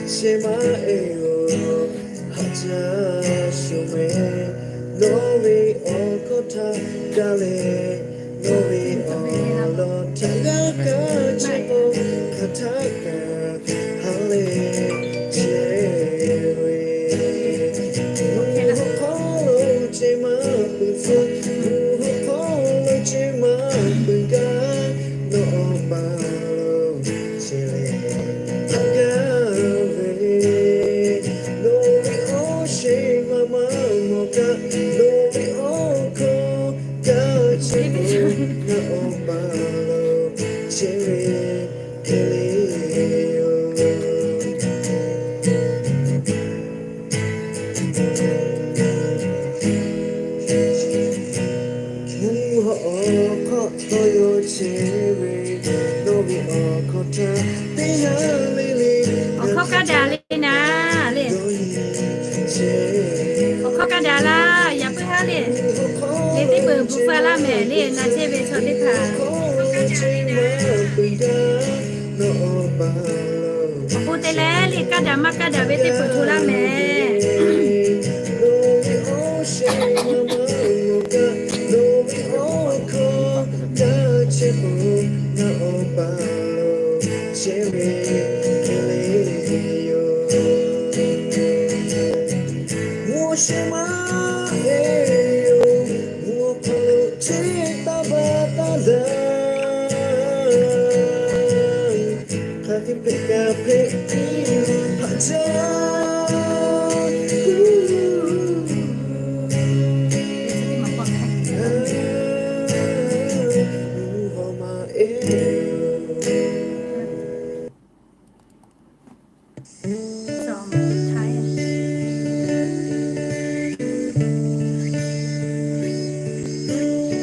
Sheh maˇ e-oˬ, haꞈ caˇ shuˍ meh. Nawˬ ve awˬ hkawˇ htaꞈ gaˬ leh, nawˬ ve awˬ lawn htaꞈ g'a kaˇ chehˇ k'o, hk'aˬ htaˇ kaꞈ ha lehˬ chehˇ ve. Mvuhˇ hawˉ hk'aw lo ceh maˇ peuˬ tcuh, mvuhˇ hawˉ hk'aw lo ceh maˇ peuˬ gaˇ, nawˬ awˬ pa lo chehˇ leh htaꞈ gaˇ ve. Nawˬ ve awˬ shehˍ maˇ maˇ mawˬ kaꞈ, nawˬ ve awˬ hkawˇ gaˇ chehˇ ve, ngaˬ awˬ pa lo chehˇ ve hk'e le yoˬ. Mvuhˇ hawˉ awˬ hk'aw lo yawˇ chehˇ ve, nawˬ ve awˬ hkawˇ htaꞈ teˇ yanˇ le le. Awˬ hkawˇ kaˇ daꞈ le naˍ le. Awˬ hkawˇ kaˇ daꞈ laˇ, yaꞈ puiˉ haˉ le. Le teˇ peuˬ bvuhꞈ faˍ laˇ mehˍ le, na chehˇ ve chaw teˇ hpaˍ. Awˬ bon te leh le, kaˇ daꞈ maˇ kaˇ daꞈ ve teˇ peuˬ hto laˇ mehˍ.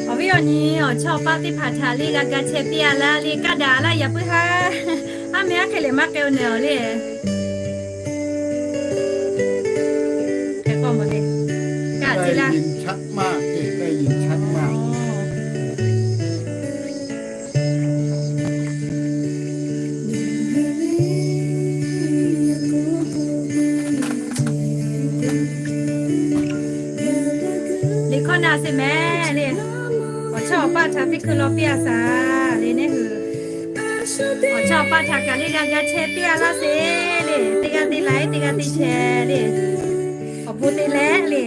Awˬ viˉ awˬ nyi, awˬ chawˇ awˬ paˇ teˇ hpaˍ htaꞈ le g'a ga chehˇ piˇ-a laˇ le, kaˇ daꞈ laˇ, yaꞈ puiˉ haˉ. Aˉ meh aˉ hk'e lehˬ maˇ k'ai-o nehˬ awˬ le. Hk'e k'o mawˬ le, kaˇ te laˇ. Liꞈ hkawˇ na sheˍ mehˍ le. Awˬ chawˇ awˬ paˇ htaꞈ teˇ hkui law piˇ-a shaˍ le neˇ hui. Awˬ chawˇ awˬ paˇ htaꞈ kaꞈ le g'a ga chehˇ piˇ-a laˇ sheˍ le. Teˇ g'aˇ te laiˉ, teˇ g'aˇ te chehˇ le. Awˬ bon te leh le.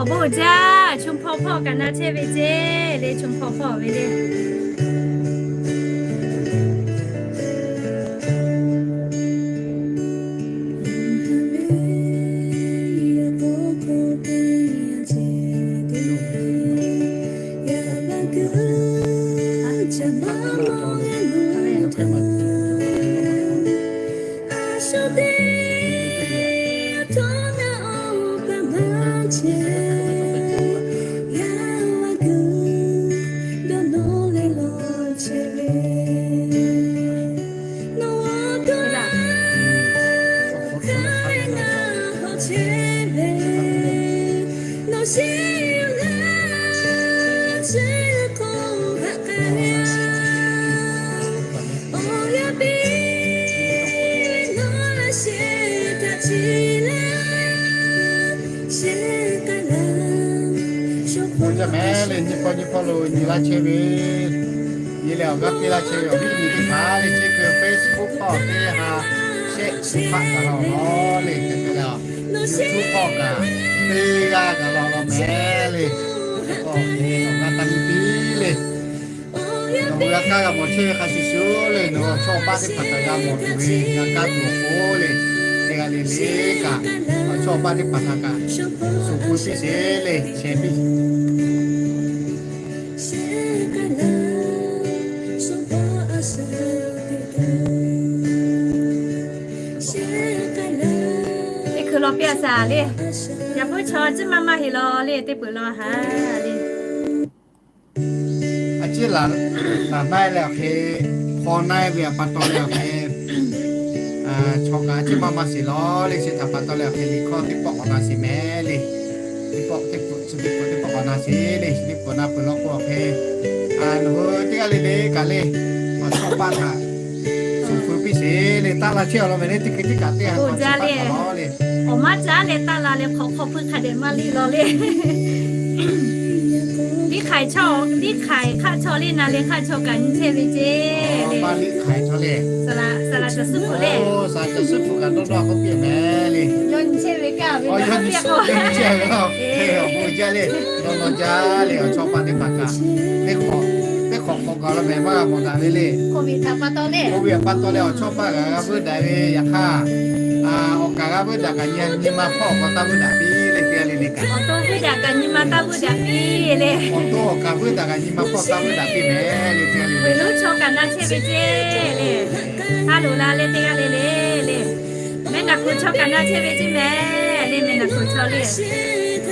Awˬ bon uiˍ jaˇ, chu hpawˇ hpawˇ kaꞈ na chehˇ ve ceˇ le, chu hpawˇ hpawˇ ve le. Awˬ jaˇ mehˍ le, nyi hpawˇ nyi hpawˇ lo nyi laˇ chehˇ ve, nyi leh awˬ g'aˇ piˇ laˇ chehˇ ve awˬ viˉ nyi teˇ hpaˍ le, chi hk'e Facebook hpawˇ teˇ ha shehˆ chi hpaˆ kaꞈ law law le, hk'e te leh YouTube hpawˇ kaꞈ teˇ g'aˇ kaꞈ law law mehˍ le. Hk'e k'o, awˬ g'aˇ taˇ nyi piˇ le. Nawˬ hui g'a kaˇ g'a mawˬ chehˇ ve hk'a shuˍ shuˍ le, nawˬ hui awˬ chawˇ awˬ paˇ teˇ hpaˍ htaꞈ g'a mawˬ tuˬ ve g'a kaˇ tuˬ awˬ pon le, teˇ g'aˇ le le kaꞈ awˬ chawˇ awˬ paˇ teˇ hpaˍ htaꞈ kaꞈ shuˍ pu piˇ sheˍ le, sheh piˇ. Piˇ a shaˍ le. Yaꞈ puiˉ chaw ciˉ maˇ maˇ heˆ law le, teˇ peuˬ law ha le. A ciˉ laˬ, laˬ na-e leh awˬ hk'e, hpaw na-e ve pa taw leh awˬ hk'e, chaw kaꞈ a ciˉ maˇ maˇ sheˍ law le. Chi htaꞈ pa taw leh awˬ hk'e, liꞈ hkawˇ teˇ pawˆ k'awꞈ na sheˍ mehˍ le. Teˇ pawˆ teˇ pawˆ, chi teˇ pawˆ teˇ pawˆ k'awꞈ na sheˍ le. Chi teˇ pawˆ na peuˬ law k'o awˬ hk'e, nawˬ hui teˇ g'aˇ le le kaꞈ le, awˬ chawˇ paˆ htaꞈ shuˍ feu piˇ sheˍ le. Taˆ la chehˇ awˬ lawn mehˍ le, teˇ hkui tiˉ kaꞈ teˇ ha k'awꞈ chi paˆ taˍ law le. Awˬ maˇ caˉ leh taˆ la leh hk'awꞈ hk'aw hpui hk'a dehꞈ maˇ liˇ law le. Liˇ hk'aiˬ chaw, liˇ hk'aiˬ hk'aˆ chaw le, na leh hk'aˆ chaw kaꞈ nyi chehˇ ve ceˇ le. Liˇ hk'aiˬ chaw le, saˍ laꞈ caˬ suhˉ hpu le, saˍ laꞈ caˬ suhˉ hpu kaꞈ dawˇ dawˇ k'oˆ piˇ mehˍ le. Yawˇ nyi chehˇ ve kaˇ ve, yawˇ nyi chehˇ ve, awˬ bon jaˇ le. Dawˇ law jaˇ le. Awˬ chawˇ paˆ teˇ hpaˍ kaꞈ teˇ hk'awꞈ, teˇ hk'awꞈ hk'awꞈ gaˬ la mehˍ maˇ g'a mawˬ daꞈ ve le. K'oˆ ve htaꞈ pa taw le, awˬ kaˍ g'a veuˆ daꞈ ve yaꞈ hk'aˇ, awˬ kaˍ g'a veuˆ daꞈ kaꞈ nyi ma hpawˇ awˬ kaˍ taˇ veuˆ daꞈ piˇ le, teˇ g'aˇ le le kaꞈ. Awˬ to veuˆ daꞈ kaꞈ nyi ma taˇ veuˆ daꞈ piˇ le. Awˬ to awˬ kaˍ veuˆ daꞈ kaꞈ nyi ma hpawˇ taˇ veuˆ daꞈ piˇ mehˍ le, teˇ g'aˇ le le. Awˬ to chaw kaꞈ na chehˇ ve ceˇ le. Haˉ loꞈ la leh teˇ g'aˇ le le le. Mehˆ naˍ kuˬ chaw kaꞈ na chehˇ ve ceˇ mehˍ le, mehˆ naˍ kuˬ chaw le.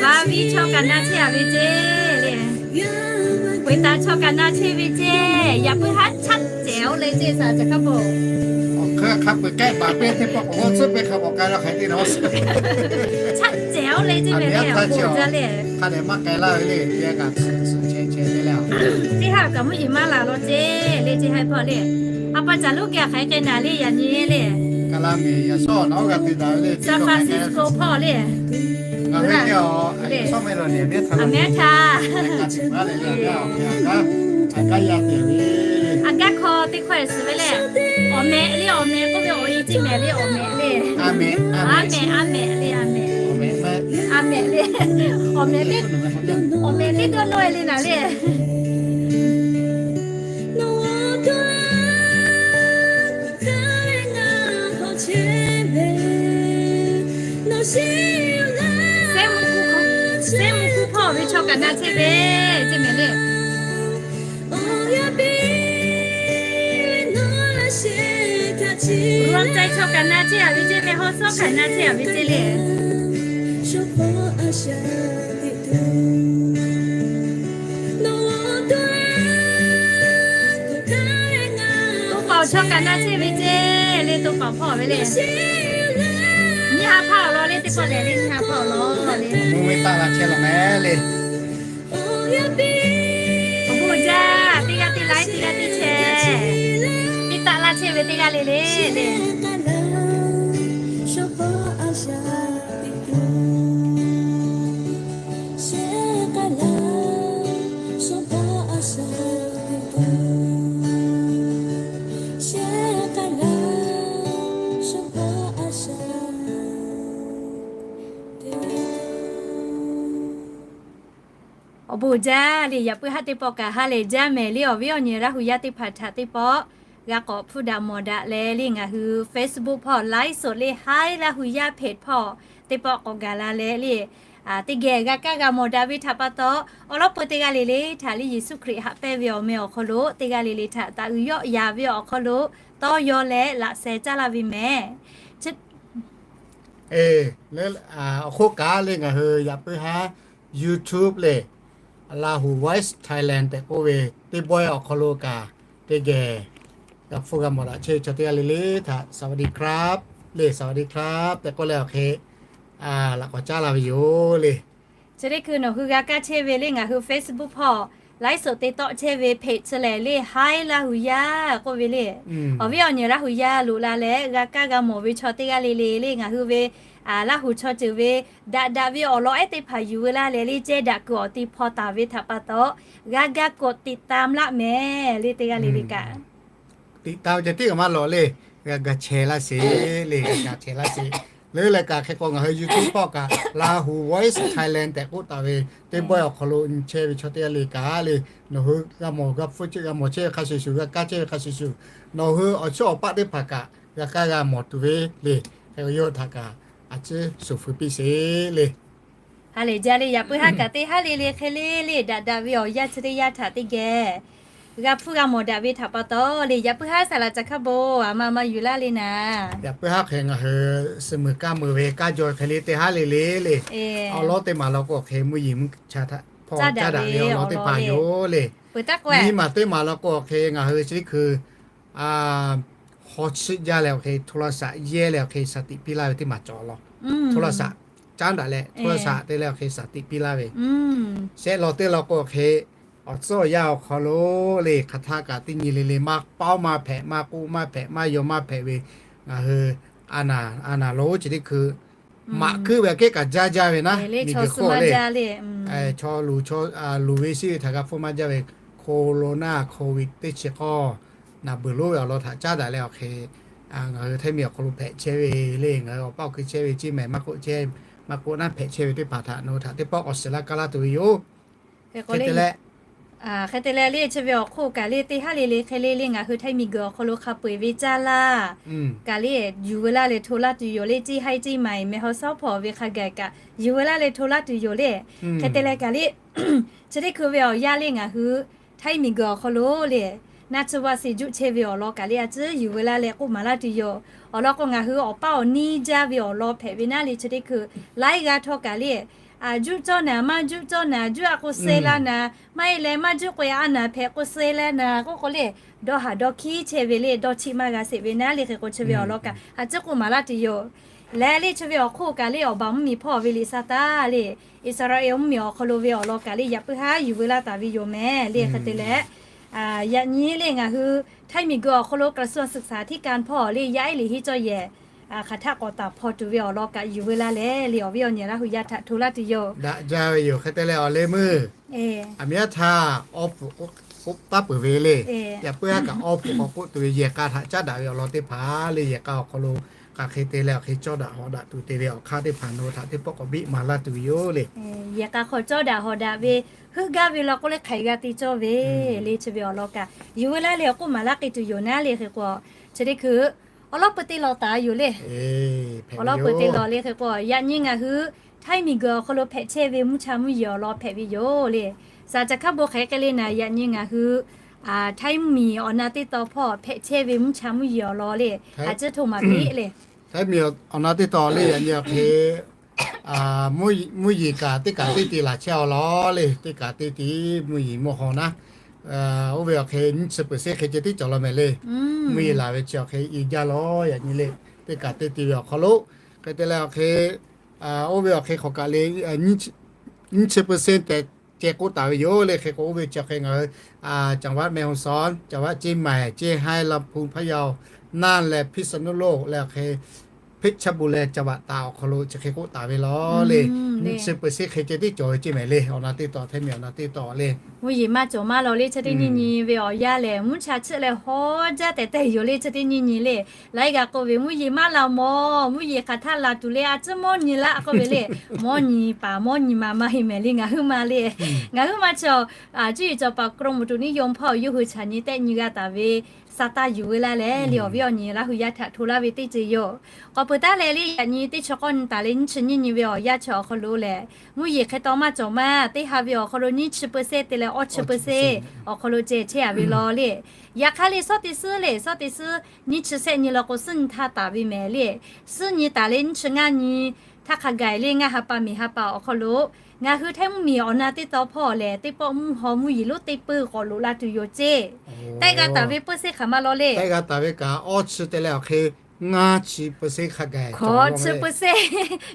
Vaˇ viˉ chaw kaꞈ na chehˇ a ve ceˇ le. Peuˬ taˍ chaw kaꞈ na chehˇ ve ceˇ. Yaꞈ puiˉ haˉ chaˆ cehˬ-oˬ le ceˇ, saˍ laꞈ caˬ hk'a paw. Awˬ hk'e hk'a peu-eˬ k'ehˆ baˬ piˇ teˇ pawˆ k'awꞈ g'awˇ tcuhˉ piˇ hk'a k'awꞈ k'ai la hk'e te na. Chaˆ cehˬ-oˬ le ceˇ mehˍ le, awˬ bon jaˇ le. Hk'a dehꞈ maˇ k'ai laˇ ve le, yehˬ kaꞈ tsuhꞈ tsuhꞈ chehˇ chehˇ le le. Teˇ haˉ kaꞈ mvuhˇ yeˬ maˇ laˬ law ceˇ le, ceˇ haiˬ hpawˇ le. A pa caˬ loˉ geh hk'aˬ hk'e k'ai naˍ le, yaꞈ nyi le. Kaˍ la miˬ yaꞈ shawˉ nawˉ g'a te daꞈ ve le, San Francisco hpawˇ le. Ngaˬ hui le, aˬ mehˉ htaˇ, a gaˇ hkawˇ teˇ hkawˇ suhˍ ve le. Awˬ mehꞈ le, awˬ mehꞈ k'oˆ ve awˬ e ceˇ mehˍ le, awˬ mehꞈ le. A mehꞈ, a mehꞈ le, a mehꞈ. A mehꞈ le. Awˬ mehꞈ le. Awˬ mehꞈ teˇ dawˇ nawˇ e le naˍ le. Sehˉ mvuhˇ kuˇ hpawˇ ve chaw kaꞈ na chehˇ ve ceˇ mehˍ le. Ru-a cai chaw kaꞈ na chehˇ a ve ceˇ le, Hawˉ suhˉ kaꞈ na chehˇ a ve ceˇ le. To paˍ chaw kaꞈ na chehˇ ve ceˇ le, to paˍ hpawˇ ve le. Nyiˇ ha hpaˇ awˬ lawn le, teˇ pawˆ lehˬ le, nyiˇ ha hpaˇ awˬ lawn le. Mvuhˇ miˬ taˆ la chehˇ law mehˍ le. Awˬ bon jaˇ, teˇ g'aˇ teˇ laiˉ, teˇ g'aˇ teˇ chehˇ. Piˇ taˆ laˇ chehˇ ve teˇ g'aˇ le le le. Awˬ bon jaˇ le, yaꞈ puiˉ haˉ teˇ pawˆ kaꞈ ha lehˬ jaˇ mehˍ le. Awˬ viˉ awˬ nyi Laˇ hu yaˇ teˇ hpaˍ htaꞈ teˇ pawˆ g'a k'awꞈ hpuˇ daꞈ mawˬ daꞈ leh le, ngaˬ hui Facebook hpawˇ ไลฟ์สด le, Hi Laˇ hu yaˇ เพจ hpawˇ teˇ pawˆ k'awꞈ gaˬ la leh le, teˇ geh g'a kaˇ g'a mawˬ daꞈ ve htaꞈ pa taw, awˬ lawn peu teˇ g'aˇ le le htaꞈ liˇ Yeˍsuˆ Hkriꞈ haꞈ pehnˇ ve awˬ meh awˬ hk'aw lo teˇ g'aˇ le le htaꞈ taꞈ uiˍ yawˆ yaˍ ve awˬ hk'aw lo tawˇ yaw leh laꞈ sheh caˇ laˇ ve mehˍ. Awˬ hk'oˆ kaꞈ le ngaˬ hui yaꞈ puiˉ haˉ YouTube le, Lahu Voice Thailand tehꞈ k'oˆ ve teˇ bawehˇ awˬ hk'aw lo kaꞈ teˇ geh g'a hpfuhˇ g'a mawˬ daꞈ chehˇ ve chaw teˇ g'aˇ le le htaꞈ สวัสดีครับ le สวัสดีครับ tehꞈ k'oˆ leh awˬ hk'e laꞈ k'awꞈ caˉ la ve yoˬ le. Chi teˇ hkui nawˬ hui g'a kaˇ chehˇ ve le ngaˬ hui Facebook hpawˇ ไลฟ์สด te tawˆ chehˇ ve เพจ chi lehˬ le, Hi Laˇ hu yaˇ k'oˆ ve le. Awˬ viˉ awˬ nyi Laˇ hu yaˇ loꞈ la leh g'a kaˇ g'a mawˬ ve chaw teˇ g'aˇ le le le ngaˬ hui ve Laˇ hu chaw ceuˬ ve daꞈ daꞈ ve awˬ lawn ehˉ teˇ hpaˍ yuˬ veu laˇ leh le, ceh daꞈ kuiˬ awˬ te hpaw taˍ ve htaꞈ pa taw, g'a ga กดติดตาม laˇ mehˍ le teˇ g'aˇ le le kaꞈ. ติดตาม ceh tiˉ kaꞈ maˇ lawˬ le, g'a ga chehˇ laˇ sheˍ le, g'a ga chehˇ laˇ sheˍ. Leuˉ leh kaꞈ hk'e k'o ngaˬ hui YouTube hpawˇ kaꞈ Lahu Voice Thailand tehꞈ k'oˆ taˍ ve teˇ bawehˇ awˬ hk'aw lo nyi chehˇ ve chaw teˇ g'aˇ le kaꞈ le, nawˬ hui g'a mawˬ g'a hpfuhˇ chehˇ g'a mawˬ chehˇ ve hk'a shuˍ shuˍ, g'a kaˇ chehˇ ve hk'a shuˍ shuˍ, nawˬ hui awˬ chawˇ awˬ paˆ teˇ hpaˍ kaꞈ g'a kaˇ g'a mawˬ tuˬ ve le. Hk'e k'o yawˇ htaꞈ kaꞈ a ciˉ shuˍ feu piˇ sheˍ le. Ha lehˬ jaˇ le, yaꞈ puiˉ haˉ kaꞈ teˇ haˉ le le hk'e le le daꞈ daꞈ ve awˬ yanˇ chi teˇ yanˇ htaꞈ teˇ geh g'a hpuˇ g'a mawˬ daꞈ ve htaꞈ pa taw le, yaꞈ puiˉ haˉ saˍ laꞈ ca hk'a bon a ma ma yuˬ laˇ le naˍ. Yaꞈ puiˉ haˉ hk'e ngaˬ hui suh meuˍ kaˇ meuˍ ve kanˉ jaw hk'e le teˇ haˉ le le le, awˬ lawn teˇ maˬ law k'o hk'e mvuhˇ yeˬ mvuhˇ cha htaꞈ hpawˇ caˇ daꞈ ve awˬ lawn teˇ hpaˍ yoˬ le. Nyiˇ maˬ teˇ maˬ law k'o hk'e ngaˬ hui chi teˇ hkui hawˉ chiˆ jaˇ leh awˬ hk'e โทรศัพท์ yehˇ leh awˬ hk'e shaˍ tiꞈ piˇ laˇ ve teˇ maˬ cawˬ law. โทรศัพท์ caˉ daꞈ leh โทรศัพท์ te leh awˬ hk'e shaˍ tiꞈ piˇ laˇ ve. Shehˆ law teˇ law k'o hk'e awˬ tcuhˉ awˬ yanˇ awˬ hk'aw lo le hk'aˬ htaˇ kaꞈ teˇ nyi le le maˇ paoˉ maˇ hpehꞈ, maˇ k'oˆ maˇ hpehꞈ, maˇ yaw maˇ hpehꞈ ve ngaˬ hui a naˍ a naˍ lo chi teˇ hkui maꞈ kuiˉ ve aꞈ kehˉ kaꞈ jaˇ jaˇ ve naˉ, miˬguiˬ hk'oˆ le chaw luˬ ve shiˉ ve htaꞈ g'a hpfuhˇ maˇ jaˇ ve โคโรนา โควิด teˇ chi k'awˇ naˍ beuˬ lonˉ ve awˬ lawn htaꞈ caˉ daꞈ leh awˬ hk'e ngaˬ hui Htaiˇ miˬ awˬ hk'aw lo hpehꞈ chehˇ ve le, ngaˬ hui awˬ paˇ awˬ hkui chehˇ ve ceˇ mehˍ maˇ k'oˆ chehˇ, maˇ k'oˆ naˉ hpehꞈ chehˇ ve teˇ hpaˍ htaꞈ nawˬ hui htaꞈ teˇ pawˆ k'awꞈ shiˍ laˇ kaˇ laˇ tuˬ ve yoˬ. Hk'e te leh, hk'e te leh le chi ve awˬ hk'oˆ kaꞈ le teˇ haˉ le le hk'e le le ngaˬ hui Htaiˇ miˬguiˬ awˬ hk'aw lo hk'a peu-eˬ ve caˇ laˇ kaꞈ le yuˬ veu laˇ leh hto laˇ tuˬ yoˬ le. Ceˇ haiˇ ceˇ maiˍ mehˬ haw sawˉ hpawˇ ve hk'a gaˬ kaꞈ yuˬ veu laˇ leh hto laˇ tuˬ yoˬ le. Hk'e te leh kaꞈ le chi teˇ hkui ve awˬ yanˇ le ngaˬ hui Htaiˇ miˬguiˬ awˬ hk'aw lo le naˆ tsuhˇ vaˆ seˍ juˆ chehˇ ve awˬ lawn kaꞈ le a tcuhˉ yuˬ veu laˇ leh k'oˆ maˍ laˇ tuˬ yoˬ. Awˬ lawn k'o ngaˬ hui awˬ paˇ awˬ niˇ jaˇ ve awˬ lawn hpehꞈ ve naˉ le chi teˇ hkui laiˉ g'aˇ htawˇ kaꞈ le juˆ cawˇ naˍ maˇ juˆ cawˇ naˍ, juˆ a k'o suh la naˍ, maˇ heˆ leh maˇ juˆ k'o a naˍ hpehꞈ k'o suh la naˍ k'oˆ k'o le dawˇ haˍ dawˇ hkiˉ chehˇ ve le dawˇ chiˆ maˇ g'a sheˍ ve naˉ le hk'e k'o chi ve awˬ lawn kaꞈ a tcuhˉ k'oˆ maˍ laˇ tuˬ yoˬ. Leh le chi ve awˬ hk'oˆ kaꞈ le awˬ baˬ mvuhˇmiˬ hpawˇ ve liꞈ sa taˍ le Iˉsaˍreˍlaˆ mvuhˇmiˬ awˬ hk'aw lo ve awˬ lawn kaꞈ le yaꞈ puiˉ haˉ yuˬ veu laˇ taˍ ve yoˬ mehˍ le. Hk'e te leh yaꞈ nyi le ngaˬ hui Htaiˇ miˬguiˬ awˬ hk'aw lo กระทรวงศึกษาธิการ hpawˇ le yaˇ ehˉ liꞈ henˇ cawˇ yehˬ hk'aˬ htaˆ k'awꞈ taˍ hpaw tuˬ ve awˬ lawn kaꞈ yuˬ veu laˇ leh le awˬ viˉ awˬ nyi Laˇ hu yaˇ htaꞈ hto laˇ tuˬ yoˬ. Daꞈ jaˇ ve yoˬ. Hk'e te leh awˬ leh meuˇ aˬ miˉ aˉ htaˇ awˉ pfuhˍ k'oˆ taˉ peuˬ ve le. Yaꞈ puiˉ haˉ kaꞈ awˉ pfuhˍ k'awꞈ k'oˆ tuˬ ve yehˬ k'a htaꞈ caˉ daꞈ ve awˬ lawn teˇ hpaˍ le yehˬ k'a awˬ hk'aw lo k'aˬ hk'e te leh awˬ hk'e cawˇ daꞈ hawꞈ daꞈ tuˬ te ve awˬ hk'aˇ teˇ hpaˍ nawˬ hui htaꞈ teˇ pawˆ k'awꞈ biˆ maˍ laˇ tuˬ ve yoˬ le. Yehˬ k'a hk'aw cawˇ daꞈ hawꞈ daꞈ ve heuˆ gaˇ ve law k'o le hk'aiˬ g'a te cawˇ ve le chi ve awˬ lawn kaꞈ yuˬ veu laˇ leh awˬ k'oˆ maˍ laˇ k'ai tuˬ yoˬ naˉ le hk'e k'o chi teˇ hkui awˉ lawˉ peu te lawˬ taˍ yoˬ le. Awˬ lawˉ peu te lawˬ le hk'e k'o yaꞈ nyi ngaˬ hui Htaiˇ miˬguiˬ awˬ hk'aw lo hpehꞈ chehˇ ve mvuhˇ cha mvuhˇ yeˬ awˬ lawn hpehꞈ ve yoˬ le. Saˍ ca hkaˉ bon hk'e k'ai le naˍ yaꞈ nyi ngaˬ hui Htaiˇ mvuhˇmiˬ awˬ na teˇ taw hpawˇ hpehꞈ chehˇ ve mvuhˇ cha mvuhˇ yeˬ awˬ lawn le a ciˉ hto maˍ piˇ le. Htaiˇ miˬ awˬ na teˇ taw le yaꞈ nyi awˬ hk'e mvuhˇ yeˬ kaꞈ teˇ kaꞈ teˇ ti laˬ chehˇ awˬ lawn le. Teˇ kaꞈ teˇ ti mvuhˇ yeˬ mvuhˇ haw naˉ oˇ ve awˬ hk'e nyiˇ chi peuˬ seˉ hk'e ceh tiˉ cawˬ law mehˍ le. Mvuhˇ yeˬ laˬ ve chi awˬ hk'e i jaˇ law yaꞈ nyi le. Teˇ kaꞈ teˇ ti ve awˬ hk'aw lo hk'e te leh awˬ hk'e oˇ ve awˬ hk'e hk'awꞈ kaꞈ le nyiˇ chi peuˬ seˉ tehꞈ ceh k'oˆ taˍ ve yoˬ le. Hk'e k'o oˇ ve chi awˬ hk'e ngaˬ hui จังหวัดแม่ฮ่องสอน จังหวัดเชียงใหม่ เชียงราย ลำพูน พะเยา น่าน leh พิษณุโลก leh awˬ hk'e เพชรบูรณ์ leh จังหวัดตาก awˬ hk'aw lo chi hk'e k'oˆ taˍ ve law le. Nyiˇ chi peuˬ seˉ hk'e ceh tiˉ cawˬ ve ceˇ mehˍ le. Awˬ na teˇ taw Htaiˇ miˬ awˬ na teˇ taw le mvuhˇ yeˬ maˇ cawˬ maˇ law le chi teˇ nyiˇ nyi ve awˬ yanˇ lehˬ mvuhˇ cha chiˆ leh hawˉ jaˇ tehꞈ tehꞈ yoˬ le. Chi teˇ nyiˇ nyi le laiˉ g'a k'oˆ ve mvuhˇ yeˬ maˇ la mawˬ mvuhˇ yeˬ hk'aˬ htaˇ la tuˬ le a ciˉ mawˇ nyi laˇ k'oˆ ve le. Mawˇ nyi paˍ mawˇ nyi ma maˇ heˆ mehˍ le ngaˬ hui ma le. Ngaˬ hui ma chi a ciˉ yuˬ cawˬ paˍ กรมอุตุนิยม hpawˇ yawˇ hui chaꞈ nyi tehˆ nyi g'a taˍ ve sa taˇ yuˬ veu laˇ leh le awˬ viˉ awˬ nyi Laˇ hu yaˇ htaꞈ hto laˇ ve teˇ ceuˬ yoˬ. K'awꞈ peuˬ taˉ leh le yaꞈ nyi teˇ chi k'awˇ nyi taˍ leh nyiˇ chi nyiˇ nyi ve awˬ yanˇ chi awˬ hk'aw lo lehˬ mvuhˇ yeˬ hk'e taw maˇ cawˬ maˇ teˇ ha ve awˬ hk'aw lo nyiˇ chi peuˬ seˉ te leh awˇ chi peuˬ seˉ awˬ hk'aw lo ceh chehˇ a ve law le. Yaꞈ hk'aˇ le suhˉ teˇ suhˉ le suhˉ teˇ suhˉ nyiˇ chi sehˆ nyi law k'o suhˉ nyi htaˇ taˍ ve mehˍ le. Suhˉ nyi taˍ leh nyiˇ chi ngaˇ nyi htaˇ hk'a gaˬ le ngaˇ ha pa miˬ ha pa awˬ hk'aw lo ngaˬ hui Htaiˇ mvuhˇmiˬ awˬ na teˇ taw hpawˇ lehˬ teˇ pawˆ mvuhˇ haw mvuhˇ yeˬ lonˉ teˇ peuˬ k'awꞈ loꞈ la tuˬ yoˬ ceˇ. Tehˆ g'a taˍ ve peuˬ seˉ hk'aˬ ma law le. Tehˆ g'a taˍ ve kaꞈ awˇ chi te leh awˬ hk'e ngaˇ chi peuˬ seˉ hk'a gaˬ hk'awꞈ chi peuˬ seˉ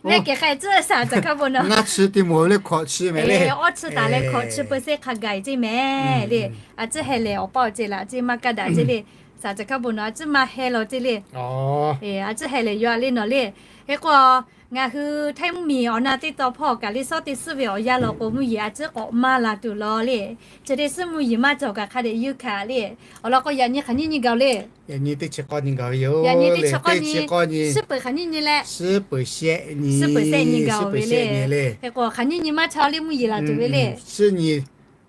mehˆ kehˬ hk'a ciˉ saˍ ca hkaˉ bon naw ngaˇ chi te mawˬ ve le hk'awꞈ chi mehˍ le. Awˇ chi taˍ leh hk'awꞈ chi peuˬ seˉ hk'a gaˬ ceˇ mehˍ le. A ciˉ heh lehˬ awˬ paˇ awˬ ceh laˬ ceˇ maˇ kaˇ daꞈ ceˇ le. Saˍ ca hkaˉ bon naw a ciˉ maˇ heh law ceˇ le. A ciˉ heh lehˬ yaw a le nawˬ le. Hk'e k'o ngaˬ hui Htaiˇ mvuhˇmiˬ awˬ na teˇ taw hpawˇ kaꞈ le suhˉ teˇ suhˉ ve awˬ yanˇ law k'o mvuhˇ yeˬ a ciˉ k'awꞈ maˇ la tuˬ law le. Chi teˇ suhˉ mvuhˇ yeˬ maˇ cawˬ kaꞈ hk'a dehꞈ yeunˇ hkanˍ le. Awˬ lawn k'o yaꞈ nyi hk'aˬ nyiˇ nyi gaˬ le. Yaꞈ nyi teˇ chi k'awˇ nyi gaˬ ve yoˬ. Yaꞈ nyi teˇ chi k'awˇ nyi suhˉ peuˬ hk'aˬ nyiˇ nyi leh suhˉ peuˬ shehˆ nyi gaˬ ve le. Hk'e k'o hk'aˬ nyiˇ nyi maˇ chaw le mvuhˇ yeˬ laˬ tuˬ ve le. Suhˉ nyi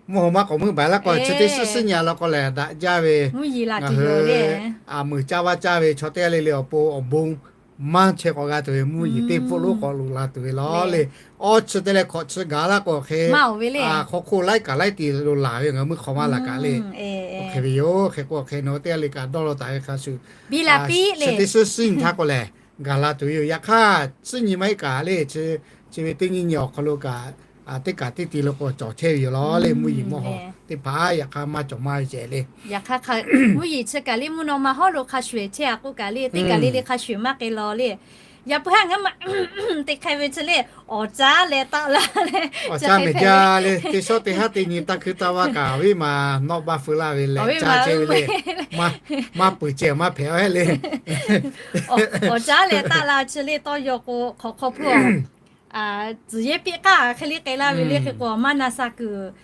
mvuhˇ haw maˇ k'awꞈ meuˇ baˬ laˇ k'o chi teˇ suhˉ suhˉ nyi a law k'o lehˬ daꞈ jaˇ ve. Mvuhˇ yeˬ laˬ tuˬ yoˬ le. Aˬ meuˍ caˇ vaˇ caˇ ve chaw teˇ g'aˇ le le awˬ pon awˬ bon maˇ chehˇ k'awꞈ g'a tuˬ ve mvuhˇ yeˬ teˇ pfuhˆ lonˉ k'awꞈ loꞈ la tuˬ ve law le. Awˇ chi te leh hk'awꞈ chi gaˬ laˇ k'o hk'e, hk'aw hk'oˆ laiˉ kaꞈ laiˉ ti lo laˬ ve ngaˬ hui meuˇ hk'aw maˇ laˬ kaꞈ le. Oˇ hk'e ve yoˬ. Hk'e k'o hk'e nawˬ hui teˇ g'aˇ le kaꞈ dawˇ law taˍ ve hk'a shuˍ, chi teˇ suhˉ suhˉ nyi htaˇ k'o lehˬ, gaˬ la tuˬ ve yoˬ. Yaꞈ hk'aˇ, suhˉ nyi maˇ heˆ kaꞈ le, chi ve teˇ nyi nyi awˬ hk'aw lo kaꞈ, teˇ kaꞈ teˇ ti lo k'o cawˬ chehˇ ve yoˬ law le. Mvuhˇ yeˬ mawˇ haw teˇ hpaˍ yaꞈ hk'aˇ maˇ cawˬ maˇ ve ceh le. Mvuhˇ yeˬ chi kaꞈ le mvuhˇ naw ma hawˉ lo hk'a shuˍ ehˍ chehˇ a k'oˆ kaꞈ le, teˇ kaꞈ le le hk'a shuˍ maˇ k'ai law le. Yaꞈ puiˉ haˉ ngaˬ ma teˇ hk'e ve chi le, awˬ caˉ leh taˆ la le. Awˬ caˉ mehˍ jaˇ le. Teˇ shawˉ teˇ haˉ teˇ nyi taˇ hkuiˉ taˇ vaˇ kaꞈ awˬ viˉ ma nawˆ baˇ feu laˇ ve leh caˇ chehˇ ve le. Maˇ peuˬ ceh maˇ hpehꞈ a le. Awˬ caˉ leh taˆ la chi le tawˇ yaw k'o hk'awꞈ hk'aw hpuˇ awˬ tcuhˍ yehˇ piˆ k'aˇ hk'e le k'ai laˇ ve le. Hk'e k'o maˇ na sha kuiˬ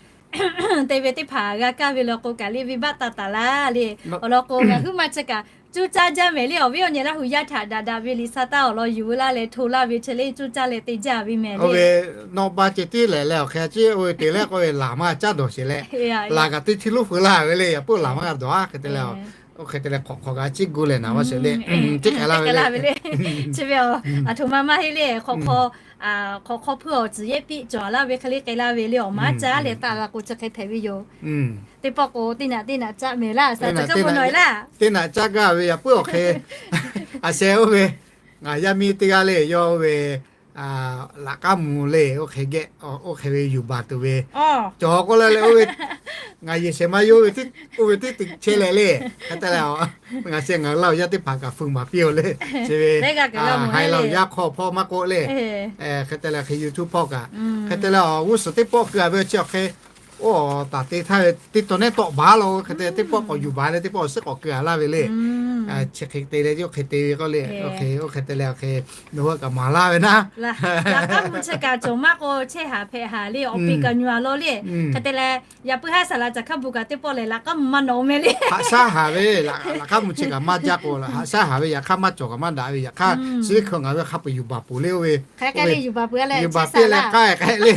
te ve teˇ hpaˍ g'a kaˇ ve law k'o kaꞈ le, venˇbaˆ taˇ taˍ laˇ le. Awˬ lawn k'o ngaˬ huiˉ ma chi kaꞈ cuˇ caˇ jaˇ mehˍ le. Awˬ viˉ awˬ nyi Laˇ hu yaˇ htaꞈ daꞈ daꞈ ve liꞈ sha taˇ awˬ lawn yuˬ laˇ leh hto laˇ ve chi le cuˇ caˇ leh te jaˇ ve mehˍ le. Nawˆ baˇ ceh tiˉ lehˬ leh awˬ hk'e a ciˉ oˇ ve te leh k'oˆ ve laˬ maˇ caˉ dawˬ sheˍ leh, laˬ kaꞈ teˇ htiˇ lonˉ feu laˇ ve le. Yaꞈ puiˉ laˬ maˇ g'a dawˬ a hk'e te leh, oˇ hk'e te leh hk'awꞈ hk'awꞈ g'a ciˉ gu lehˬ naˍ vaˇ sheˍ le. Ciˉ k'ai laˇ ve le. Chi ve a, aˬ htoꞈ ma maˇ heˆ le. Hk'awꞈ hk'aw, hk'awꞈ hk'aw hpuˇ awˬ tcuhˍ yehˇ piˆ cawˬ laˇ ve hk'e le k'ai laˇ ve le. Awˬ maˇ caˉ leh taˆ la k'o chi hk'e hpehꞈ ve yoˬ. Teˇ pawˆ k'o teˇ naꞈ teˇ naꞈ caˆ mehˍ laˇ. Teˇ naꞈ caˆ gaˇ ve yaꞈ puiˉ awˬ hk'e, a sheh oˇ ve, ngaˬ yaˇ miˇ teˇ g'aˇ le yawˇ oˇ ve laꞈ k'aˉ mvuh le, oˇ hk'e geh, oˇ hk'e ve yuˬ baˬ tuˬ ve cawˬ k'oˆ laˇ leh, oˇ ve ngaˬ yehˬ shehˍ ma yawˇ oˇ ve teˇ te chehˇ leh le. Hk'e te leh, ngaˬ sheh ngaˬ hui Laˇ hu yaˇ teˇ hpaˍ kaꞈ feu maˍ piˇ-oˬ le. Chi ve haiˬ Laˇ hu yaˇ hk'aw hpawˇ maˇ k'oˆ le. Hk'e te leh hk'e YouTube hpawˇ kaꞈ, hk'e te leh awˬ g'uˇ suhˍ teˇ pawˆ keu a ve chi awˬ hk'e, oˇ taˍ te htaˇ ve teˇ tawn neˉ tawˆ baˬ law k'o hk'e te teˇ pawˆ k'awꞈ yuˬ baˬ leh teˇ pawˆ awˬ suhˉ k'awꞈ keu a laˇ ve le. Chi hk'e te leh oˇ hk'e te ve k'oˆ le. Oˇ hk'e te leh awˬ hk'e nawˬ hui kaꞈ maˍ laˇ ve naˉ. Laꞈ k'aˉ mvuh chi kaꞈ cawˬ maˇ k'o chehˇ haˍ hpehꞈ haˍ le. Awˬ piˍ kaꞈ nyi a law le. Hk'e te leh yaꞈ puiˉ haˉ saˍ laꞈ caˬ hkaˇ bvuhꞈ kaꞈ teˇ pawˆ lehˬ laꞈ k'aˉ mvuh maˇ nawꞈ mehˍ le. Haꞈ shaˉ haˍ ve, laꞈ k'aˉ mvuh chi kaꞈ maˇ jaˇ k'o, haꞈ shaˉ haˍ ve yaꞈ hk'aˇ maˇ cawˬ kaꞈ maˇ daꞈ ve yaꞈ hk'aˇ, chi teˇ hkui ngaˬ hui hk'a peu-eˬ yuˬ baˬ peuˬ le oˇ ve. Yuˬ baˬ piˇ leh k'ai k'ai le.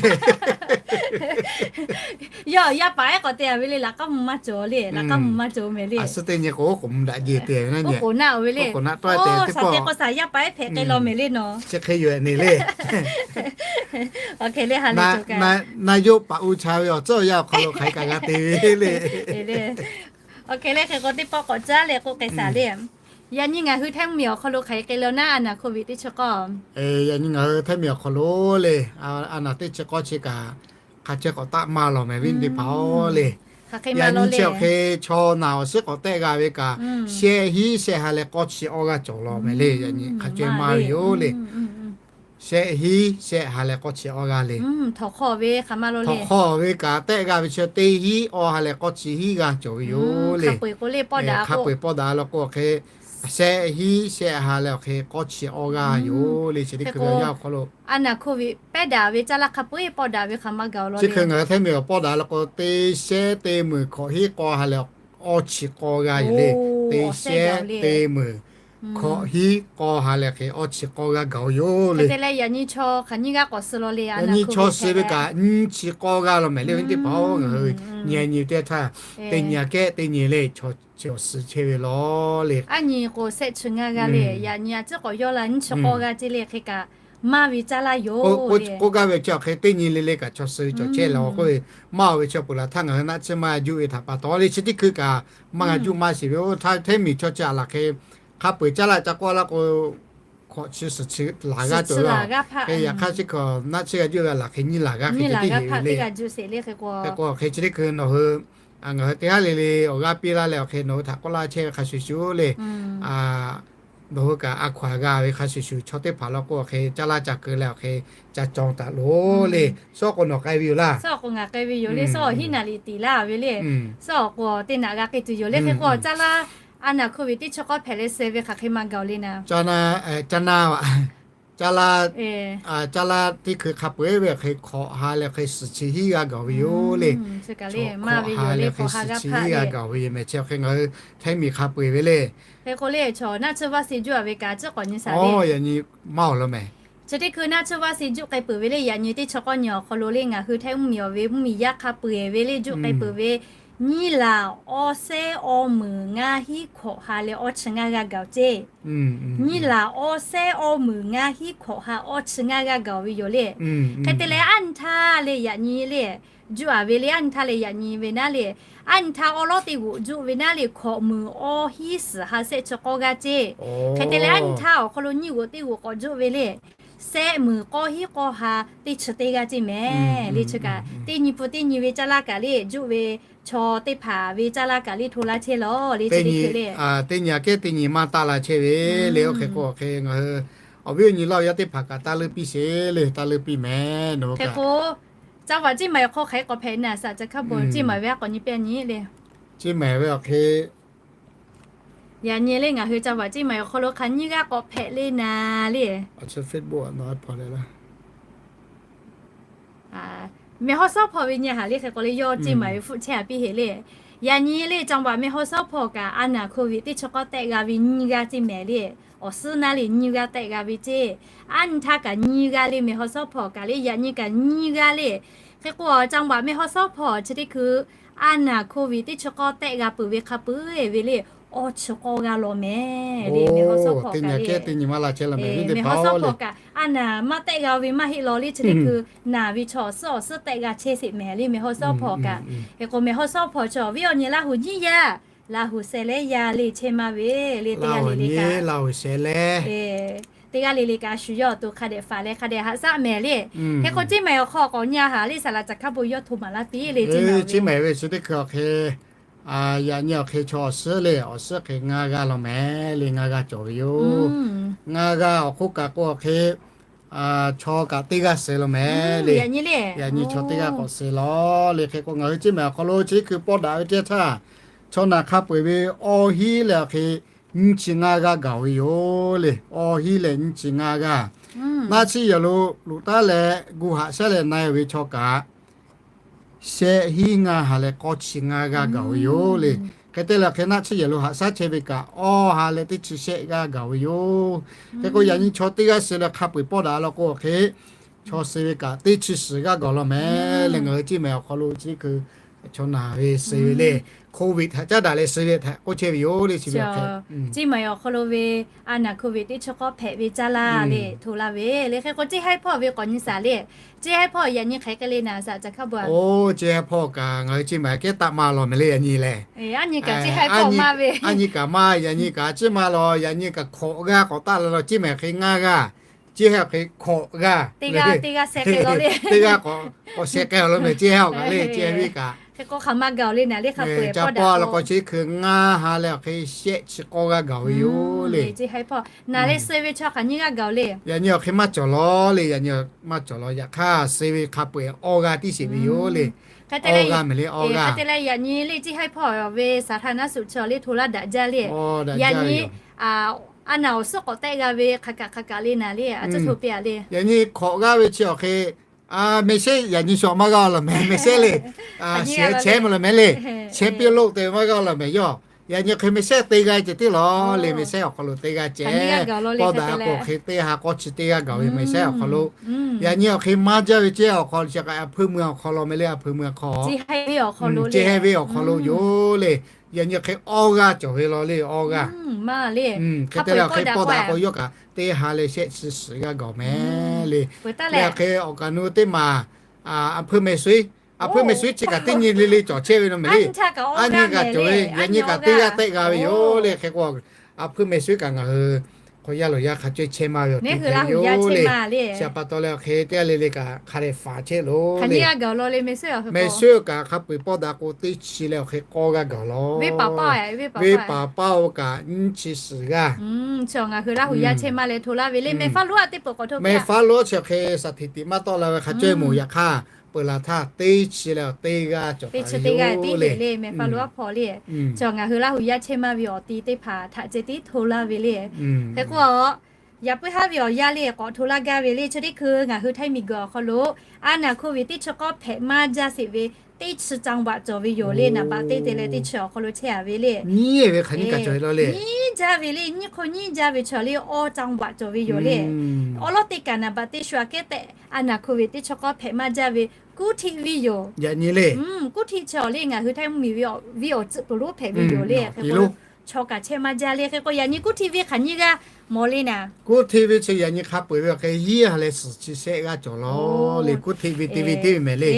Yawˇ yaˇ paˍ ehˉ k'awꞈ te a ve le, laꞈ k'aˉ mvuh maˇ cawˬ le, laꞈ k'aˉ mvuh maˇ cawˬ mehˍ le. A suh teˇ nyi k'o oˉ k'oˍ mvuh daꞈ jeˬ te ve naˉ nyi. Oˉ k'oˍ naˆ oˬ ve le. Oˉ k'oˍ naˆ tawˆ te teˇ pawˆ. Saˍ te k'o saˍ yaˇ paˍ ehˉ hpehꞈ k'ai law mehˍ le nawˬ. Chi hk'e yoˬ ne le. Awˬ hk'e le ha le. Na yawˇ paˍ uˇ cha ve awˬ tcuhˉ awˬ yanˇ awˬ hk'aw lo hk'aˬ hk'e kaꞈ g'a te ve le. Awˬ hk'e le hk'e k'o teˇ pawˆ k'awꞈ caˉ leh k'oˆ k'ai shaˍ le. Yaꞈ nyi ngaˬ hui Htaiˇ mvuhˇmiˬ awˬ hk'aw lo hk'aˬ hk'e k'ai law naˉ, a naˍ hk'oˆ ve teˇ chi k'awˇ. Yaꞈ nyi ngaˬ hui Htaiˇ mvuhˇmiˬ awˬ hk'aw lo le, a naˍ teˇ chi k'awˇ chi kaꞈ hk'a chehˇ k'awꞈ taˆ maˇ lawˬ mehˍ ve teˇ hpaˍ-oˬ le. Yaꞈ nyi chi awˬ hk'e chaw naˬ awˬ suhˉ k'awꞈ tehˆ g'a ve kaꞈ, shehˆ hinˉ shehˆ ha leh k'awˇ chi awˇ g'aˇ cawˬ law mehˍ le. Yaꞈ nyi hk'a chehˇ maˇ ve yoˬ le. Shehˆ hinˉ shehˆ ha leh k'awˇ chi awˇ g'aˇ le. Htawnˍ hk'aw ve kaꞈ tehˆ g'a ve chi teˇ hinˉ awˇ ha leh k'awˇ chi hinˉ g'aˇ cawˬ ve yoˬ le. Hk'a peu-eˬ pawˆ daꞈ law k'o awˬ hk'e, shehˆ hinˉ shehˆ ha leh awˬ hk'e k'awˇ chi awˇ g'aˇ yoˬ le. Chi teˇ hkui ve awˬ yanˇ awˬ hk'aw lo a naˍ hk'oˆ ve pehˉ daꞈ ve caˇ laˇ hk'a peu-eˬ pawˆ daꞈ ve hk'aˬ maˇ gaˬ-oˬ law. Chi hk'e ngaˬ hui Htaiˇ mvuhˇmiˬ awˬ pawˆ daꞈ law k'o, teˇ shehˆ teˇ meunˍ hkawꞈ hinˉ k'awˇ ha leh awˇ chi k'awˇ g'aˇ yoˬ le. Teˇ shehˆ teˇ meunˍ hkawꞈ hinˉ k'awˇ ha leh hk'e awˇ chi k'awˇ g'aˇ gaˬ-oˬ yoˬ le. Yaꞈ nyi chaw suh ve kaꞈ nyiˇ chi k'awˇ g'aˇ law mehˍ le. Ve teˇ hpaˍ-oˬ, ngaˬ hui nyi nyi teˇ htaˇ, teˇ nyi kehˉ teˇ nyi le chaw chi awˬ suh chehˇ ve law le. A nyi k'o shehˆ chi ngaˇ g'aˇ le. Yaꞈ nyi a ciˉ k'awꞈ yawˇ la nyiˇ chi k'awˇ g'aˇ ce le hk'e kaꞈ maˇ ve caˇ laˇ yoˬ. K'oˆ gaˇ ve chi awˬ hk'e teˇ nyi le le kaꞈ chaw suh ve cawˬ chehˇ law k'oˆ ve, maˇ oˬ ve chi peuˬ laˬ htaˇ ngaˬ hui naˆ tsuhˇ maˇ g'a juˆ ve htaꞈ pa taw le. Chi teˇ hkui kaꞈ maˇ g'a juˆ maˇ sheˍ ve oˇ htaˇ Htaiˇ mvuhˇmiˬ chaw chi a laˬ hk'e hk'a peu-eˬ caˇ laˇ ca k'awˇ laˇ k'o, hkawꞈ chi suhˍ chi laˬ g'aˇ cawˬ ve. Yaꞈ hk'aˇ chi hkawꞈ naˆ tsuhˇ g'a juˆ ve laˬ hk'e nyiˇ laˬ g'aˇ hk'e ce teˇ heˍ ve le. Hk'e k'o hk'e chi teˇ hkui nawˬ hui, ngaˬ hui teˇ haˉ le le awˬ g'aˇ piˇ laˇ leh awˬ hk'e nawˬ hui htaꞈ k'oˆ laˇ chehˇ ve hk'a shuˍ shuˍ le. Nawˬ hui kaꞈ a hkaw-anˬ g'a ve hk'a shuˍ shuˍ chaw teˇ hpaˍ law k'o awˬ hk'e caˇ laˇ ca keu leh awˬ hk'e ca cawˬ taˍ loˬ le. Suhˉ k'o nawˬ k'ai ve yoˬ laˇ. Suhˉ k'o ngaˬ k'ai ve yoˬ le. Suhˉ awˬ hiˉ naˍ liꞈ tiˍ laˇ ve le. Suhˉ awˬ k'o teˇ naꞈ g'a k'ai tuˬ yoˬ le. Hk'e k'o caˇ laˇ a naˍ hk'oˆ ve teˇ chi k'awˇ hpehꞈ leh suh ve hk'aˬ hk'e maˇ gaˬ-oˬ le naˍ. Caˇ laˇ, caˇ laˇ teˇ hkui hk'a peu-eˬ ve awˬ hk'e hkawꞈ ha leh hk'e suhˍ chi hiˉ g'aˇ gaˬ ve yoˬ le. Hkawꞈ ha leh hk'e suhˍ chi hiˉ g'aˇ gaˬ ve yoˬ mehˍ. Chi awˬ hk'e ngaˬ hui Htaiˇ mvuhˇmiˬ hk'a peu-eˬ ve le. Hk'e k'o le chaw naˆ tsuhˇ vaˇ se juˆ a ve kaꞈ a ciˉ k'awꞈ nyi shaˍ le. Yaꞈ nyi maˇ oˬ law mehˍ. Chi teˇ hkui naˆ tsuhˇ vaˇ se juˆ k'ai peuˬ ve le. Yaꞈ nyi teˇ chi k'awˇ nyi awˬ hk'aw lo le ngaˬ hui Htaiˇ mvuhˇmiˬ awˬ ve mvuhˇmiˬ yaˇ hk'a peu-eˬ ve le juˆ k'ai peuˬ ve Nyiˇ laˬ awˇ sehˉ awˇ meunˍ ngaˇ hinˉ hkawꞈ ha leh awˇ chi ngaˇ g'aˇ gaˬ-oˬ ceˇ. Nyiˇ laˬ awˇ sehˉ awˇ meunˍ ngaˇ hinˉ hkawꞈ ha awˇ chi ngaˇ g'aˇ gaˬ ve yoˬ le. Hk'e te leh aˉ nyi htaˇ le yaꞈ nyi le, juˆ-a ve le aˉ nyi htaˇ le yaꞈ nyi ve naˉ le, aˉ nyi htaˇ awˉ lawˉ teˇ g'oꞈ juˆ ve naˉ le hkawꞈ meunˍ awˇ hinˉ suhˍ ha sehˆ chi k'awˇ g'aˇ ceˇ. Hk'e te leh aˉ nyi htaˇ awˬ hk'aw lo nyiˇ g'oꞈ teˇ g'oꞈ k'awꞈ juˆ ve le, sehˆ meunˍ k'awˇ hinˉ k'awˇ ha teˇ chi teˇ g'aˇ ceˇ mehˍ le. Chi kaꞈ teˇ nyi pun teˇ nyi ve caˇ laˇ kaꞈ le juˆ ve chaw teˇ hpaˍ ve caˇ laˇ kaꞈ le hto laˇ chehˇ lawˬ le. Teˇ nyi aꞈ kehˉ teˇ nyi maˇ taˆ la chehˇ ve le. Oˇ hk'e k'o hk'e ngaˬ hui awˬ viˉ awˬ nyi laˇ yaˇ teˇ hpaˍ kaꞈ taˇ leuˆ piˇ sheˍ le, taˇ leuˆ piˇ mehˍ nawˬ hui kaꞈ. Caˇ vaꞈ ceˇ maˬ awˬ hk'aw hk'aˬ hk'e k'awꞈ hpehꞈ naˍ saꞈ ca hkaˇ bon ceˇ maˬ ve a k'awꞈ nyi piˇ a nyi le. Ceˇ maˬ ve awˬ hk'e yaꞈ nyi le ngaˬ hui caˇ vaꞈ ceˇ maˬ awˬ hk'aw lo hk'aˬ nyiˇ g'aˇ k'awꞈ hpehꞈ le naˍ le. Mehˬ hawˉ sawˉ hpawˇ ve nyi haˍ le hk'e k'o le yawˇ ceˇ maˬ ve hpfuhˆ chehˇ a piˇ heˍ le. Yaꞈ nyi le caˇ vaꞈ mehˬ hawˉ sawˉ hpawˇ kaꞈ a naˍ hkawˇ ve teˇ chi k'awˇ tehˆ g'a ve nyiˇ g'aˇ ceˇ mehˍ le. Awˬ suhˉ naˉ le nyiˇ g'aˇ tehˆ g'a ve ceˇ. Aˉ nyi htaˇ kaꞈ nyiˇ g'aˇ le mehˬ hawˉ sawˉ hpawˇ kaꞈ le yaꞈ nyi kaꞈ nyiˇ g'aˇ le. Hk'e k'o caˇ vaꞈ mehˬ hawˉ sawˉ hpawˇ chi teˇ hkui a naˍ hkawˇ ve teˇ chi k'awˇ tehˆ g'a peuˬ ve hk'a peu-eˬ ve le awˇ chi k'awˇ g'aˇ law mehˍ le mehˬ hawˉ sawˉ hpawˇ kaꞈ le. Mehˬ hawˉ sawˉ hpawˇ kaꞈ a naˍ maˇ tehˆ g'a ve maˇ heˆ law le chi teˇ hkui naˍ ve chaw awˬ suhˉ awˬ suhˉ tehˆ g'a chehˇ sheˍ mehˍ le mehˬ hawˉ sawˉ hpawˇ kaꞈ. Hk'e k'o mehˬ hawˉ sawˉ hpawˇ chi awˬ viˉ awˬ nyi Laˇ huˍ nyiˇ yaˇ, Laˇ huˍ sheh leh yaˇ le chehˇ maˇ ve le teˇ g'aˇ le le kaꞈ Laˇ huˍ sheh leh teˇ g'aˇ le le kaꞈ a shu yawˇ awˬ to hk'a dehꞈ faˍ leh hk'a dehꞈ haꞈ shaˆ mehˍ le. Hk'e k'o ceˇ maˬ awˬ hk'aw k'awꞈ nyi a haˍ le saˍ laꞈ ca hkaˇ bon yawˇ hto maˍ laˇ piˇ le ceˇ maˬ ve chi teˇ hkui awˬ hk'e yaꞈ nyi awˬ hk'e chaw awˬ suhˉ le awˬ suhˉ hk'e ngaˇ g'aˇ law mehˍ le ngaˇ g'aˇ cawˬ ve yoˬ. Ngaˇ g'aˇ awˬ hk'oˆ kaꞈ k'o awˬ hk'e chaw kaꞈ teˇ g'aˇ suh law mehˍ le. Yaꞈ nyi chaw teˇ g'aˇ k'awꞈ suh law le. Hk'e k'o ngaˬ hui ceˇ maˬ awˬ hk'aw lo chi hkui pawˇ daꞈ ve teˇ htaˇ, chaw naˬ hk'a peu-eˬ ve awˇ hinˉ leh awˬ hk'e nyiˇ chi ngaˇ g'aˇ gaˬ ve yoˬ le. Awˇ hinˉ leh nyiˇ chi ngaˇ g'aˇ. Naˆ tsuhˇ yehˬ lo loꞈ taˉ leh gu haꞈ shaˉ leh na-e ve chaw kaꞈ shehˆ hinˉ ngaˇ ha leh k'awˇ chi ngaˇ g'aˇ gaˬ ve yoˬ le. Hk'e te leh hk'e naˆ tsuhˇ yehˬ lo haꞈ shaˉ chehˇ ve kaꞈ awˇ ha leh teˇ chi shehˆ g'aˇ gaˬ ve yoˬ. Hk'e k'o yaꞈ nyi chaw teˇ g'aˇ suh leh hk'a peu-eˬ pawˇ daꞈ law k'o hk'e chaw suh ve kaꞈ teˇ chi suhˍ g'aˇ gaˬ law mehˍ le. Ngaˬ hui ceˇ maˬ awˬ hk'aw lo chi hkui chaw naˬ ve suh ve le, COVID htaꞈ caˉ daꞈ leh suh ve htaꞈ k'oˆ chehˇ ve yoˬ le chi ve. Ceˇ maˬ awˬ hk'aw lo ve a naˍ COVID teˇ chi k'awˇ hpehꞈ ve caˇ laˇ le hto laˇ ve le. Hk'e k'o ceˇ haiˉ hpawˇ ve k'awꞈ nyi saˍ le. Ceˇ haiˉ hpawˇ yaꞈ nyi hk'aˬ hk'e le naˍ saˍ ca hkaˇ bon a. Oˇ ceˇ haiˉ hpawˇ kaꞈ ngaˬ hui ceˇ maˬ kehˉ taˆ maˇ law mehˍ le yaꞈ nyi lehˬ. Aˉ nyi kaꞈ maˇ yaꞈ nyi kaꞈ ceˇ maˬ law yaꞈ nyi kaꞈ hkawꞈ g'aˇ k'awꞈ taˆ la law ceˇ maˬ hk'e ngaˇ g'aˇ. Ceˇ haiˉ hk'e hkawꞈ g'aˇ. Teˇ g'aˇ teˇ g'aˇ sheh k'ai law le. Teˇ g'aˇ k'awꞈ sheh k'ai law mehˍ ceˇ haiˉ awˬ kaꞈ le ceˇ haiˉ ve kaꞈ. Hk'e k'o hk'aˬ ma gaˬ le naˍ le hk'a peu-eˬ pawˇ daꞈ law k'o chi hkui ngaˇ ha leh awˬ hk'e shehˆ chi k'awˇ g'aˇ gaˬ ve yoˬ le. Ceˇ haiˉ hpawˇ naˍ le suh ve chaw hk'aˬ nyiˇ g'aˇ gaˬ le. Yaꞈ nyi awˬ hk'e maˇ cawˬ law le yaꞈ nyi maˇ cawˬ law. Yaꞈ hk'aˇ suh ve hk'a peu-eˬ awˇ g'aˇ tiˉ sheˍ ve yoˬ le. Awˇ g'aˇ mehˍ le awˇ g'aˇ. Hk'e te leh yaꞈ nyi le ceˇ haiˉ hpawˇ ve saˍ htaˇ naˉ suꞈ chi le hto laˇ daꞈ jaˇ le. Yaꞈ nyi a naˍ awˬ suhˉ k'awꞈ tehˆ g'a ve hk'aˬ kaꞈ hk'aˬ kaꞈ le naˍ le a ciˉ hto piˇ a le. Yaꞈ nyi hkawꞈ g'aˇ ve chi awˬ hk'e mehˍ shehˉ yaꞈ nyi shu maˇ g'aˇ law mehˍ mehˍ shehˉ le. Shehˉ chehˇ maˇ law mehˍ le. Chehˇ piˇ loˆ te maˇ g'aˇ law mehˍ yawˇ. Yaꞈ nyi hk'e mehˍ shehˉ teˇ g'aˇ ceh tiˉ law le mehˍ shehˉ awˬ hk'aw lo teˇ g'aˇ ceh. Pawˇ daꞈ k'o hk'e teˇ ha k'awˇ chi teˇ g'aˇ gaˬ ve mehˍ shehˉ awˬ hk'aw lo. Yaꞈ nyi awˬ hk'e maˇ jaˇ ve ceˇ awˬ hk'aw lo chi k'ai a hpuiˇ meuˇ awˬ hk'aw lo mehˍ le a hpuiˇ meuˇ hk'aw ceˇ haiˉ ve awˬ hk'aw lo yoˬ le. Yaꞈ nyi hk'e awˇ g'aˇ cawˬ ve law le awˇ g'aˇ. Hk'e te leh awˬ hk'e pawˇ daꞈ k'o yawˇ kaꞈ teˇ ha leh shehˆ chi suhˍ g'aˇ gaˬ mehˍ le. Leh awˬ hk'e awˬ kaꞈ nu teˇ maˬ a hpuiˇ mehˍ suhˉ, a hpuiˇ mehˍ suhˉ chi kaꞈ teˇ nyi le le cawˬ chehˇ ve law mehˍ le. Aˉ nyi kaꞈ cawˬ ve yaꞈ nyi kaꞈ teˇ g'aˇ tehˆ g'a ve yoˬ le. Hk'e k'o a hpuiˇ mehˍ suhˉ kaꞈ ngaˬ hui hk'aw yaˇ loˬ yaˇ hk'a cawehˇ chehˇ maˇ ve awˬ te yoˬ le. Chi pa taw leh awˬ hk'e teˇ g'aˇ le le kaꞈ hk'a dehꞈ faˍ chehˇ loˬ le. Mehˍ suhˉ kaꞈ hk'a peu-eˬ pawˇ daꞈ k'o teˇ chi leh awˬ hk'e k'awˇ g'aˇ gaˬ law. Venˇ paˍ paˇ-oˬ kaꞈ nyiˇ chi suhˍ g'aˇ. Ngaˬ hui Laˇ huˍ yaˇ chehˇ maˇ leh hto laˇ ve le mehˍ faˉ lo a teˇ peuˬ k'awꞈ hto. Mehˍ faˉ lo chi awˬ hk'e saˍ htiˍ tiꞈ maˇ tawˆ la ve hk'a cawehˇ moˍ yaꞈ hk'aˇ peuˬ laˬ htaˇ teˇ chi leh teˇ g'aˇ cawˬ teˇ chi teˇ g'aˇ tiˉ le mehˍ faˉ lo a hpawˇ le. Chi ngaˬ hui Laˇ huˍ yaˇ chehˇ maˇ ve awˬ ti teˇ hpaˍ htaꞈ ceh tiˉ hto laˇ ve le. Hk'e k'o Yaꞈ puiˉ haˉ ve awˬ yanˇ le k'awꞈ hto laˇ gaˇ ve le, chi teˇ hkui ngaˬ hui Htaiˇ miˬguiˬ awˬ hk'aw lo a naˍ hko ve teˇ chi k'awˇ hpehꞈ maˇ jaˇ sheˍ ve teˇ chi จังหวัด cawˬ ve yoˬ le. Naˍ baꞈ teˇ te leh teˇ chi awˬ hk'aw lo chehˇ a ve le. Nyiˉ ve hk'aˬ nyiˇ kaꞈ cawˬ ve law le. Nyiˉ jaˇ ve le, nyiˇ hk'aw nyiˉ jaˇ ve chaw le awˇ จังหวัด cawˬ ve yoˬ le. Awˉ lawˉ teˇ kaꞈ naˍ baꞈ teˇ shu aꞈ kehˉ tehꞈ a naˍ hko ve teˇ chi k'awˇ hpehꞈ maˇ jaˇ ve kuˉ htiˆ viˇ yoˬ. Yaꞈ nyi le, kuˉ htiˆ chi awˬ le ngaˬ hui Htaiˇ mvuhˇmiˬ ve awˬ viˉ awˬ tcuhˆ peuˬ lonˉ hpehꞈ ve yoˬ le. Hk'e k'o chaw kaꞈ chehˇ maˇ jaˇ le. Hk'e k'o yaꞈ nyi kuˉ htiˆ viˇ hk'aˬ nyiˇ g'aˇ mawˬ le naˍ. Kuˉ htiˆ viˇ chi yaꞈ nyi hk'a peu-eˬ ve awˬ hk'e hiˉ ha leh suhˍ chi shehˆ g'aˇ cawˬ law le. Kuˉ htiˆ viˇ te ve teˇ ve mehˍ le.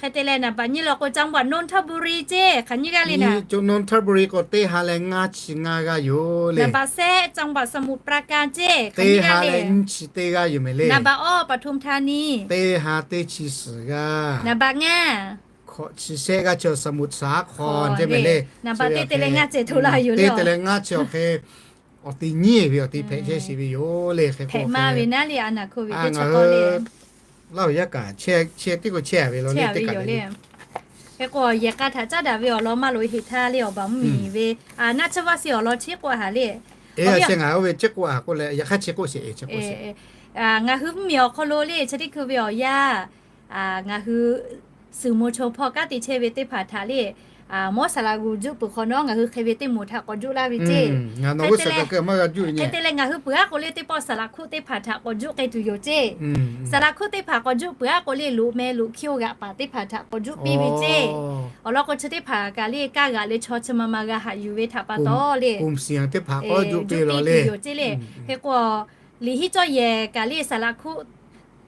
Hk'e te leh naˍ baꞈ nyiˇ law k'o จังหวัดนนทบุรี ceˇ hk'aˬ nyiˇ g'aˇ le naˍ. Nonhthaburi k'o teˇ ha leh ngaˇ chi ngaˇ g'aˇ yoˬ le. Naˍ baꞈ shehˆ จังหวัดสมุทรปราการ ceˇ teˇ ha leh nyiˇ chi teˇ g'aˇ yoˬ mehˍ le. Naˍ baꞈ awˇ ปทุมธานี teˇ ha teˇ chi suhˍ g'aˇ. Naˍ baꞈ ngaˇ hkawꞈ chi shehˆ g'aˇ chi สมุทรสาคร ceˇ mehˍ le. Naˍ baꞈ teˇ te leh ngaˇ cehˬ hto la yoˬ le. Teˇ te leh ngaˇ chi awˬ hk'e awˬ ti nyiˇ ve awˬ ti hpehꞈ chehˇ sheˍ ve yoˬ le. Hk'e k'o hpehꞈ maˇ ve naˉ le a naˍ hko ve teˇ chi k'awˇ le. Laˇ huˍ yaˇ kaꞈ chehˇ tiˉ k'o chehˇ ve law le. Hk'e k'o yehˬ k'a htaꞈ caˉ daꞈ ve awˬ lawn maˇ loꞈ e heꞈ htaˇ le awˬ baˬ mvuhˇmiˬ ve naˆ tsuhˇ vaˇ sheˍ awˬ lawn chi k'oˆ haˍ le. Ngaˬ hui mvuhˇmiˬ awˬ hk'aw lo le chi teˇ hkui ve awˬ yanˇ ngaˬ hui suhˍ mo chaw hpawˇ kanˉ te chehˇ ve teˇ hpaˍ htaꞈ le, mawˇ saˍ laꞈ g'uˬ juˆ peuˬ hk'awꞈ nawˉ ngaˬ hui hk'e ve teˇ moˍ htaꞈ k'awꞈ juˆ laˇ ve ceˇ. Hk'e te leh ngaˬ hui peuˬ aˉ k'o le teˇ pawˆ saˍ laꞈ hkuˆ teˇ hpaˍ htaꞈ k'awꞈ juˆ k'ai tuˬ yoˬ ceˇ. Saˍ laꞈ hkuˆ teˇ hpaˍ k'awꞈ juˆ peuˬ aˉ k'o le loꞈ meh loꞈ hkiˇ-oˆ g'aꞈ paˍ teˇ hpaˍ htaꞈ k'awꞈ juˆ piˇ ve ceˇ. Awˬ lawn k'o chi teˇ hpaˍ kaꞈ le kaˇ g'aꞈ leh chaw chi ma ma g'a haꞈ yuˬ ve htaꞈ pa taw le, juˆ piˇ tuˬ yoˬ ceˇ le. Hk'e k'o liꞈ hiˉ cawˇ yehˬ kaꞈ le saˍ laꞈ hkuˆ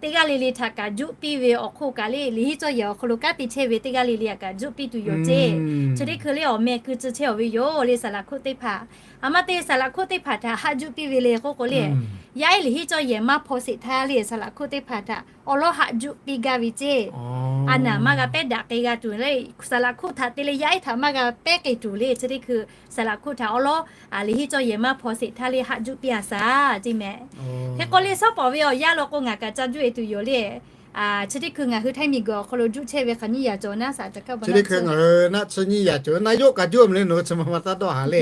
teˇ g'aˇ le le htaꞈ kaꞈ juˆ piˇ ve awˬ hk'oˆ kaꞈ le liꞈ hiˉ cawˇ yehˬ awˬ hk'aw lo kanˉ te chehˇ ve teˇ g'aˇ le le htaꞈ kaꞈ juˆ piˇ tuˬ yoˬ ceˇ. Chi teˇ hkui le awˬ meh keu tcuh chehˇ-oˬ ve yoˬ le saˍ laꞈ hkuˆ teˇ hpaˍ. A ma te saˍ laꞈ hkuˆ teˇ hpaˍ htaꞈ haˆ juˆ piˇ ve le k'oˆ k'o le, yaˇ ehˉ liꞈ hiˉ cawˇ yehˬ maˇ hpaw sheˍ htaˇ le saˍ laꞈ hkuˆ teˇ hpaˍ htaꞈ awˬ lawˉ haˆ juˆ piˇ gaˇ ve ceˇ. A naˍ maˇ g'a pehˉ daꞈ k'ai g'a tuˬ le, saˍ laꞈ hkuˆ htaꞈ te leh yaˇ ehˉ htaꞈ maˇ g'a pehˉ k'ai tuˬ le chi teˇ hkui saˍ laꞈ hkuˆ htaꞈ awˬ lawˉ liꞈ hiˉ cawˇ yehˬ maˇ hpaw sheˍ htaˇ le haˆ juˆ piˇ a shaˍ ceˇ mehˍ. Hk'e k'o le shawˉ pawˍ ve awˬ yanˇ law k'o ngaˬ kaꞈ ca juˆ e tuˬ yoˬ le. Chi teˇ hkui ngaˬ hui Htaiˇ miˬguiˬ awˬ hk'aw lo juˆ chehˇ ve hk'aˬ nyiˇ yaꞈ cawˬ naˉ shaˍ ca kaˇ ba chi teˇ hkui ngaˬ hui naˆ tsuhˇ nyiˇ yaꞈ cawˬ naˆ yoˆ kaꞈ juˆ a meh le nawˬ hui chi ma ma taˇ dawˇ haˍ le.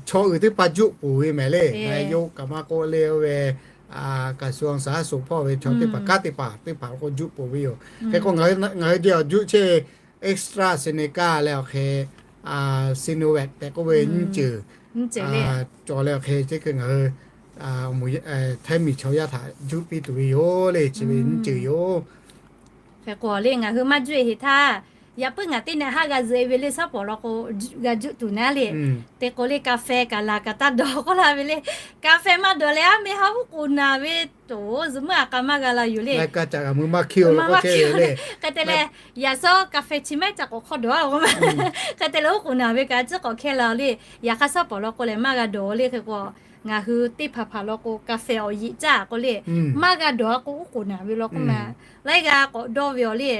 Chaw uiˍ teˇ hpaˍ juˆ poˬ ve mehˍ le. Ngaˬ yoˬ kaꞈ maˇ k'oˆ le oˇ ve กระทรวงสาธารณสุข hpawˇ ve chaw teˇ hpaˍ kanˉ teˇ hpaˍ teˇ hpaˍ k'o juˆ poˬ ve yoˬ. Hk'e k'o ngaˬ hui ngaˬ hui jehˬ awˬ juˆ chehˇ ve AstraZeneca leh awˬ hk'e Sinovac tehꞈ k'oˆ ve nyiˇ ceuˬ cawˬ leh awˬ hk'e chi hkui ngaˬ hui Htaiˇ miˬ chaw yaˇ htaꞈ juˆ piˇ tuˬ ve yoˬ le. Chi ve nyiˇ ceuˬ yoˬ. Hk'e k'o le ngaˬ hui maˇ juˆ e heˍ htaˇ, yaꞈ puiˉ ngaˬ teˇ nehˬ haˆ g'a zuhꞈ e ve le shawˉ pawˍ law k'o g'a juˆ tuˬ naˉ le. Te k'o le กาแฟ kaꞈ laˬ kaꞈ taˇ dawˬ k'oˆ la ve le. กาแฟ maˇ dawˬ leh aˉ meh ha uˉ k'oˍ naˍ ve, toꞈ zuhꞈ meuˇ a k'a maˇ g'a la yoˬ le. Hk'e te leh yaꞈ shawˉ กาแฟ chi maˇ ca k'awꞈ hk'awˇ dawˬ a k'o ma. Hk'e te leh uˉ k'oˍ naˍ ve kaꞈ ciˉ k'awꞈ hkehˇ la le. Yaꞈ hk'aˇ shawˉ pawˍ law k'o lehˬ maˇ g'a dawˬ le. Hk'e k'o ngaˬ hui teˇ hpaˍ hpaˍ law k'o กาแฟ awˬ yiꞈ caˇ k'o le, maˇ g'a dawˬ a k'o uˉ k'oˍ naˍ ve law k'oˆ ma. Laiˉ g'aˇ k'awꞈ dawˇ ve awˬ le.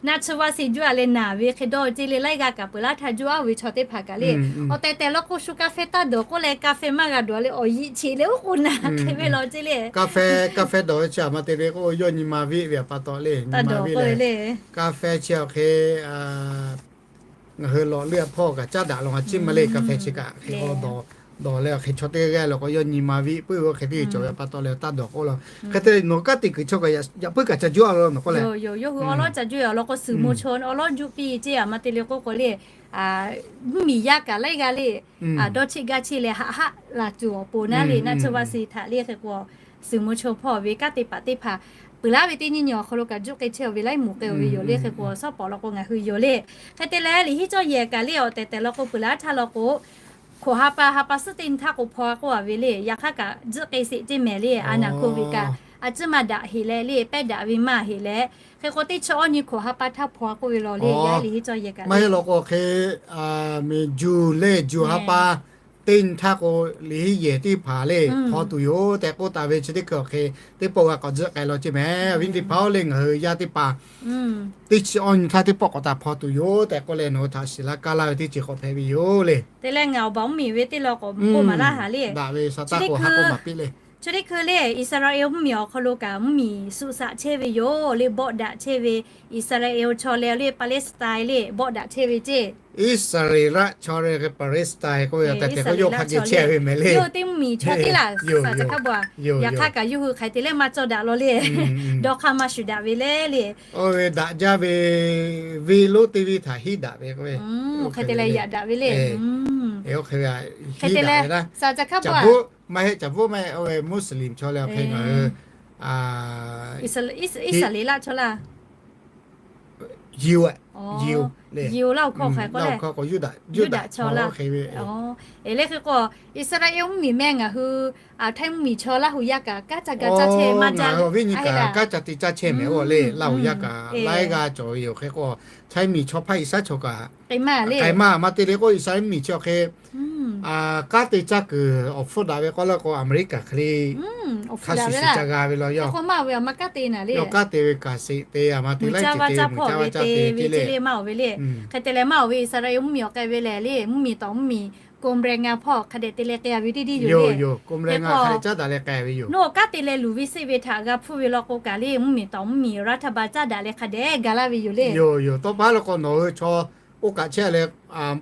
Naˆ tsuhˇ vaˇ sheˍ juˆ a leh naˍ ve hk'e dawˇ ceˇ le. Laiˉ g'aˇ kaꞈ peuˬ laˇ htaˇ juˆ a ve chaw teˇ hpaˍ kaꞈ le, awˬ tehˬ tehˬ law k'o shu กาแฟ taˇ dawˬ k'oˆ leh กาแฟ maˇ g'a dawˬ a le awˬ yiꞈ cheꞈ leh uˉ k'oˍ naˍ hk'e ve law ceˇ le. กาแฟ กาแฟ dawˬ ve chi a ma te ve k'o yawˇ nyi ma viˆ ve pa taw le, nyi ma viˆ le. กาแฟ chi awˬ hk'e ngaˬ hui lawꞈ leuˆ a hpawˇ kaꞈ caˉ daꞈ law a ciˉ ma le. กาแฟ chi kaꞈ hk'e k'o dawˬ leh awˬ hk'e chaw teˇ g'aˇ law k'o yawˇ nyi ma viˆ puiˉ ve hk'e te cawˬ ve pa taw leh taˇ dawˬ k'oˆ la. Hk'e te nawˬ kanˉ te kuiˬ chaw kaꞈ yaꞈ puiˉ kaꞈ ca juˆ a law nawˬ k'oˆ leh, yawˇ hui awˬ lawˉ ca juˆ a law k'o suhˍ mo chaw awˬ lawˉ juˆ piˇ ceˇ a ma te le k'oˆ k'o le, mvuhˇmiˬ yaˇ kaꞈ laiˉ g'aˇ le dawˇ cheˆ gaˇ cheˆ leh haꞈ haˆ laˬ tuˬ awˬ pon naˉ le. Naˆ tsuhˇ vaˇ sheˍ htaꞈ le hk'e k'o suhˍ mo chaw hpawˇ ve kanˉ te paˍ teˇ hpaˍ peuˬ laˇ ve teˇ nyiˇ nyi awˬ hk'aw lo kaꞈ juˆ k'ai chehˇ ve laiˉ moˍ k'ai ve yoˬ le. Hk'e k'o shawˉ pawˍ law k'o ngaˬ hui yoˬ le. Hk'e te leh liꞈ hiˉ cawˇ yehˬ kaꞈ le awˬ tehˬ tehˬ law k'o peuˬ laˇ htaˇ law k'o hkoꞈ ha pa ha pa suhˉ teˇ nyi htaˇ k'o hpaw a k'oˆ a ve le. Yaꞈ hk'aˇ kaꞈ juˆ k'ai sheˍ ceˇ mehˍ le. A naˍ hko viꞈ kaꞈ a ciˉ maˇ daꞈ heˍ leh le pehˉ daꞈ ve maˇ heˍ leh, hk'e k'o teˇ chi awˇ nyi hkoꞈ ha pa htaˇ hpaw a k'oˆ ve law le. Yaˇ liꞈ hiˉ cawˇ yehˬ kaꞈ maˇ heˆ law k'o hk'e, mehˍ juˬ le juˬ ha pa teˇ nyi htaˇ k'o liꞈ hiˉ yehˬ teˇ hpaˍ le hpaw tuˬ yoˬ tehꞈ k'oˆ taˍ ve chi teˇ hkui awˬ hk'e teˇ pawˆ g'a k'awꞈ juˆ k'ai law ceˇ mehˍ. Awˬ viˉ teˇ hpaˍ-oˬ le ngaˬ hui yaˇ teˇ hpaˍ teˇ chi awˇ nyi htaˇ teˇ pawˆ k'awꞈ taˍ hpaw tuˬ yoˬ tehꞈ k'oˆ leh nawˬ hui htaꞈ shiˍ laˇ kaˇ laˇ ve teˇ ceuˬ k'awꞈ hpehꞈ ve yoˬ le. Te leh ngaˬ awˬ baˬ mvuhˇmiˬ ve teˇ law k'awꞈ k'oˆ maˍ laˇ haˍ le. Daꞈ ve sha taˇ k'o ha k'oˆ maˍ piˇ le. Chi teˇ hkui le, Iˉsaˍreˍlaˆ mvuhˇmiˬ awˬ hk'aw lo kaꞈ mvuhˇmiˬ suhˍ saꞈ chehˇ ve yoˬ le, bawˆ daꞈ chehˇ ve, Iˉsaˍreˍlaˆ chaw leh le Palestine le bawˆ daꞈ chehˇ ve ceˇ. Iˉsaˍreˍlaˆ chaw le Palestine k'oˆ ve, yawˇ teˇ mvuhˇmiˬ chaw teˇ laˬ, suhˍ saꞈ hk'a bawˬ, yaꞈ hk'aˇ kaꞈ yawˇ hui hk'aˬ hk'e te leh maˇ cawˇ daꞈ law le. Dawˇ hk'aˇ maˇ shuˍ daꞈ ve le le. Oˇ ve daꞈ jaˇ ve, venˇ lonˉ teˇ venˇ htaꞈ hiˉ daꞈ ve k'o, hk'e te leh yaꞈ daꞈ ve le. Oˇ hk'e te leh, suhˍ saꞈ hk'a bawˬ, maˇ heˆ, caˍ bvuhˆ maˇ heˆ, oˇ ve Muslim chaw leh awˬ hk'e ngaˬ hui Iˉsaˍreˍlaˆ chaw laˇ, Yuˬ, Yuˬ le, Yuˬ laˇ oˬ hk'aw k'o, Yuˇdaꞈ chaw laˇ. Eˬ, le hk'e k'o, Iˉsaˍreˍlaˆ mvuhˇmiˬ meh ngaˬ hui htaiˇ mvuhˇmiˬ chaw Laˇ hu yaˇ kaꞈ kanˉ ca ga caˇ chehˇ maˇ jaˇ le. Viˉ nyi kaꞈ kanˉ ca te caˇ chehˇ mehˍ oˇ le, Laˇ hu yaˇ kaꞈ laiˉ g'aˇ cawˬ ve yoˬ. Hk'e k'o, htaiˇ mvuhˇmiˬ chaw hpaˇ Iˉsaˍreˍlaˆ chaw kaꞈ k'ai maˇ maˇ te le k'o, Iˉsaˍreˍlaˆ mvuhˇmiˬ chi awˬ hk'e kanˉ te caˇ kuiˬ awˬ hpfuhˇ daꞈ ve k'oˆ laˇ k'o, America hk'e le hk'a shuˍ shuˍ ca g'a ve law yaˇ. Yawˇ kanˉ te ve kaꞈ sheˍ te a ma te laiˉ ceuˬ te, mui caˇ vaˇ caˇ hpawˇ ve te ve ceˇ le maˇ oˬ ve le. Hk'e te leh maˇ oˬ ve Iˉsaˍreˍlaˆ mvuhˇmiˬ awˬ k'ai ve lehˬ le, mvuhˇmiˬ tawˍ mvuhˇmiˬ กรมแรงงาน hpawˇ hk'a dehꞈ te leh k'ai ve teˇ deˇ yoˬ le. Hk'e k'o, naˬ oˬ kanˉ te leh luˬ ve seˆ ve htaꞈ g'a hpfuhˇ ve law k'o kaꞈ le, mvuhˇmiˬ tawˍ mvuhˇmiˬ รัฐบาล caˇ daꞈ leh hk'a dehꞈ ga laˇ ve yoˬ le. Yoˬ yoˬ, tawˇ pa law k'o nawˬ hui chaw oˇ kaꞈ chehˇ leh,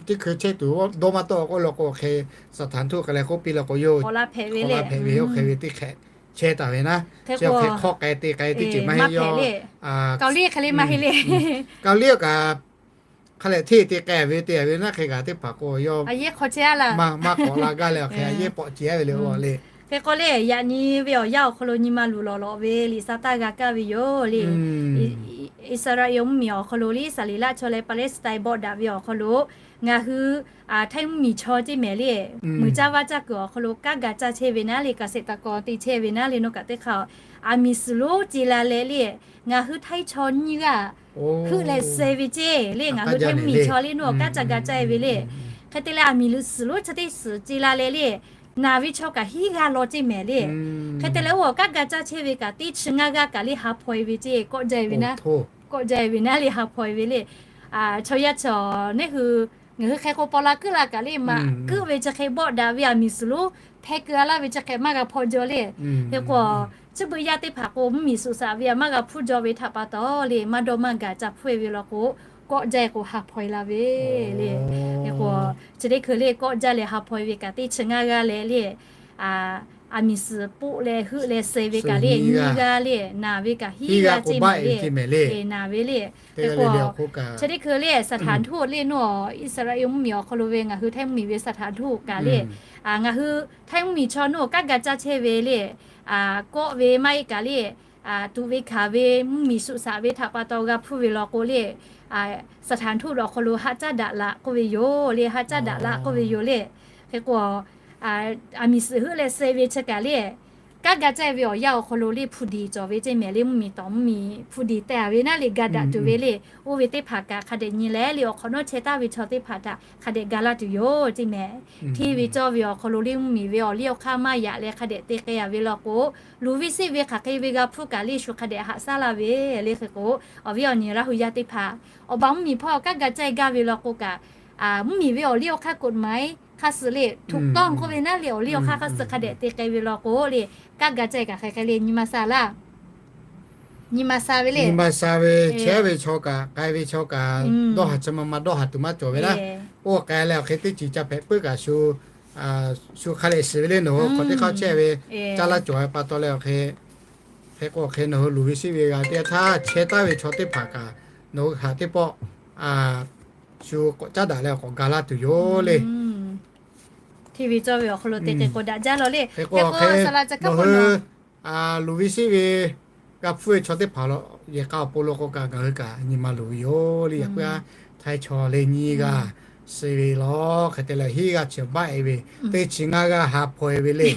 teˇ hkui chehˇ tuˬ dawˇ maˇ tawˆ k'oˆ law k'o, hk'e saˍtanˍ htoˆ k'ai leh k'oˆ piˇ law k'o, yawˇ k'awꞈ la hpehꞈ ve le. Oˇ hk'e ve teˇ hk'e chehˇ taˍ ve naˉ, chi hk'e hk'awˇ k'ai te k'ai teˇ ceuˬ maˇ heˆ le. Kaoˍliˇ hk'e le maˇ heˆ le. Kaoˍliˇ kaꞈ hk'a lehˬ hteˇ te k'ai ve te ve naˉ, hk'e kaꞈ teˇ hpaˍ k'o yawˇ maˇ k'awꞈ la gaˇ leh awˬ hk'e a yehˉ pawꞈ ce a ve le oˇ le. Hk'e k'o le, yaꞈ nyi ve awˬ yanˇ awˬ hk'aw lo nyi ma luˬ lawˬ lawꞈ ve liꞈ sa taˇ g'a kaˇ ve yoˬ le. Iˉsaˍreˍlaˆ mvuhˇmiˬ awˬ hk'aw lo le, Iˉsaˍreˍlaˆ chaw leh Palestine bawˆ daꞈ ve awˬ hk'aw lo ngaˬ hui htaiˇ mvuhˇmiˬ chaw ceˇ mehˍ le, mui caˇ vaˇ caˇ kuiˬ awˬ hk'aw lo kanˉ ga caˇ chehˇ ve naˉ le, เกษตรกร te chehˇ ve naˉ le, nawˬ kaꞈ teˇ hk'a aˬ miˍ suhˍ lonˉ ce la leh le, ngaˬ hui htaiˇ chaw nyiˇ g'aˇ heuˆ leh suh ve ceˇ le, ngaˬ hui htaiˇ mvuhˇmiˬ chaw le nawˬ kanˉ ca ga caˇ ve le. Hk'e te leh aˬ miˍ suhˍ lonˉ chi teˇ suhˍ ce la leh le, naˬ ve chaw kaꞈ hiˉ g'aˇ law ceˇ mehˍ le. Hk'e te leh oˇ kanˉ ga caˇ chehˇ ve kaꞈ teˇ chi ngaˇ g'aˇ kaꞈ le ha hpaw e ve ceˇ, kawˆ jaˇ e ve naˉ, kawˆ jaˇ e ve naˉ le ha hpaw e ve le. Chaw yaˇ chaw neˇ hui, ngaˬ hui hk'e k'o paw la kuiˉ la kaꞈ le maꞈ kuiˉ ve chi hk'e bawˆ daꞈ ve aˬ miˍ suhˍ lonˉ hpeh keu a laˇ ve chi hk'e maˇ g'a hpaw jaw le. Hk'e k'o, chi beuꞈ yaˇ teˇ hpaˍ k'o mvuhˇmiˬ suhˍ saꞈ ve a maˇ g'a hpfuhˇ jaw ve htaꞈ pa taw le, maˇ dawˇ maˇ gaˬ ca hpfuhˇ e ve law k'o, kawˆ jaˇ e k'o ha hpaw e la ve le. Hk'e k'o, chi teˇ hkui le kawˆ jaˇ leh ha hpaw e ve kaꞈ teˇ chi ngaˇ g'aˇ leh le, aˬ miˍ suhˍ poˆ leh heuˆ leh suh ve kaꞈ le nyiˇ g'aˇ le, naˬ ve kaꞈ hiˉ g'aˇ ceˇ mehˍ le, naˬ ve le. Hk'e k'o, chi teˇ hkui le สถานทูต le nawˬ Iˉsaˍreˍlaˆ mvuhˇmiˬ awˬ hk'aw lo ve ngaˬ hui htaiˇ mvuhˇmiˬ ve สถานทูต kaꞈ le, ngaˬ hui htaiˇ mvuhˇmiˬ chaw nawˬ kanˉ ga caˇ chehˇ ve le, kawˆ ve maˇ heˆ kaꞈ le, tuꞈ ve hkanˍ ve mvuhˇmiˬ suhˍ saꞈ ve htaꞈ pa taw g'a hpfuhˇ ve law k'o le, สถานทูต awˬ hk'aw lo haꞈ caˉ daꞈ laꞈ k'oˆ ve yoˬ le, haꞈ caˉ daꞈ laꞈ k'oˆ ve yoˬ le. Hk'e k'o, aˬ miˍ suhˍ heuˆ leh suh ve chi kaꞈ le, kanˉ ga caˇ ve awˬ yanˇ awˬ hk'aw lo le ผู้ดี cawˬ ve ceˇ mehˍ le, mvuhˇmiˬ tawˍ mvuhˇmiˬ ผู้ดี te a ve naˉ le ga daꞈ tuˬ ve le. Oˇ ve teˇ hpaˍ kaꞈ hk'a dehꞈ nyi leh le awˬ hk'awꞈ nawˉ chehˇ taˍ ve chaw teˇ hpaˍ htaꞈ hk'a dehꞈ ga laˇ tuˬ yoˬ ceˇ mehˍ. Hteˇ ve cawˇ ve awˬ hk'aw lo le mvuhˇmiˬ ve awˬ liˇ awˬ hk'aˇ maˇ yaꞈ leh hk'a dehꞈ te k'ai a ve law k'o, luˬ ve seˆ ve hk'aˬ hk'e ve g'a hpfuhˇ kaꞈ le shu hk'a dehꞈ haꞈ shaˉ laˇ ve le. Hk'e k'o, awˬ viˉ awˬ nyi Laˇ hu yaˇ teˇ hpaˍ, awˬ ba mvuhˇmiˬ hpawˇ kanˉ ga caˇ e gaˇ ve law k'o kaꞈ, mvuhˇmiˬ ve awˬ liˇ awˬ hk'aˇ กฎหมาย hk'a suh le ถูกต้อง k'oˆ ve naˉ le awˬ liˇ awˬ hk'aˇ hk'a suh hk'a dehꞈ te k'ai ve law k'o le, kanˉ ga caˇ e kaꞈ hk'e hk'e le nyi ma sha laˇ. Nyi ma sha ve le. Nyi ma sha ve chehˇ ve chaw kaꞈ k'ai ve chaw kaꞈ dawˇ haˍ chi ma ma dawˇ haˍ tuˬ maˇ cawˬ ve laˇ. Oˇ k'ai leh awˬ hk'e teˇ ceuˬ ca hpehꞈ puiˉ kaꞈ shu, shu hk'a lehˬ shiˍ ve le nawˬ hui hk'awꞈ teˇ hk'aˇ chehˇ ve caˇ laˇ cawˬ ve pa taw leh awˬ hk'e, hk'e k'o awˬ hk'e nawˬ hui luˬ ve seˆ ve g'a teˇ g'aˇ htaˇ chehˇ taˍ ve chaw teˇ hpaˍ kaꞈ nawˬ hui htaꞈ teˇ pawˆ shu k'awꞈ caˉ daꞈ leh k'awꞈ ga laˇ tuˬ yoˬ le. Hteˇ ve cawˇ ve awˬ hk'aw lo te k'ai k'o daꞈ jaˇ law le. Hk'e k'o hk'e, nawˬ hui luˬ ve seˆ ve g'a hpfuhˇ ve chaw teˇ hpaˍ law, yehˬ k'a awˬ pon lo k'o kaꞈ ngaˬ hui kaꞈ nyi ma luˬ ve yoˬ le. Yaꞈ puiˉ a, htaiˇ chaw le nyiˇ g'aˇ suh ve law, hk'e te leh hiˉ g'aˇ chi baˆ e ve, teˇ chi ngaˇ g'aˇ ha hpaw e ve le.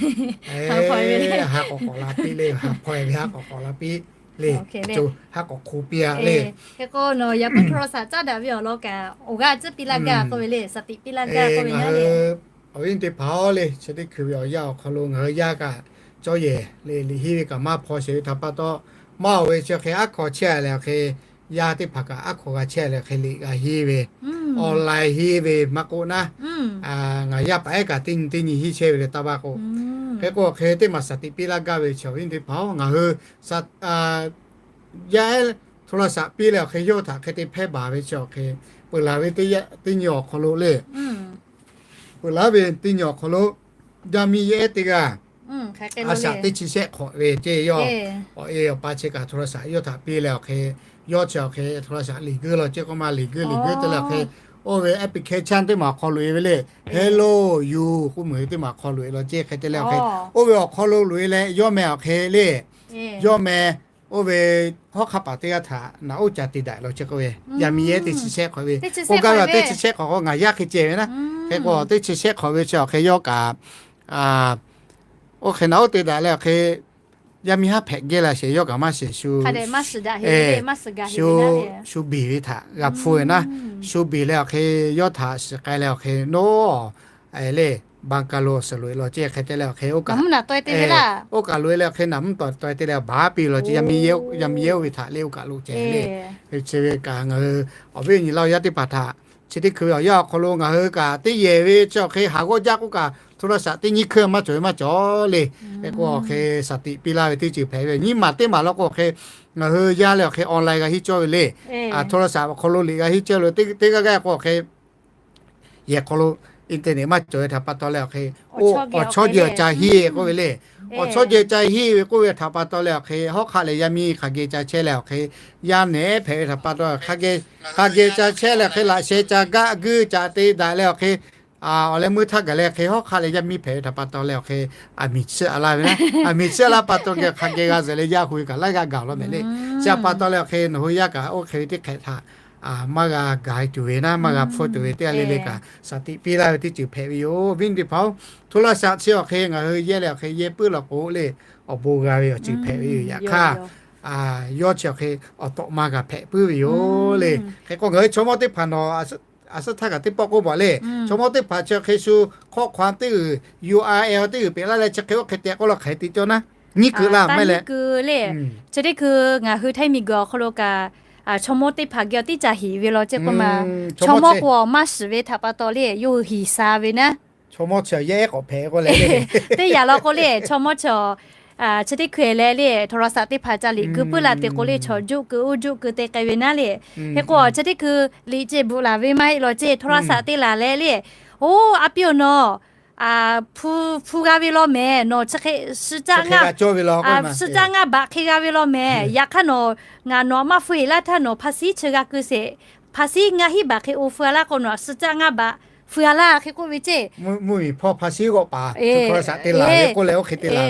Ha k'awꞈ k'awꞈ la piˇ le, ha hpaw e ve ha k'awꞈ k'awꞈ la piˇ le, co ha k'awꞈ hk'o piˇ a le. Hk'e k'o nawˬ yaꞈ puiˉ โทรศัพท์ caˉ daꞈ ve awˬ lawn kaꞈ awˬ g'aˇ tcuhˉ piˇ laˇ gaˇ k'oˆ ve le, สติ piˇ laˇ gaˇ k'oˆ ve le. Awˬ viˉ teˇ hpaˍ-oˬ le, chi teˇ hkui ve awˬ yanˇ awˬ hk'aw lo ngaˬ hui yaˇ kaꞈ cawˇ yehˬ le, liꞈ henˇ ve kaꞈ maˇ hpaw sheˍ ve htaꞈ pa taw, maˇ oˬ ve chi hk'e aˉ hkaw chehˇ a leh awˬ hk'e yaˇ teˇ hpaˍ kaꞈ aˉ hkaw g'a chehˇ leh hk'e liꞈ g'a henˇ ve, online henˇ ve maˇ k'oˆ naˉ, ngaˬ yaˇ paˍ ehˉ kaꞈ teˇ nyi teˇ nyi henˇ chehˇ ve leh taˇ baˇ k'o, hk'e k'o hk'e teˇ maˬ shaˍ tiꞈ piˇ laˇ gaˇ ve chi awˬ viˉ teˇ hpaˍ-oˬ, ngaˬ hui yaˇ ehˉ โทรศัพท์ piˇ leh awˬ hk'e yawˇ htaꞈ hk'e te hpehˇ baˬ ve chi awˬ hk'e peuˬ laˬ ve teˇ nyi awˬ hk'aw lo le, peuˬ laˬ ve teˇ nyi awˬ hk'aw lo yaˇ miˇ yehˇ teˇ g'aˇ a shaꞈ teˇ chi shehˆ hk'awꞈ ve ceˇ yawˇ awˬ e awˬ pa chi kaꞈ โทรศัพท์ yawˇ htaꞈ piˇ leh awˬ hk'e, yawˇ chi awˬ hk'e โทรศัพท์ liꞈ geuˆ law ceˇ k'oˆ ma, liꞈ geuˆ liꞈ geuˆ te leh awˬ hk'e, oˇ ve application teˇ maˬ awˬ hk'aw loꞈ e ve le, Hello You k'oˆ meuˬ teˇ maˬ awˬ hk'aw loꞈ e law ceˇ hk'e te leh awˬ hk'e, oˇ ve awˬ hk'aw lo loꞈ e leh yawˇ meh awˬ hk'e le, yawˇ meh oˇ ve hawˉ hk'aˆ paˍ teˇ g'aˇ htaꞈ naꞈ oˉ ca te daꞈ law ceˇ k'oˆ ve, yaˇ miˇ yehˇ teˇ chi shehˆ hk'awꞈ ve, oˇ gaˇ ve teˇ chi shehˆ hk'awꞈ k'o ngaˬ yaˇ hk'e ceh ve naˉ, hk'e k'o teˇ chi shehˆ hk'awꞈ ve chi awˬ hk'e yawˇ kaꞈ oˇ hk'e naꞈ oˉ te daꞈ leh awˬ hk'e, yaˇ miˇ haˉ hpehꞈ geh la sheˍ yawˇ kaꞈ maˇ sheˍ shu, shu biˬ ve htaꞈ g'a hpfuhˇ ve naˉ, shu biˬ leh awˬ hk'e yawˇ htaꞈ shiˍ k'ai leh awˬ hk'e, Nawˬ le, Bangalore suhˍ loꞈ e law ceˇ hk'e te leh awˬ hk'e, oˇ kaꞈ loꞈ e leh awˬ hk'e naꞈ mvuhˇ tawˍ taweh te leh baˬ piˇ law ceˇ, yaˇ miˇ yehˇ oˇ ve htaꞈ le oˇ kaꞈ loꞈ ceh le. Chi ve kaꞈ ngaˬ hui awˬ viˉ awˬ nyi laˇ yaˇ teˇ hpaˍ htaꞈ chi teˇ hkui ve awˬ yanˇ awˬ hk'aw lo ngaˬ hui kaꞈ teˇ yehˬ ve chi awˬ hk'e haˍ g'awˇ jaˇ k'oˆ kaꞈ โทรศัพท์ teˇ nyiˇ hkui maˇ cawˬ ve maˇ cawˬ le. Hk'e k'o awˬ hk'e shaˍ tiꞈ piˇ laˇ ve teˇ ceuˬ hpehꞈ ve, nyiˇ maˬ teˇ maˬ law k'o awˬ hk'e ngaˬ hui yaˇ leh awˬ hk'e online g'a henˇ cawˇ ve le. โทรศัพท์ awˬ hk'aw lo liꞈ g'a henˇ cawˇ ve teˇ g'aˇ g'aˇ k'o awˬ hk'e yehˬ hk'aw lo internet maˇ cawˬ ve htaꞈ pa taw leh awˬ hk'e, awˬ chawˇ jehˬ awˬ ca henˇ k'oˆ ve le. Awˬ chawˇ jehˬ awˬ ca henˇ ve k'oˆ ve htaꞈ pa taw leh awˬ hk'e, hawˉ hk'aˆ lehˬ yaˇ miˇ hk'a geh ca chehˇ leh awˬ hk'e, yaˇ nehˉ hpehꞈ ve htaꞈ pa taw, hk'a geh ca chehˇ leh awˬ hk'e laꞈ sheh ca gaˆ guˇ ca te daꞈ leh awˬ hk'e, awˬ leh meuˇ htaˇ gaˬ leh hk'e hawˉ hk'aˆ leh yaˇ miˇ hpehꞈ ve htaꞈ pa taw leh awˬ hk'e, aˬ miˍ chiˇ a laˇ ve naˉ, aˬ miˍ chiˇ a laˇ pa taw geh hk'a geh g'a zuhꞈ leh yaˇ hui kaꞈ laiˉ g'aˇ gaˬ law mehˍ le. Chi htaꞈ pa taw leh awˬ hk'e nawˬ hui yaˇ kaꞈ oˇ hk'e ve teˇ hk'ehꞈ htaꞈ maˇ g'a gaˬ tuˬ ve naˉ, maˇ g'a hpfuhˇ tuˬ ve teˇ g'aˇ le le kaꞈ shaˍ tiꞈ piˇ laˇ ve teˇ ceuˬ hpehꞈ ve yoˬ. Viˉ teˇ hpaˍ-oˬ, โทรศัพท์ chi awˬ hk'e ngaˬ hui yehˇ leh awˬ hk'e yehˇ puiˉ law k'o le, awˬ bon g'a ve awˬ ceuˬ hpehꞈ ve yoˬ. Yaꞈ hk'aˇ yawˇ chi awˬ hk'e awˬ tawꞈ ma g'a hpehꞈ puiˉ ve yoˬ le. Hk'e k'o ngaˬ hui chaw mawˇ teˇ hpaˍ nawˬ a suhˉ htaˇ kaꞈ teˇ pawˆ k'oˆ baˬ le, chaw mawˇ teˇ hpaˍ chi awˬ hk'e shu hk'awˆ hk'aw teˇ g'uiˬ, U R L teˇ g'uiˬ peꞈ laˇ leh chi hk'e oˇ hk'e te k'oˆ la hk'aˬ hk'e te cawˇ naˉ, nyiˇ keu laˇ maˇ heˆ leh, chi teˇ hkui ngaˬ hui Htaiˇ miˬguiˬ awˬ hk'aw lo kaꞈ chaw mawˇ teˇ hpaˍ geh awˬ tiˉ ca heˍ ve law ceˇ k'oˆ ma. Chaw mawˇ k'o maˇ shiˍ ve htaꞈ pa taw le yawˇ hui heˍ sha ve naˉ. Chaw mawˇ chi yaˇ ehˉ k'awꞈ hpehꞈ k'oˆ leh le, teˇ yanˇ law k'o le chaw mawˇ chaw chi teˇ hkui leh le โทรศัพท์ teˇ hpaˍ ca liꞈ gui puiˉ la te k'o le chaw juˆ keu oˇ juˆ keu te k'ai ve naˉ le. Hk'e k'o chi teˇ hkui liꞈ ceh bvuhꞈ laˬ ve maˇ heˆ law ceˇ โทรศัพท์ te laˬ leh le, oˇ a piˇ-oˬ nawˬ hpu, hpu g'a ve law mehˍ, nawˬ chi hk'e suh caˆ ngaˇ baꞈ hk'e g'a ve law mehˍ. Yaꞈ hk'aˇ nawˬ ngaˬ nawˬ maˇ hpu heˍ laˇ htaˇ nawˬ hpa siˉ chi g'a keu sheˍ, hpa siˉ ngaˇ hinˉ baꞈ hk'e oˇ hpu a laˇ k'o nawˬ suh caˆ ngaˇ baꞈ hpu a laˇ hk'e k'oˆ ve ceˇ.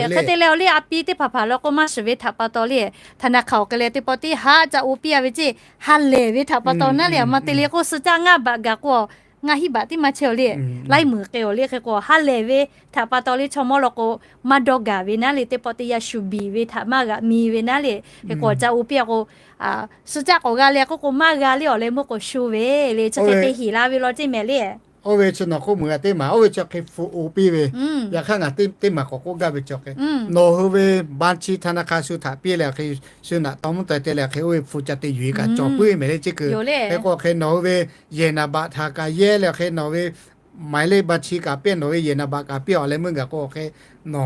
Hk'e te leh awˬ le a piˇ teˇ hpaˍ hpaˍ law k'o maˇ shiˍ ve htaꞈ pa taw le, ธนาคาร awˬ hk'e leh teˇ pawˆ teˇ haˉ ca oˇ piˇ a ve ceˇ, ha lehˬ ve htaꞈ pa taw naˉ le, a ma te le k'o suh caˆ ngaˇ baꞈ gaˬ k'o ngaˇ hinˉ baꞈ tiˉ maˇ chehˇ awˬ le, laiˉ meunˍ k'e awˬ le. Hk'e k'o ha lehˬ ve htaꞈ pa taw le chaw mawˇ law k'o maˇ dawˇ gaˬ ve naˉ le, teˇ pawˆ teˇ yanˇ shu biˬ ve htaꞈ maˇ g'a mi ve naˉ le. Hk'e k'o ca oˇ piˇ a k'o suh caˆ k'awꞈ g'a leh k'oˆ k'o maˇ g'a le, awˬ leh meuˇ k'awꞈ shu ve le, chi hk'e te heˍ la ve law ceˇ mehˍ le. Oˇ ve chi nawˬ k'oˆ meuˬ g'a teˇ maˬ, oˇ ve chi hk'e hpu oˇ piˇ ve. Yaꞈ hk'aˇ ngaˬ teˇ maˬ k'awꞈ k'oˆ gaˇ ve chi hk'e, nawˬ hui ve บัญชีธนาคาร shu htaꞈ piˇ leh awˬ hk'e shu naꞈ taw mvuhˇ taw te leh awˬ hk'e oˇ ve hpu ca te yuˬ e kaꞈ cawˬ puiˉ mehˍ le ceˇ keu. Hk'e k'o awˬ hk'e nawˬ hui ve yehˬ naˍ baꞈ htaꞈ kaꞈ yehˇ leh awˬ hk'e nawˬ ve maˍ le บัญชี kaꞈ piˇ, nawˬ ve yehˬ naˍ baꞈ kaꞈ piˇ, awˬ leh meuˇ gaˬ k'o awˬ hk'e nawˬ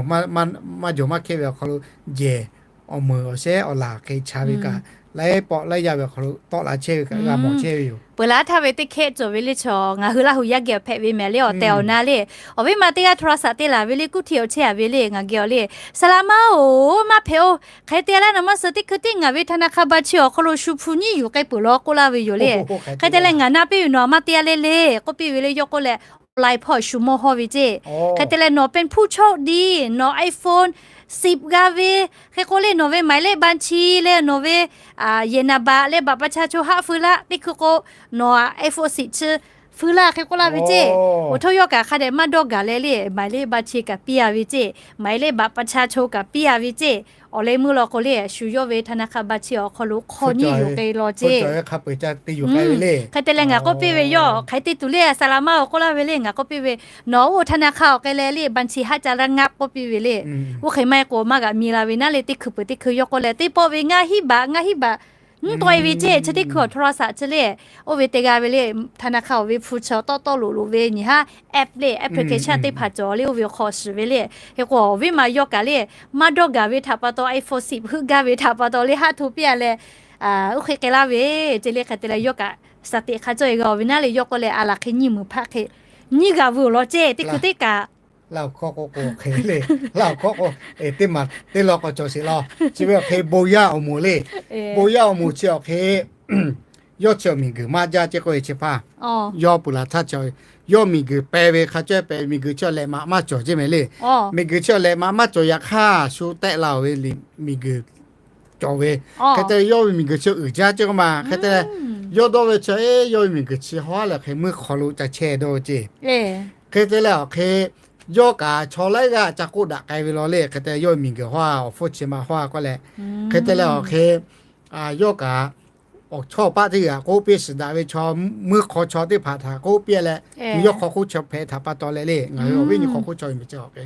maˇ jawˬ maˇ hkehˇ ve awˬ hk'aw lo yehˬ awˬ meunˍ awˬ shehˉ awˬ laˬ hk'e cha ve kaꞈ laiˉ pawˆ laiˉ yaˇ ve awˬ hk'aw lo tawˆ la chehˇ ve kaꞈ g'a mawˬ chehˇ ve yoˬ. Peuˬ laˬ htaˇ ve teˇ hkehˆ cawˬ ve le chaw ngaˬ hui Laˇ huˬ yaˇ geh awˬ hpehꞈ ve mehˍ le, awˬ tehˬ awˬ na le. Awˬ viˉ ma teˇ g'aˇ โทรศัพท์ te laˬ ve le kuˇ htiˇ awˬ chehˇ a ve le ngaˬ geh awˬ le, saˍ laꞈ maˇ-oˬ, maˇ hpehꞈ-oˬ, hk'e te leh nawˬ maˇ suh teˇ hkui tiˉ ngaˬ ve ธนาคาร บัญชี awˬ hk'aw lo shu hpu nyiˉ yuˬ k'ai peuˬ law k'oˆ laˇ ve yoˬ le. Hk'e te leh ngaˬ naˆ piˇ ve nawˬ maˇ te a le le k'oˆ piˇ ve le, yawˇ k'oˆ leh online hpawˇ shu mawˇ hawˇ ve ceˇ. Hk'e te leh nawˬ เป็นผู้โชคดี, nawˬ iPhone สิบ g'a ve, hk'e k'o le nawˬ ve maˍ le บัญชี leh nawˬ ve yehˬ naˍ baꞈ leh บัตรประชาชน haˆ feu laˇ teˇ hkui k'o nawˬ iPhone สิบ chi feu laˇ hk'e k'oˆ laˇ ve ceˇ. Oˇ htaˇ yawˇ kaꞈ hk'a dehꞈ maˇ dawˇ gaˬ leh le, maˍ le บัญชี kaꞈ piˇ a ve ceˇ, maˍ le บัตรประชาชน kaꞈ piˇ a ve ceˇ. Awˬ leh meuˇ law k'o le shu yawˇ ve ธนาคาร บัญชี awˬ hk'aw lo hk'aw nyiˉ yuˬ k'ai law ceˇ. Hk'e te leh ngaˬ k'oˆ piˇ ve yawˇ hk'e te tuˬ le saˍ laꞈ maˇ-oˬ k'oˆ laˇ ve le, ngaˬ k'oˆ piˇ ve nawˬ oˇ ธนาคาร awˬ hk'e leh le บัญชี haˆ ca laˇ ngaˆ k'oˆ piˇ ve le. Oˇ hk'e maˇ heˆ k'o maˇ g'aꞈ mi la ve naˉ le, teˇ hkui peuˬ teˇ hkui yawˇ k'oˆ leh teˇ pawˆ ve ngaˇ hinˉ baꞈ ngaˇ hinˉ baꞈ Mvuhˇ tawˆ e ve ceˇ, chi teˇ hkui awˬ โทรศัพท์ chi le, oˇ ve te g'a ve le, ธนาคาร awˬ ve hpu chi tawˆ tawˆ loꞈ loꞈ ve nyi haˉ, app le, application teˇ hpaˍ cawˬ le, oˇ ve awˬ hk'aw shiˍ ve le. Hk'e k'o awˬ viˉ ma yawˇ kaꞈ le, maˇ dawˇ gaˬ ve htaꞈ pa taw, iPhone สิบ heuˆ gaˇ ve htaꞈ pa taw le, haˉ hto piˇ a leh, oˇ hk'e k'ai laˇ ve ceˇ le. Hk'e te leh yawˇ kaꞈ สติ hk'a cawˇ e g'a awˬ ve naˉ le, yawˇ k'oˆ leh a laˬ hk'e nyiˇ meuˍ hpaˆ hk'e nyiˇ g'a vuiˬ awˬ lawn ceˇ, teˇ hkui teˇ kaꞈ Laˇ awˬ hkawˇ k'o k'o hk'e le, laˇ awˬ hkawˇ k'o, teˇ maˬ teˇ law k'awꞈ cawˬ sheˍ law. Chi ve awˬ hk'e bon yaˇ awˬ moˍ le, bon yaˇ awˬ moˍ chi awˬ hk'e, yawˇ chi awˬ miˬguiˬ maˇ jaˇ ceˇ k'oˆ ve chi hpaˇ, yawˇ peuˬ laˬ htaˇ chi, yawˇ miˬguiˬ peh ve hk'a cawˇ peh ve miˬguiˬ chi awˬ lehꞈ maꞈ maˇ cawˬ ceˇ mehˍ le. Miˬguiˬ chi awˬ lehꞈ maꞈ maˇ cawˬ yaꞈ hk'aˇ, shu tehˆ la oˬ ve miˬguiˬ cawˬ ve. Hk'e te leh yawˇ ve miˬguiˬ chi uiˍ jaˇ ceˇ k'oˆ ma. Hk'e te leh yawˇ dawˇ ve chi, yawˇ ve miˬguiˬ chi hawˉ leh hk'e meuˇ hk'aw lo ca chehˇ dawˇ ve ceˇ. Hk'e te leh awˬ hk'e, yawˇ kaꞈ chaw laiˉ g'aˇ ca k'oˆ daꞈ k'ai ve law le. Hk'e te leh yawˇ ve miˬguiˬ hawˉ awˬ hpfuhˇ chi ma hawˉ k'oˆ leh, hk'e te leh awˬ hk'e, yawˇ kaꞈ awˬ chawˇ paˆ teˇ g'aˇ k'oˆ piˇ shiˍ daꞈ ve chaw, meuˇ hk'aw chaw teˇ hpaˍ htaꞈ k'oˆ piˇ leh, yawˇ hk'aw hk'oˆ chaw hpehꞈ htaꞈ pa taw leh le, ngaˬ hui awˬ viˉ nyi hk'aw hk'oˆ chaw e mehˍ chi awˬ hk'e,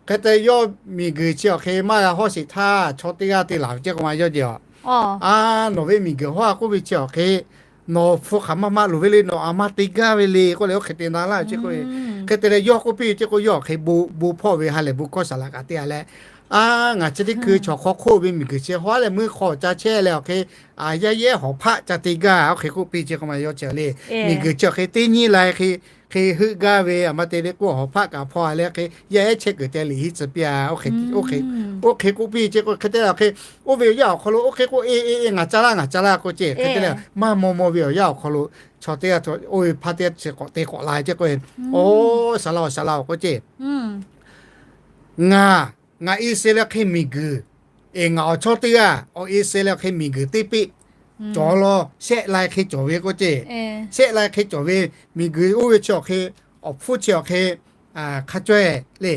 hk'e te yawˇ miˬguiˬ chi awˬ hk'e maˇ g'a hawˉ sheˍ htaˇ, chaw teˇ g'aˇ te laˬ ve ceˇ k'oˆ ma yawˇ jehˬ a, a, nawˬ ve miˬguiˬ hawˉ k'oˆ ve chi awˬ hk'e, nawˬ hpu hk'aˬ maˇ maˇ loˍ ve le, nawˬ a maˇ te gaˇ ve le k'oˆ leh, oˇ hk'e te na laˇ ve ceˇ k'o, hk'e te leh yawˇ k'oˆ piˇ ve ceˇ k'o, yawˇ awˬ hk'e bon hpawˇ ve ha lehˬ bon hkawˇ saˍ laꞈ kaꞈ te a leh, a, ngaˬ chi teˇ hkui chaw hk'aw hk'oˆ ve miˬguiˬ chi hawˉ leh meuˇ hk'aw ca chehˇ leh awˬ hk'e, a, yaˇ yehˉ hawˍ hpaˆ ca te gaˇ, oˇ hk'e k'oˆ piˇ ceˇ k'oˆ ma yawˇ chi le. Miˬguiˬ chi awˬ hk'e teˇ nyi lai hk'e, hk'e heuˆ gaˇ ve, a maˇ te le k'o hawˍ hpaˆ kaꞈ hpaw a leh hk'e yaˇ ehˉ chehˇ kuiˬ teh liꞈ hiˉ tcuh piˇ a, oˇ hk'e k'oˆ piˇ ceˇ k'o, hk'e te leh awˬ hk'e, oˇ ve awˬ yanˇ awˬ hk'aw lo oˇ hk'e k'oˆ e e e ngaˬ ca laˇ ngaˬ ca laˇ k'oˆ ceˇ. Hk'e te leh maˇ maw maw ve awˬ yanˇ awˬ hk'aw lo chaw teˇ g'aˇ, oˇ ve hpaˇ teˇ g'aˇ chi k'awꞈ te k'awꞈ la ceˇ k'o, o, saˍ laꞈ-oˬ saˍ laꞈ-oˬ k'oˆ ceˇ. Ngaˬ, ngaˬ e se leh hk'e miˬguiˬ, eˬ, ngaˬ awˬ chawˇ teˇ g'aˇ awˬ e se leh hk'e miˬguiˬ teˇ peˆ cawˬ law, shehˆ lai hk'e cawˬ ve k'oˆ ceˇ. Shehˆ lai hk'e cawˬ ve miˬguiˬ oˇ ve chi awˬ hk'e, awˬ hpfuhˇ chi awˬ hk'e, hk'a cawˇ e le,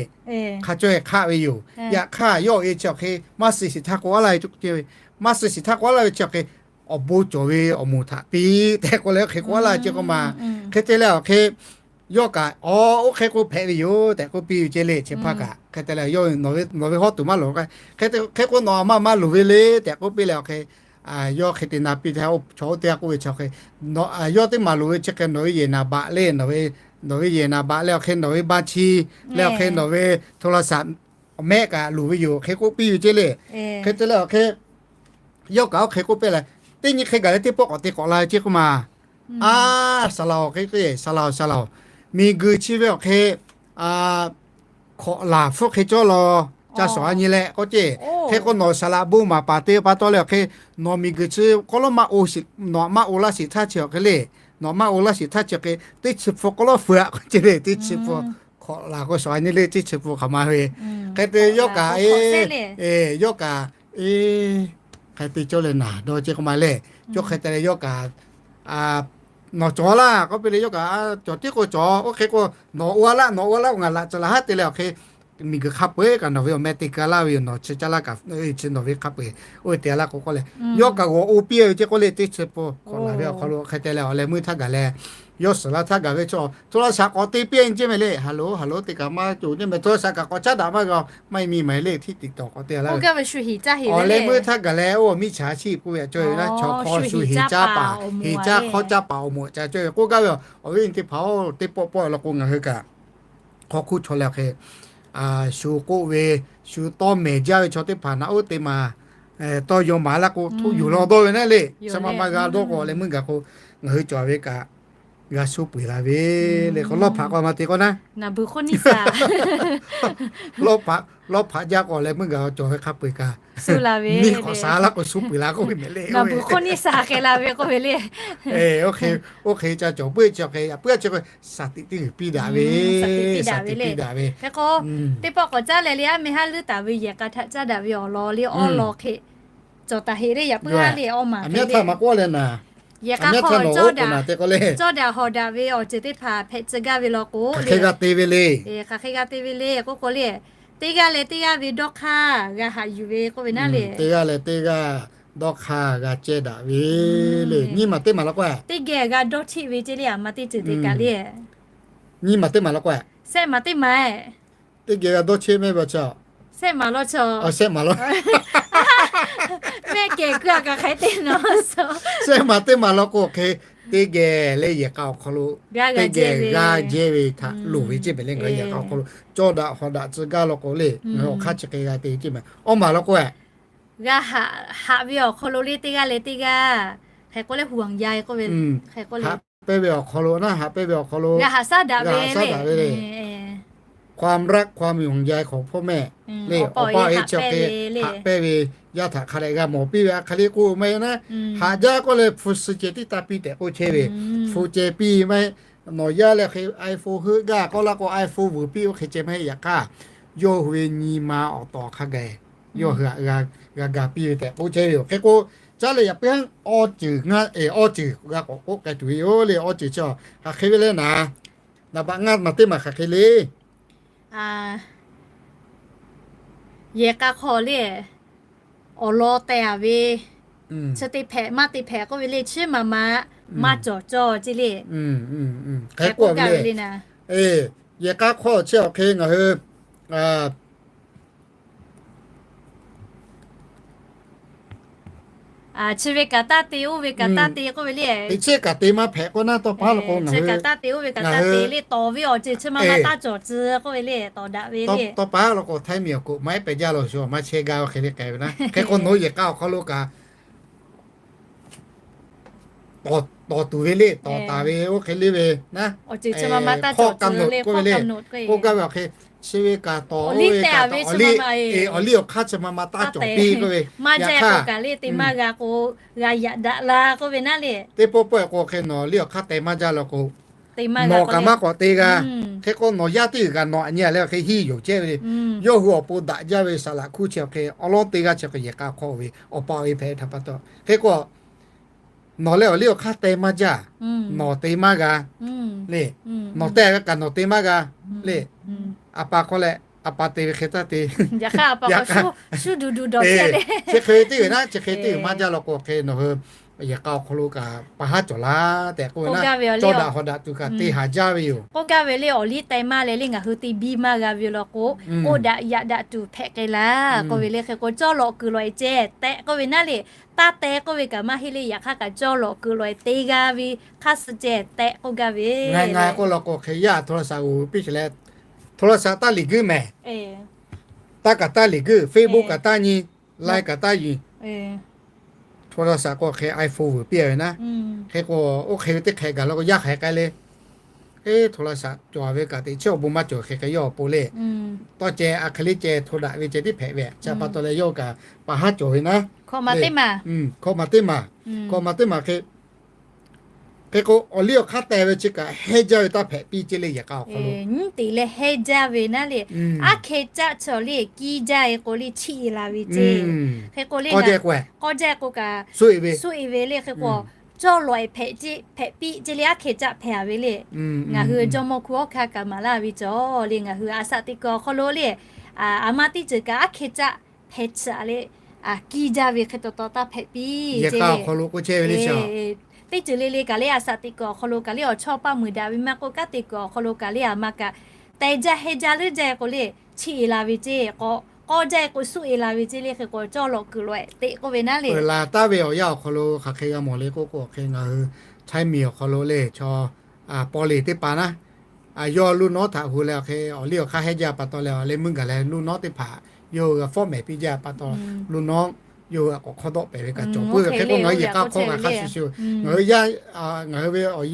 hk'a cawˇ e hk'aˆ ve yoˬ. Yaꞈ hk'aˇ yawˇ awˬ e chi awˬ hk'e maˇ suh shiˍ htaˇ k'o a laˇ ve, maˇ suh shiˍ htaˇ k'o a laˇ ve chi awˬ hk'e, awˬ bon cawˬ ve awˬ moˍ htaꞈ piˇ tehꞈ k'oˆ leh oˇ hk'e k'oˆ a laˇ ceˇ k'oˆ ma. Hk'e te leh awˬ hk'e, yawˇ kaꞈ, a, oˇ hk'e k'oˆ hpehꞈ ve yoˬ tehꞈ k'oˆ piˇ ve ceˇ le chi hpaˇ kaꞈ. Hk'e te leh yawˇ, nawˬ ve hawˉ tuˬ maˇ loˍ k'o, hk'e k'oˆ nawˬ a maˇ maˇ loˍ ve le tehꞈ k'oˆ piˇ leh awˬ hk'e, yawˇ hk'e te na piˇ htaˇ, chaw oˇ teˇ g'aˇ k'oˆ ve chi hk'e, yawˇ teˇ maˬ loˍ ve chi hk'e nawˬ ve yehˬ naˍ baꞈ le, nawˬ ve yehˬ naˍ baꞈ leh awˬ hk'e nawˬ ve ba chi leh awˬ hk'e nawˬ ve โทรศัพท์ awˬ mehˆ kaꞈ loˍ ve yoˬ hk'e k'oˆ piˇ ve ceˇ le. Hk'e te leh awˬ hk'e, yawˇ kaꞈ oˇ hk'e k'oˆ piˇ leh, teˇ nyi hk'e gaˬ leh teˇ pawˆ k'awꞈ te k'awꞈ la ve ceˇ k'oˆ ma. A, saˍ laꞈ-oˬ k'oˆ ceˇ, saˍ laꞈ-oˬ saˍ laꞈ-oˬ, miˬguiˬ chi ve awˬ hk'e, hkawꞈ laˬ hpfuhˇ hk'e cawˇ law, ca shawˍ a nyi leh k'oˆ ceˇ. Hk'e k'o nawˬ saˍ laꞈ bon maˍ paˍ te pa taw leh awˬ hk'e, nawˬ miˬguiˬ chi k'awꞈ lawˉ maˇ o shiˍ, nawˬ maˇ o laˇ shiˍ htaˇ chi awˬ hk'e le, nawˬ maˇ o laˇ shiˍ htaˇ chi hk'e, teˇ chi hpu k'awꞈ lawˉ feu aꞈ k'oˆ ceˇ le, teˇ chi hpu hkawꞈ laˬ k'o shawˍ a nyi le, teˇ chi hpu hk'aˬ ma ve. Hk'e te yawˇ kaꞈ, e, yawˇ kaꞈ, e, hk'e te cawˇ leh naˬ dawˇ ceˇ k'oˆ ma le. Cawˇ hk'e te leh yawˇ kaꞈ, nawˬ cawˬ laˇ k'oˆ piˇ leh yawˇ kaꞈ, cawˬ tiˉ k'o cawˬ, oˇ hk'e k'o nawˬ o a laˇ, nawˬ o a laˇ, ngaˬ laꞈ ca laˬ haˉ te leh awˬ hk'e, miˬguiˬ hk'a peu-eˬ kaꞈ nawˬ ve awˬ meh te ka laˇ ve yoˬ, nawˬ chi caˇ laˇ kaꞈ, chi nawˬ ve hk'a peu-eˬ oˇ ve te a laˇ k'o k'oˆ leh, yawˇ kaꞈ g'awˬ o piˇ ve ceˇ k'oˆ le, teˇ chi hpu hkawꞈ laˬ ve awˬ hk'aw lo hk'e te leh awˬ leh meuˇ htaˇ gaˬ leh, yawˇ suhˍ laˇ htaˇ gaˬ ve chaw โทรศัพท์ k'awꞈ te piˇ nyi ceˇ mehˍ le, hello hello te kaꞈ maˇ cawˬ nyi mehˍ, โทรศัพท์ kaꞈ k'awꞈ caˉ daꞈ maˇ g'a, maˇ e mi maˍ le htiˇ tiꞈ tawˍ k'awꞈ te laˇ ve. Awˬ leh meuˇ htaˇ gaˬ leh oˇ miˇ chaꞈ chiˆ k'oˆ ve a cawˇ ve naˉ, chaw hk'aw shu heˍ caˇ paˍ, heˍ caˇ hk'awˇ caˇ paˍ awˬ moˍ ca cawˇ ve k'oˆ gaˇ ve, awˬ viˉ nyi teˇ hpaˍ-oˬ, teˇ pawˆ pawˆ law k'o ngaˬ hui kaꞈ hk'aw hk'oˆ chaw leh awˬ hk'e, shu k'oˆ ve, shu tawˇ mehˍ jaˇ ve chaw teˇ hpaˍ naꞈ oˇ te maˍ, tawˇ yaw maˍ laˇ k'o htoˆ yuˬ law dawˇ ve naˉ le, shaˉ maˇ maˇ g'a dawˇ k'o leh meuˇ gaˬ k'o, ngaˬ hui cawˬ ve kaꞈ g'a shu peu eˬ la ve le k'o, lawˇ hpaꞈ k'o maˇ te k'o naˉ, lawˇ hpaꞈ jaˇ k'o leh meuˇ gaˬ cawˬ ve hk'a peu eˬ kaꞈ, miˇ k'awꞈ shaˍ laˇ k'o shu peu eˬ la k'oˆ ve mehˍ le. Oˇ hk'e ca cawˬ puiˉ chi hk'e, puiˉ a chi k'o, shaˍ tiꞈ teˇ g'uiˬ piˇ daꞈ ve, shaˍ tiꞈ piˇ daꞈ ve hk'e k'o, teˇ pawˆ k'awꞈ caˉ leh le, a mehˍ haˉ leuˉ taˍ ve yehˬ k'a htaꞈ caˉ daꞈ ve awˬ lawn le, awˬ lawn hk'e cawˬ taˍ heˆ le, yaꞈ puiˉ a le, awˬ maˬ hk'e le, yehˬ k'a hk'aw cawˇ daꞈ, cawˇ daꞈ hawˍ daꞈ ve awˬ ceuˬ teˇ hpaˍ hpehꞈ tcuh gaˇ ve law k'o, hk'aˬ hk'e g'a te ve le, hk'aˬ hk'e g'a te ve le k'oˆ k'o le, teˇ g'aˇ leh teˇ g'aˇ ve dawˇ hk'aˇ g'a haꞈ yuˬ ve k'oˆ ve naˉ le, teˇ g'aˇ leh teˇ g'aˇ dawˇ hk'aˇ g'a cehˇ daꞈ ve le. Nyiˇ maˬ teˇ maˬ law k'o, teˇ geh g'a dawˇ htiˆ ve ceˇ le, a ma teˇ ceuˬ te kaꞈ le, nyiˇ maˬ teˇ maˬ law k'o, shehˆ maˬ teˇ maˬ, teˇ geh g'a dawˇ chehˇ mehˆ ve chi, Sehˆ maˍ law, sehˆ maˍ law. Mehˆ kehˬ kuiˬ a kaꞈ hk'e te nawˬ, sehˆ maˍ teˇ maˍ law k'o hk'e, teˇ geh leh yehˬ k'a awˬ hk'aw lo teˇ geh g'a jehˇ ve htaꞈ loˍ ve ceˇ mehˍ le. Ngaˬ hui yehˬ k'a awˬ hk'aw lo cawˇ daꞈ hawˍ daꞈ tcuh gaˇ law k'o le, ngaˬ hui awˬ hk'aˇ chi hk'e g'a te ceˇ mehˍ. Awˇ maˍ law k'o, g'a haꞈ ve awˬ hk'aw lo le teˇ g'aˇ leh teˇ g'aˇ, hk'e k'o leh ห่วงใย k'oˆ ve, haꞈ pehnˇ ve awˬ hk'aw lo naˉ, haꞈ pehnˇ ve awˬ hk'aw lo g'a haꞈ shaˉ daꞈ ve le. ความรัก ความห่วงใยของพ่อแม่ le, awˬ pa awˬ e chi hk'e haꞈ pehnˇ ve, yaˇ htaꞈ hk'a dehꞈ g'a mawˬ piˇ ve a hk'e le k'oˆ maˇ heˆ naˉ. Haꞈ jaˇ k'oˆ leh hpu suh ceh tiˉ taˇ piˇ tehꞈ k'oˆ chehˇ ve, hpu ceh piˇ maˇ heˆ. Nawˬ yaˇ leh hk'e iPhone heuˆ gaˇ k'oˆ laˇ k'o iPhone vuiˬ piˇ oˇ hk'e ceh maˇ heˆ. Yaꞈ hk'aˇ yawˇ hui ve nyi ma awˬ tawˍ hk'a gaˬ yawˇ hui htaꞈ g'a ga piˇ ve tehꞈ k'oˆ chehˇ ve yoˬ. Hk'e k'o, caˉ leh yaꞈ puiˉ haˉ awˇ ceuˬ ngaˇ, awˇ ceuˬ g'a k'awꞈ k'oˆ k'ai tuˬ ve yoˬ le. Awˇ ceuˬ chi hk'aˬ hk'e ve le naˉ, naˍ baꞈ ngaˇ maˬ teˇ maˬ hk'aˬ hk'e le. Yehˬ k'a hk'aw le, awˬ lawn teh a ve, chi te hpehꞈ maˇ te hpehꞈ k'oˆ ve le, chi maˇ maˇ maˇ cawˬ cawˬ ceˇ le. Hk'e k'oˆ ve le naˉ, yehˬ k'a hk'aw chi awˬ hk'e ngaˬ hui chi ve kaꞈ taˇ te, oˇ ve kaꞈ taˇ te k'oˆ ve le. Teꞈ chiˉ kaꞈ te maˇ hpehꞈ k'oˆ naˉ, tawˇ pa law k'o ngaˬ hui kaꞈ taˇ te, oˇ ve kaꞈ taˇ te le, tawˍ ve awˬ ceuˬ chi maˇ maˇ taˇ cawˬ tcuh k'oˆ ve le, tawˍ daꞈ ve le. Tawˇ pa law k'o htaiˇ miˬ awˬ koꞈ maˇ ehˉ pehꞈ jaˇ law shu maˇ chehˇ gaˇ ve hk'e le k'ai ve naˉ. Hk'e k'o nawˬ yehˬ k'a awˬ hk'aw lo kaꞈ tawˍ tuˬ ve le, tawˍ taˍ ve oˇ hk'e le ve naˉ, hk'awˇ ka nawꞈ k'oˆ ve le, k'oˆ gaˇ ve awˬ hk'e, chi ve kaꞈ tawˍ, oˇ ve kaꞈ tawˍ, awˬ liˇ awˬ hk'aˇ chi ma ma taˇ cawˬ piˇ k'oˆ ve. Maˇ jaˇ k'o kaꞈ le te maˇ g'a k'o, g'a yaꞈ daꞈ la k'oˆ ve naˉ le. Teˇ pawˆ pawˆ k'o hk'e nawˬ liˇ awˬ hk'aˇ teh maˇ jaˇ law k'o, nawˬ kaꞈ maˇ k'awꞈ te g'a. Hk'e k'o nawˬ yaˇ teˇ g'uiˬ kaꞈ nawˬ aꞈ nyi a leh hk'e hiˇ yoˬ chehˇ ve le. Yawˇ hui awˬ pon daꞈ jaˇ ve saˍ laꞈ hkuˇ chi awˬ hk'e awˉ lawˉ teˇ g'aˇ chi hk'e yehˬ k'a hk'aw ve awˬ pa awˬ e hpehꞈ htaꞈ pa taw. Hk'e k'o nawˬ leh awˬ liˇ awˬ hk'aˇ teh maˇ jaˇ, nawˬ te maˇ g'a le. Nawˬ teh ve kaꞈ nawˬ te maˇ g'a le. A pa k'oˆ leh a pa te ve hk'e taˇ te. Chi hk'e ve teˇ g'uiˬ naˉ, chi hk'e teˇ g'uiˬ maˇ jaˇ law k'o hk'e nawˬ hui yehˬ k'a awˬ hk'aw lo kaꞈ pa haˉ cawˬ laˇ tehꞈ k'oˆ ve naˉ, cawˇ daꞈ hawˍ daꞈ tuˬ kaꞈ te haˍ jaˇ ve yoˬ. K'oˆ gaˇ ve le, awˬ liˇ teh maˇ leh le ngaˬ hui te biˇ maˇ g'a ve yoˬ law k'o, k'oˆ daꞈ yaꞈ daꞈ tuˬ hpehꞈ k'ai laˇ k'oˆ ve le. Hk'e k'o cawˇ lawꞈ kuiˬ lawꞈ e ceh tehꞈ k'oˆ ve naˉ le, taˇ teh k'oˆ ve kaꞈ maˇ heˆ le, yaꞈ hk'aˇ kaꞈ cawˇ lawꞈ kuiˬ lawꞈ e te g'a ve hk'aˇ suh ceh tehꞈ k'oˆ gaˇ ve. Ngaˬ ngaˬ k'oˆ law k'o hk'e yaˇ โทรศัพท์ g'uiˬ piˇ sheˍ leh, โทรศัพท์ taˇ liꞈ guiˇ mehˍ. Taˇ kaꞈ taˇ liꞈ guiˇ, Facebook kaꞈ taˇ nyi, Line kaꞈ taˇ nyi. โทรศัพท์ k'o hk'e iPhone vuiˬ piˇ ve naˉ. Hk'e k'o oˇ hk'e ve teˇ hk'e gaˬ law k'o yaˇ hk'aˬ hk'e k'ai le. โทรศัพท์ cawˬ ve kaꞈ teꞈ chiˉ awˬ bon maˇ cawˬ hk'e k'ai yawˇ awˬ pon le. Tawˇ ceh a hk'e le ceh โทรศัพท์ ve ceh tiˉ hpehꞈ ve chi pa taw leh yawˇ kaꞈ pa haˉ cawˬ ve naˉ. Hkawꞈ maˍ teˇ maˬ, hkawꞈ maˍ teˇ maˬ hk'e, hk'e k'o awˬ liˇ awˬ hk'aˇ teh ve chi kaꞈ heˇ jaˇ ve taˇ hpehꞈ piˇ ceˇ le yehˬ k'a awˬ hk'aw lo. Nyiˉ teꞈ leh heˇ jaˇ ve naˉ le. Aˉ hk'e caˆ chaw le kiˇ jaˇ e k'o le chiˇ e la ve ceˇ. Hk'e k'o le k'awˇ jaˇ k'o kaꞈ suˆ e ve le. Hk'e k'o cawˇ lawꞈ e hpehꞈ piˇ ceˇ le, aˉ hk'e caˆ hpehꞈ ve le. Ngaˬ hui jawˇmawˇ hku awˬ hk'aˇ kaꞈ maˍ laˇ ve cawˬ le. Ngaˬ hui a shaꞈ teꞈ kuiˬ awˬ hk'aw lo le, a ma teˇ ceuˬ kaꞈ aˉ hk'e caˆ hpehꞈ tsuhꞈ le, kiˇ jaˇ ve hk'e taw taw taˇ hpehꞈ piˇ ceˇ le. Teˇ ceuˬ le le kaꞈ le a shaꞈ teꞈ kuiˬ awˬ hk'aw lo kaꞈ le awˬ chawˇ paˇ muiˬ daꞈ ve maˇ k'oˆ, kanˉ teꞈ kuiˬ awˬ hk'aw lo kaꞈ le a ma kaꞈ teh jaˇ heˇ jaˇ leuˉ jaˇ e k'o le chiˇ e la ve ceˇ. K'awꞈ k'awˇ jaˇ e k'o suˆ e la ve ceˇ le. Hk'e k'o cawˇ lawꞈ kuiˬ lawꞈ e teꞈ k'oˆ ve naˉ le. Peuˬ laˬ taˍ ve awˬ yanˇ awˬ hk'aw lo hk'aˬ hk'e g'a mawˬ le k'oˆ k'o hk'e ngaˬ hui Htaiˇ miˬ awˬ hk'aw lo le chaw paw leˬ teˇ hpaˍ naˉ, yawˇ ลูกน้อง htaꞈ hu leh awˬ hk'e awˬ liˇ awˬ hk'aˇ heˇ jaˇ pa taw leh awˬ leh meuˇ gaˬ leh ลูกน้อง teˇ hpaˍ yawˇ hui g'a fawˉ mehˍ piˇ jaˇ pa taw, ลูกน้อง yawˇ hui k'awꞈ hk'awˇ dawˆ pehˍ ve kaꞈ cawˬ puiˉ ve. Hk'e k'o ngaˬ hui yehˬ k'a hk'aw kaꞈ hk'a shuˍ shuˍ ngaˬ hui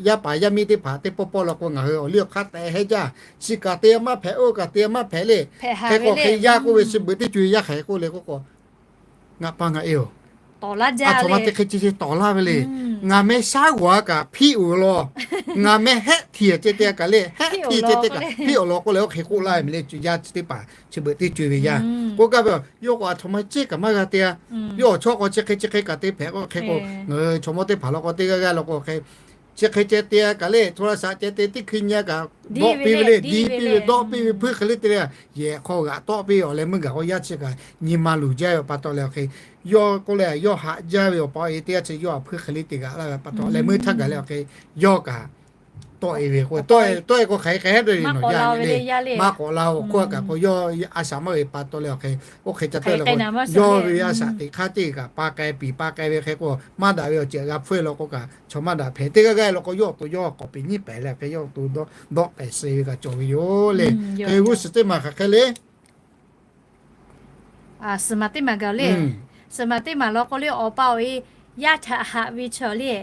yaˇ paˍ yaˇ miˇ teˇ hpaˍ teˇ pawˆ pawˆ law k'o ngaˬ hui awˬ liˇ awˬ hk'aˇ teh heˇ jaˇ. Chi kaꞈ te maˇ hpehꞈ, oˇ kaꞈ te maˇ hpehꞈ le. Hk'e k'o hk'e yaˇ k'oˆ ve chi beuꞈ teˇ co e yaˇ hk'aˬ hk'e k'oˆ le k'oˆ k'o, ngaˬ pa ngaˬ e oˬ, a htoꞈ ma te hk'e ceh ceh tawˍ laˇ ve le. Ngaˬ meh shaˉ g'awˬ a kaꞈ hpiˇ oˬ law. Ngaˬ meh hehˆ htiꞈ ceh te kaꞈ le, hehˆ htiꞈ ceh te kaꞈ hpiˇ oˬ law k'oˆ leh oˇ hk'e k'oˆ laˇ ve meh le. Yaˇ chi teˇ hpaˍ chi beuꞈ teˇ co e ve yaˇ k'oˆ gaˇ ve, yawˇ k'o a htoꞈ ma ceh kaꞈ maˇ g'a te a. Yawˇ awˬ chawˇ k'o chi hk'e chi hk'e kaꞈ te hpehꞈ k'o hk'e k'o, ngaˬ hui chaw mawˇ teˇ hpaˍ law k'o teˇ g'aˇ g'aˇ law k'o hk'e chi hk'e ceh te a kaꞈ le โทรศัพท์ ceh te teˇ hkui nyi a kaꞈ dawˆ piˇ ve le, diˇ piˇ ve dawˆ piˇ ve hpuiˇ hk'e le te le, yehˬ hk'aw g'aꞈ tawˆ piˇ awˬ leh meuˇ gaˬ k'o yaˇ chi kaꞈ nyi ma luˬ jaˇ ve pa taw leh awˬ hk'e, yawˇ k'oˆ leh yawˇ haꞈ jaˇ ve awˬ pa awˬ e teˇ g'aˇ chi yawˇ a hpuiˇ hk'e le te g'aꞈ laˇ ve pa taw leh meuˇ htaˇ gaˬ leh awˬ hk'e, yawˇ kaꞈ tawˆ e ve k'o, tawˆ e k'o hk'aˬ hk'e hk'e hehˉ dawˇ e nawˬ yaˇ nyi le. Maˇ k'awꞈ la-o, oˇ hk'oˆ kaꞈ k'o yawˇ a shaꞈ maˇ g'a pa taw leh awˬ hk'e, oˇ hk'e ca tawˆ e leh k'o, yawˇ ve a shaꞈ teꞈ hk'aˇ teˇ kaꞈ pa k'ai piˍ pa k'ai ve hk'e k'o, maˇ daꞈ ve awˬ ceuˬ g'a hpfuhˇ e law k'o kaꞈ chaw maˇ daꞈ hpehꞈ. Teˇ g'aˇ g'aˇ e law k'o, yawˇ awˬ to yawˇ k'awꞈ peꞈ nyiˉ pehˍ leh hk'e yawˇ awˬ to dawˆ pehˍ suh ve kaꞈ cawˬ ve yoˬ le. Hk'e g'uˇ suhˍ teˇ maˬ hk'aˬ hk'e le. Suhˍ maˬ teˇ maˬ gaˬ le. Suhˍ maˬ teˇ maˬ law k'o le, awˬ pa awˬ e yaˇ htaꞈ haꞈ ve chaw le,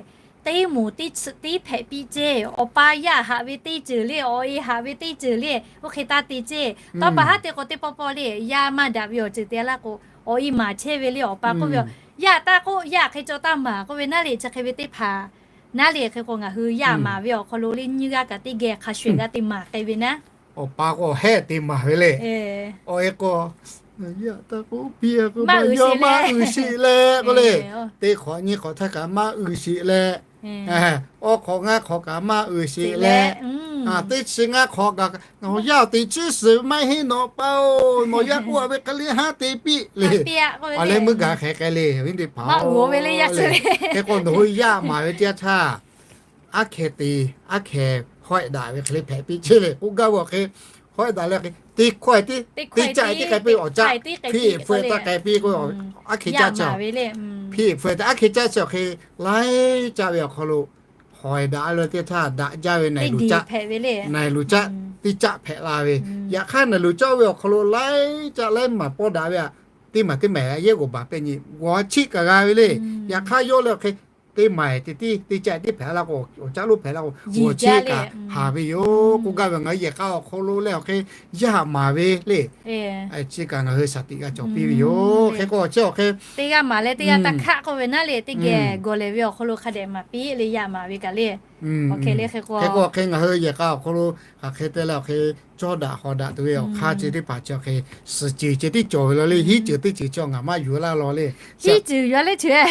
teˇ moˍ teˇ hpehꞈ piˇ ceˇ. Awˬ pa yaˇ haꞈ ve teˇ ceuˬ le, awˬ e haꞈ ve teˇ ceuˬ le, oˇ hk'e taˇ te ceˇ. Tawˇ pa haˉ te k'o teˇ pawˆ pawˆ le, yaˇ maˇ daꞈ ve awˬ ceuˬ te laˇ k'o, awˬ e maˍ chehˇ ve le. Awˬ pa k'oˆ ve, yaˇ taˇ k'oˆ, yaˇ hk'e cawˬ taˇ maˍ k'oˆ ve naˉ le, chi hk'e ve teˇ hpaˍ naˉ le. Hk'e k'o ngaˬ hui yaˇ maˍ ve awˬ hk'aw lo le nyiˇ g'aˇ kaꞈ teˇ geh hk'a shuˍ eˬ g'a te maˍ k'ai ve naˉ. Awˬ pa k'o hehˆ te maˍ ve le. Awˬ e k'o, yaˇ taˇ k'oˆ, piˇ k'o maˇ uiˍ sheˍ leh k'oˆ le, teˇ hk'awꞈ nyiˇ hk'awꞈ htaˇ kaꞈ maˇ uiˍ sheˍ leh, awˬ hk'awꞈ ngaˇ hk'awꞈ kaꞈ maˇ uiˍ sheˍ leh, teˇ chi ngaˇ hk'awꞈ kaꞈ, awˬ yaˇ teꞈ chiˉ suhˍ maˇ heˆ nawˬ pa-oˬ, nawˬ yaˇ k'oˆ a ve hk'e le haˉ te piˇ le. Awˬ leh meuˇ gaˬ hk'e hk'e le, awˬ viˉ teˇ hpaˍ-oˬ, hk'e k'o nawˬ hui yaˇ maˍ ve teˇ yanˇ htaˇ, aˉ hkeh te, aˉ hkeh hawehˆ daꞈ ve hk'e le hpehꞈ piˇ chehˇ le. K'oˆ gaˇ ve awˬ hk'e, hawehˆ daꞈ leh hk'e te hkawehˇ tiˉ, te caˆ tiˉ k'ai piˇ, awˬ caˆ hpiˇ hpfuhˆ taˇ k'ai piˇ k'o, aˉ hkeh caˆ chi, hpiˇ hpfuhˆ taˇ aˉ hkeh caˆ chi awˬ hk'e laiˉ caˆ ve awˬ hk'aw lo hawehˆ daꞈ leh teˇ htaˇ daꞈ jaˇ ve naiˬ luˬ caˆ, naiˬ luˬ caˆ teˇ caˆ hpehꞈ la ve. Yaꞈ hk'aˇ naiˬ luˬ caˆ oˇ ve awˬ hk'aw lo laiˉ caˆ laiˉ maˬ pawˇ daꞈ ve aꞈ, teˇ maˬ teˇ maˬ yaˇ g'oˍ baˬ pehˆ nyi g'awˬ chiˆ kaꞈ g'a ve le. Yaꞈ hk'aˇ yawˇ leh awˬ hk'e teˇ maˬ te tiˉ teˇ caˆ tiˉ hpehꞈ la k'o, awˬ caˆ lonˉ hpehꞈ la k'o, g'awˬ chiˆ kaꞈ haˍ ve yoˬ. K'oˆ gaˇ ve ngaˬ hui yehˬ k'a awˬ hk'aw lo leh awˬ hk'e yaˇ maˍ ve le. Chi kaꞈ ngaˬ hui shaˍ tiꞈ g'a cawˬ piˇ ve yoˬ. Hk'e k'o chi awˬ hk'e teˇ g'aˇ maˍ leh teˇ g'aˇ taˇ hkaˆ k'oˆ ve naˉ le, teˇ geh gawˬ lehˬ ve awˬ hk'aw lo hk'a dehꞈ maˍ piˇ le, yaˇ maˍ ve kaꞈ le. Hk'e k'o awˬ hk'e ngaˬ hui yehˬ k'a awˬ hk'aw lo hk'aˬ hk'e te leh awˬ hk'e cawˇ daꞈ hawˍ daꞈ tuˬ ve awˬ hk'aˇ chi teˇ hpaˍ chi awˬ hk'e suhˍ ceuˬ ceh tiˉ cawˬ ve law le. Hiˉ ceuˬ teˇ ceuˬ chi ngaˬ maˇ yuˬ laˇ law le. Hiˉ ceuˬ yuˬ a le ceuˬ,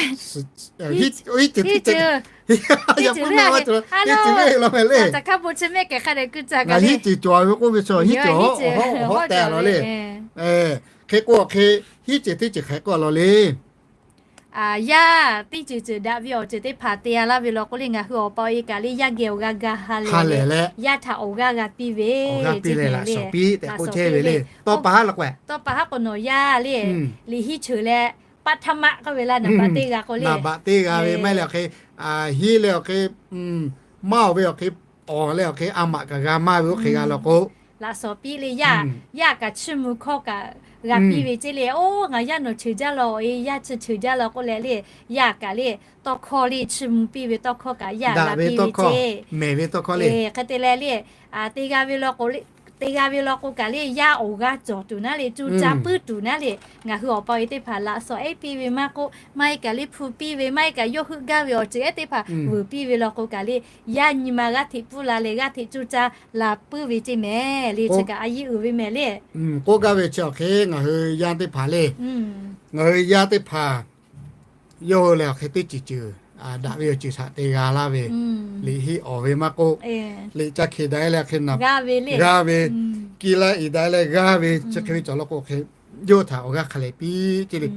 hiˉ ceuˬ teˇ ceuˬ, yaꞈ puiˉ mehˆ a, teˇ ceuˬ mehˆ law mehˍ le. Ngaˬ hiˉ ceuˬ cawˬ ve k'oˆ ve chi hiˉ ceuˬ awˬ hawˉ teh law le. Hk'e k'o awˬ hk'e hiˉ ceuˬ teˇ ceuˬ hk'e k'oˆ law le. Yaˇ teˇ ceuˬ ceuˬ daꞈ ve awˬ ceuˬ teˇ hpaˍ te a laˇ ve law k'o le, ngaˬ hui awˬ pa awˬ e kaꞈ le yaˇ geh awˬ g'aˇ g'a ha lehˬ leh, yaˇ htaꞈ awˬ g'aˇ g'a piˇ ve, awˬ g'aˇ piˇ leh laꞈ shawˍ piˇ tehꞈ k'oˆ chehˇ ve le. Tawˇ pa haˉ law k'o, tawˇ pa haˉ k'o nawˬ yaˇ le, liꞈ hiˉ ceuˬ leh paˇ htaˇ maˆ k'oˆ ve laˇ naˍ baꞈ teˇ g'a k'o le, naˍ baꞈ teˇ g'a ve maˇ heˆ leh awˬ hk'e hiˉ leh awˬ hk'e maˇ awˬ ve awˬ hk'e awˬ leh awˬ hk'e a maꞈ kaꞈ g'a maˇ ve oˇ hk'e g'a law k'o, laꞈ shawˍ piˇ le yaˇ, yaˇ kaꞈ chiˇ mvuh hkawˇ kaꞈ g'a piˇ ve ceˇ le. Oˇ ngaˬ yaˇ nawˬ cheuˬ jaˇ law, awˬ e yaˇ chi cheuˬ jaˇ law k'oˆ leh le, yaˇ kaꞈ le tawˇ hkawˇ le chiˇ mvuh piˇ ve tawˇ hkawˇ kaꞈ yaˇ g'a piˇ ve ceˇ, mehˬ ve tawˇ hkawˇ le. Hk'e te leh le, te g'a ve law k'o, te g'a ve law k'o kaꞈ le yaˇ awˬ g'aˇ cawˬ tuˬ naˉ le, co caˇ puiˉ tuˬ naˉ le, ngaˬ hui awˬ pa awˬ e teˇ hpaˍ laꞈ shawˍ ehˉ piˇ ve maˇ k'oˆ, maˇ heˆ kaꞈ le hpu piˇ ve, maˇ heˆ kaꞈ yawˇ heuˆ gaˇ ve awˬ ceuˬ ehˉ teˇ hpaˍ vuiˬ piˇ ve law k'o kaꞈ le, yaˇ nyi ma g'aˇ hteꞈ pfuhˇ la leh g'aˇ hteꞈ co caˇ la puiˉ ve ceˇ mehˍ le. Chi kaꞈ a yeˇ uiˍ ve mehˍ le. K'oˆ gaˇ ve chi awˬ hk'e ngaˬ hui yaˇ teˇ hpaˍ le, ngaˬ hui yaˇ teˇ hpaˍ yawˇ hui leh awˬ hk'e teˇ ceuˬ ceuˬ daꞈ ve awˬ ceuˬ htaꞈ te g'a laˇ ve, liꞈ hiˆ awˬ ve maˇ k'oˆ, liꞈ ca hkeꞈ daꞈ e leh hk'e g'a ve, kiˇ laˇ iˍ daꞈ e leh g'a ve, chi hk'e ve cawˬ law k'o hk'e, yawˇ htaꞈ awˬ g'aˇ hk'a lehˬ piˇ ceˇ le.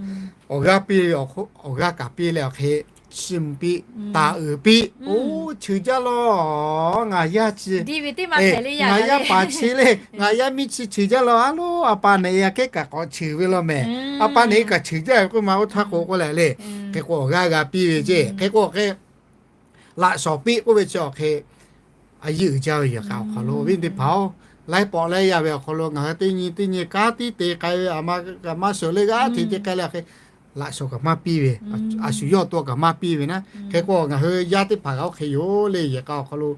Awˬ g'aˇ piˇ ve, awˬ g'aˇ kaꞈ piˇ leh awˬ hk'e chiˇ mvuh piˇ, taˍ uiˍ piˇ. Oˇ cheuˬ jaˇ law, ngaˬ yaˇ chi, ngaˬ yaˇ paˍ chi le, ngaˬ yaˇ miˇ chi cheuˬ jaˇ law. A loˉ, a pa naꞈ e aꞈ kehˉ kaꞈ k'awꞈ cheuˬ ve law mehˍ. A pa naꞈ e kaꞈ cheuˬ jaˇ ve k'oˆ ma oˇ htaˇ k'o k'oˆ leh le. Hk'e k'o awˬ g'aˇ g'a piˇ ve ceˇ. Hk'e k'o awˬ hk'e laꞈ shawˍ piˇ k'oˆ ve chi awˬ hk'e a yeˇ uiˍ jaˇ ve yehˬ k'a awˬ hk'aw lo awˬ viˉ teˇ hpaˍ-oˬ, laiˉ pawˆ laiˉ yaˇ ve awˬ hk'aw lo ngaˬ hui teˇ nyi teˇ nyi kanˉ tiˉ te k'ai ve, a ma kaꞈ maˇ shawˍ le g'aˇ hteꞈ te k'ai leh hk'e laꞈ shawˍ kaꞈ maˇ piˇ ve, a shu yawˇ awˬ to kaꞈ maˇ piˇ ve naˉ. Hk'e k'o ngaˬ hui yaˇ teˇ hpaˍ kaꞈ oˇ hk'e yoˬ le. Yehˬ k'a awˬ hk'aw lo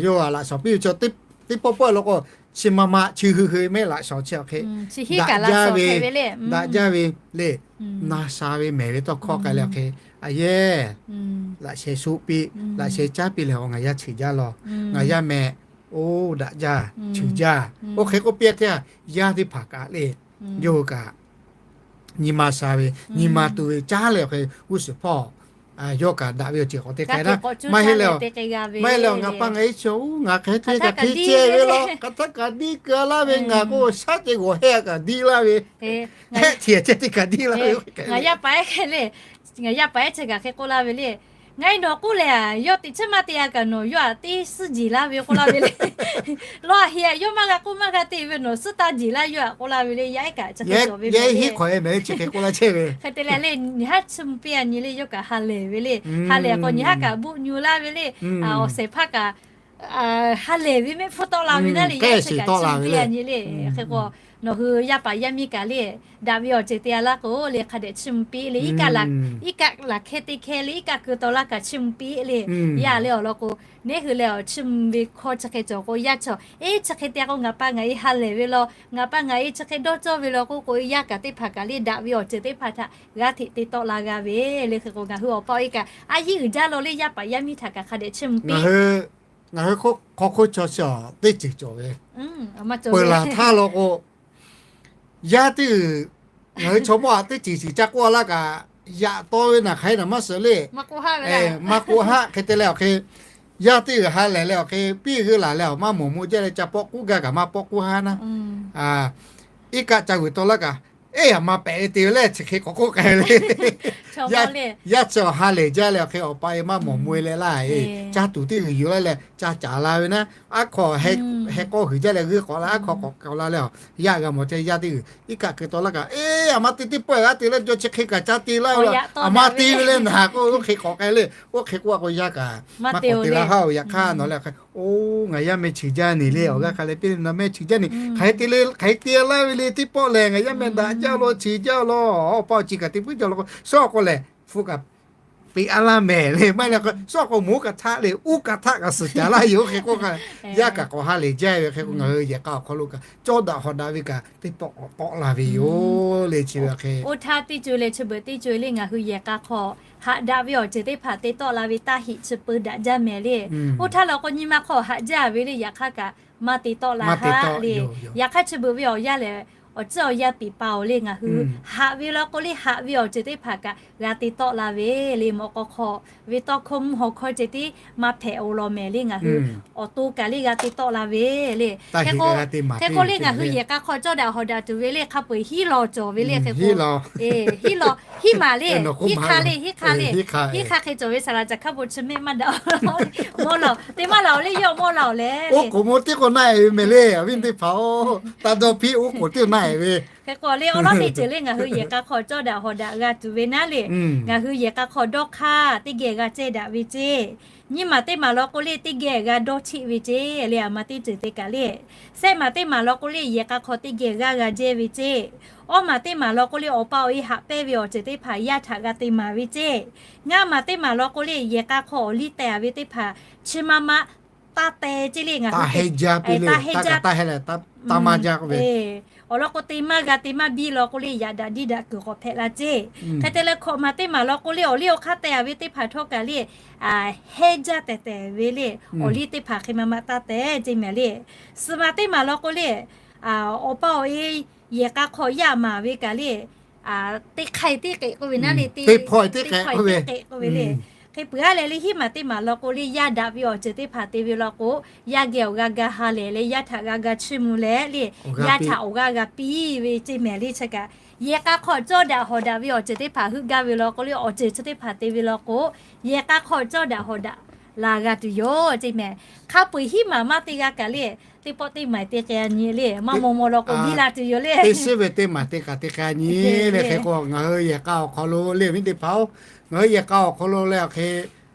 yawˇ laꞈ shawˍ piˇ ve chi teˇ pawˆ pawˆ law k'o, chi ma ma chi hui hui mehˆ laꞈ shawˍ chi awˬ hk'e daꞈ jaˇ ve, daꞈ jaˇ ve le. Na sha ve mehˍ ve tawˇ hkawˇ k'ai leh awˬ hk'e, a yehˬ laꞈ sheh shuˆ piˇ, laꞈ sheh caˉ piˇ leh, awˬ ngaˬ yaˇ cheuˬ jaˇ law, ngaˬ yaˇ mehˍ, oˇ daꞈ jaˇ, cheuˬ jaˇ. Oˇ hk'e k'oˆ piˇ a hteˇ a, yaˇ teˇ hpaˍ kaꞈ le, yawˇ hui kaꞈ nyi ma sha ve, nyi ma tu ve caˉ leh awˬ hk'e g'uˇ suhˍ hpawˇ yawˇ kaꞈ daꞈ ve awˬ ceuˬ k'awꞈ te k'ai naˉ. Maˇ heˆ leh, maˇ heˆ leh ngaˬ pa ngaˬ e chi-oˬ, ngaˬ hk'e te kaꞈ hk'e ceh ve law, hk'aˬ htaˇ kaꞈ diˇ keu laˇ ve, ngaˬ k'o shaˉ ceh g'awˬ heh kaꞈ diˇ laˇ ve, heh tiꞈ ceh te kaꞈ diˇ laˇ ve, ngaˬ yaˇ paˍ ehˉ chi kaꞈ hk'e k'oˆ laˇ ve le. Ngaˬ e nawˬ k'oˆ leh, yawˇ teꞈ chiˉ maˇ te-a kaꞈ nawˬ yawˇ htaꞈ teˇ suhˉ jeˬ laˇ ve k'oˆ laˇ ve le. Lawˇ a heˆ, yawˇ maˇ g'a k'oˆ maˇ g'a te ve nawˬ suhˉ taˇ jeˬ laˇ yawˇ htaꞈ k'oˆ laˇ ve le. Yaˇ ehˉ kaꞈ chi hk'e cawˬ ve le. Hk'e te leh le, nyi haˉ chiˇ mvuh piˇ-a nyi le, yawˇ kaꞈ ha lehˬ ve le. Ha lehˬ k'o nyi haˉ kaꞈ buˆ nyu laˇ ve le. Awˬ shehˍ hpaˇ kaꞈ ha lehˬ ve mehˆ hpfuhˇ tawˆ la ve naˉ le, yaˇ ehˉ chi kaꞈ chiˇ mvuh piˇ-a nyi le. Hk'e k'o, nawˬ hui yaˇ paˍ yaˇ miˇ kaꞈ le, daꞈ ve awˬ ceuˬ te-a laˇ k'o le, hk'a dehꞈ chiˇ mvuh piˇ le. Iˉ kaˆ laˬ hk'e te hk'e le, iˉ kaˆ keu taw laˇ kaꞈ chiˇ mvuh piˇ le. Yaˇ leh awˬ lawn k'o, neˉ hui leh awˬ chiˇ mvuh ve hkawˇ chi hk'e cawˬ k'o, yaˇ chaw, eˉ, chi hk'e te-a k'o ngaˬ pa ngaˬ e ha lehˬ ve law, ngaˬ pa ngaˬ e chi hk'e dawˇ cawˇ ve law k'oˆ k'o, yaˇ kaꞈ teˇ hpaˍ kaꞈ le daꞈ ve awˬ ceuˬ teˇ hpaˍ htaꞈ g'a hteꞈ te tawˆ la g'a ve le. Hk'e k'o ngaˬ hui awˬ pa awˬ e kaꞈ a yiˉ uiˍ jaˇ law le, yaˇ paˍ yaˇ miˇ htaꞈ kaꞈ hk'a dehꞈ chiˇ mvuh piˇ. Ngaˬ hui hk'aw hk'oˆ chaw chi teˇ ceuˬ cawˬ ve, peuˬ laˬ htaˇ law k'o, yaˇ teˇ g'uiˬ, ngaˬ hui chaw mawˇ aꞈ teˇ ceuˬ ceuˬ ca k'oˆ-a laˇ kaꞈ, yaꞈ taw ve naˬ hk'aˬ hk'e naˬ maˇ suh le. Maˇ k'oˆ haˆ hk'e te leh awˬ hk'e, yaˇ teˇ g'uiˬ ha lehˬ leh awˬ hk'e piˇ g'uiˇ laˬ leh awˬ maˇ mawˬ mawˬ jaˇ leh ca pawˆ k'uˉ gaˇ kaꞈ maˇ pawˆ k'uˉ haˉ naˉ. Iˉ kaˆ ca g'uiˬ taw laˇ kaꞈ, eˉ, aˬ ma pehꞈ ve te ve leh chi hk'e k'awꞈ k'oˆ k'ai le. Yaˇ chi awˬ ha lehˬ jaˇ leh awˬ hk'e awˬ pa e maˇ mawˬ mawˬ e leh laˇ e, caˇ tuˬ teˇ g'uiˬ yuˬ laˇ leh ca caˍ la ve naˉ, aˉ hk'aw heh k'awˇ huiˍ jaˇ leh g'uiˇ k'awꞈ la, aˉ hk'aw k'awꞈ k'awꞈ la leh, yaˇ g'a mawˬ te yaˇ teˇ g'uiˬ iˉ kaˆ keu taw laˇ kaꞈ, eˉ, aˬ ma te teˇ pawˆ g'a te leh jaw chi hk'e kaꞈ ca te laˇ ve, aˬ ma te ve leh naˬ k'o oˇ hk'e k'awꞈ k'ai le. Oˇ hk'e k'oˆ a k'o yaˇ kaꞈ maˇ k'awꞈ te la haˉ-oˬ. Yaꞈ hk'aˇ nawˬ leh hk'e, oˇ, ngaˬ yaˇ meh cheuˬ jaˇ neˬ le, awˬ g'aˇ hk'a leh piˇ le, nawˬ meh cheuˬ jaˇ neˬ, hk'aˬ hk'e te leh hk'aˬ hk'e te laˇ ve le, teˇ pawˆ lehˬ ngaˬ yaˇ meh daꞈ jaˇ law, cheuˬ jaˇ law, awˬ pa awˬ chi kaꞈ te puiˉ jaˇ law k'o, shawˉ k'o lehˬ hpu kaꞈ peꞈ a laˇ mehˍ le, maˇ heˆ leh k'o shawˉ k'o moˍ kaꞈ htaˆ le, uˉ kaꞈ htaˆ kaꞈ suhˍ caˍ laˇ yoˬ. Oˇ hk'e k'oˆ k'ai, yaˇ kaꞈ k'awꞈ ha lehˬ jaˇ ve hk'e k'o, ngaˬ hui yehˬ k'a awˬ hk'aw lo kaꞈ cawˇ daꞈ hawˍ daꞈ ve kaꞈ teˇ pawˆ k'awꞈ tawˆ la ve yoˬ le. Chi ve hk'e, oˇ htaˇ teˇ co le chi beuꞈ teˇ co le ngaˬ hui yehˬ k'a hk'aw haꞈ daꞈ ve awˬ ceuˬ teˇ hpaˍ te tawˆ la ve taˇ heꞈ chi peu daꞈ jaˇ mehˍ le. Oˇ htaˇ law k'o nyi ma hk'aw haꞈ jaˇ ve le, yaꞈ hk'aˇ kaꞈ maˇ te tawˆ la haˉ le. Yaꞈ hk'aˇ chi beuꞈ ve awˬ yanˇ lehˬ, awˬ ciˉ awˬ yanˇ piˍ pa-oˬ le, ngaˬ hui haꞈ ve law k'o le, haꞈ ve awˬ ceuˬ teˇ hpaˍ kaꞈ g'a te tawˆ la ve le. Mawꞈ k'aw hk'aw ve tawˇ hkawˇ mvuhˇ haw hkawˇ ceh tiˉ maˇ hpehꞈ-oˬ law mehˍ le, ngaˬ hui awˬ to kaˬ le g'a te tawˆ la ve le. Hk'e k'o le ngaˬ hui yehˬ k'a hk'aw cawˇ daꞈ hawˍ daꞈ tuˬ ve le, hk'a peu-eˬ hiˉ law cawˬ ve le. Hk'e k'o, hiˉ law, hiˉ maˬ le, hiˉ hk'a le, hiˉ hk'a hk'e cawˬ ve saˍ laˍ caˬ hkaˉ po chi mehˆ maˇ daꞈ-oˬ. Mawˇ laˬ-oˬ, te maˇ laˬ-oˬ le, yawˇ mawˇ laˬ-oˬ leh. Oˉ k'oˍ mawˇ tiˉ k'o naˆ-e ve mehˍ le, awˬ viˉ teˇ hpaˍ-oˬ, taˇ dawˇ piˇ, oˉ k'oˍ tiˉ naˆ-e ve. Hk'e k'o le awˬ lawn teˇ ceuˬ le ngaˬ hui yehˬ k'a hk'aw cawˇ daꞈ hawˍ daꞈ g'a tuˬ ve naˉ le, ngaˬ hui yehˬ k'a hk'aw dawˇ hk'aˇ teˇ geh g'a cehˇ daꞈ ve ceˇ. Nyiˇ maˬ teˇ maˬ law k'o le teˇ geh g'a dawˇ cheˆ ve ceˇ le. Aˬ ma teˇ ceuˬ te kaꞈ le, shehˆ maˬ teˇ maˬ law k'o le yehˬ k'a hk'aw teˇ geh g'aˇ g'a jehˇ ve ceˇ. Awˇ maˬ teˇ maˬ law k'o le awˬ pa awˬ e haꞈ pehnˇ ve awˬ ceuˬ teˇ hpaˍ yaˇ htaꞈ g'a te maˍ ve ceˇ. Ngaˇ maˬ teˇ maˬ law k'o le yehˬ k'a hk'aw awˬ liˇ teh-a ve teˇ hpaˍ chi ma ma taˇ teh ceˇ le. Ngaˬ hui te, taˇ heˆ jaˇ, taˇ heˆ leh taˇ maˇ jaˇ k'oˆ ve, awˬ lawn k'o te maˇ g'a te maˇ biˇ law k'o le yaꞈ daꞈ diˇ daꞈ kuiˬ k'awꞈ hpehꞈ la ceˇ. Hk'e te leh hkawꞈ maˬ teˇ maˬ law k'o le awˬ liˇ awˬ hk'aˇ teh-a ve teˇ hpaˍ htawˇ kaꞈ le, heˉ jaˇ tehˬ tehˬ ve le, awˬ liˇ teˇ hpaˍ hk'e ma ma taˇ teh ceˇ mehˍ le. Suhˍ maˬ teˇ maˬ law k'o le, awˬ pa awˬ e yehˬ k'a hk'aw yaˇ maˍ ve kaꞈ le, teˇ hk'ai teˇ k'ehꞈ k'oˆ ve naˉ le, teˇ hk'ai teˇ k'ehꞈ k'oˆ ve le. Hk'e peuˬ-a leh le hiˉ maˬ teˇ maˬ law k'o le yaˇ daꞈ ve awˬ ceuˬ teˇ hpaˍ te ve law k'o, yaˇ geh awˬ g'aˇ g'a ha lehˬ leh yaˇ htaꞈ g'a ga chiˇ mvuh leh le, yaˇ htaꞈ awˬ g'aˇ g'a piˇ ve ceˇ mehˍ le. Chi kaꞈ yehˬ k'a hk'aw cawˇ daꞈ hawˍ daꞈ ve awˬ ceuˬ teˇ hpaˍ heuˆ gaˇ ve law k'o le, awˬ ceuˬ chi teˇ hpaˍ te ve law k'o, yehˬ k'a hk'aw cawˇ daꞈ hawˍ daꞈ la g'a tuˬ yoˬ ceˇ mehˍ. Hk'a peu-eˬ hiˉ maˬ maˇ te g'a kaꞈ le, teˇ pawˆ teˇ maˬ te k'ai-a nyi le, maˇ maw maw law k'o biˇ la tuˬ yoˬ le. Teˇ shiˉ ve teˇ maˬ te kaꞈ te k'ai nyi le. Hk'e k'o ngaˬ hui yehˬ k'a awˬ hk'aw lo le awˬ viˉ teˇ hpaˍ-oˬ, ngaˬ hui yehˬ k'a awˬ hk'aw lo le awˬ hk'e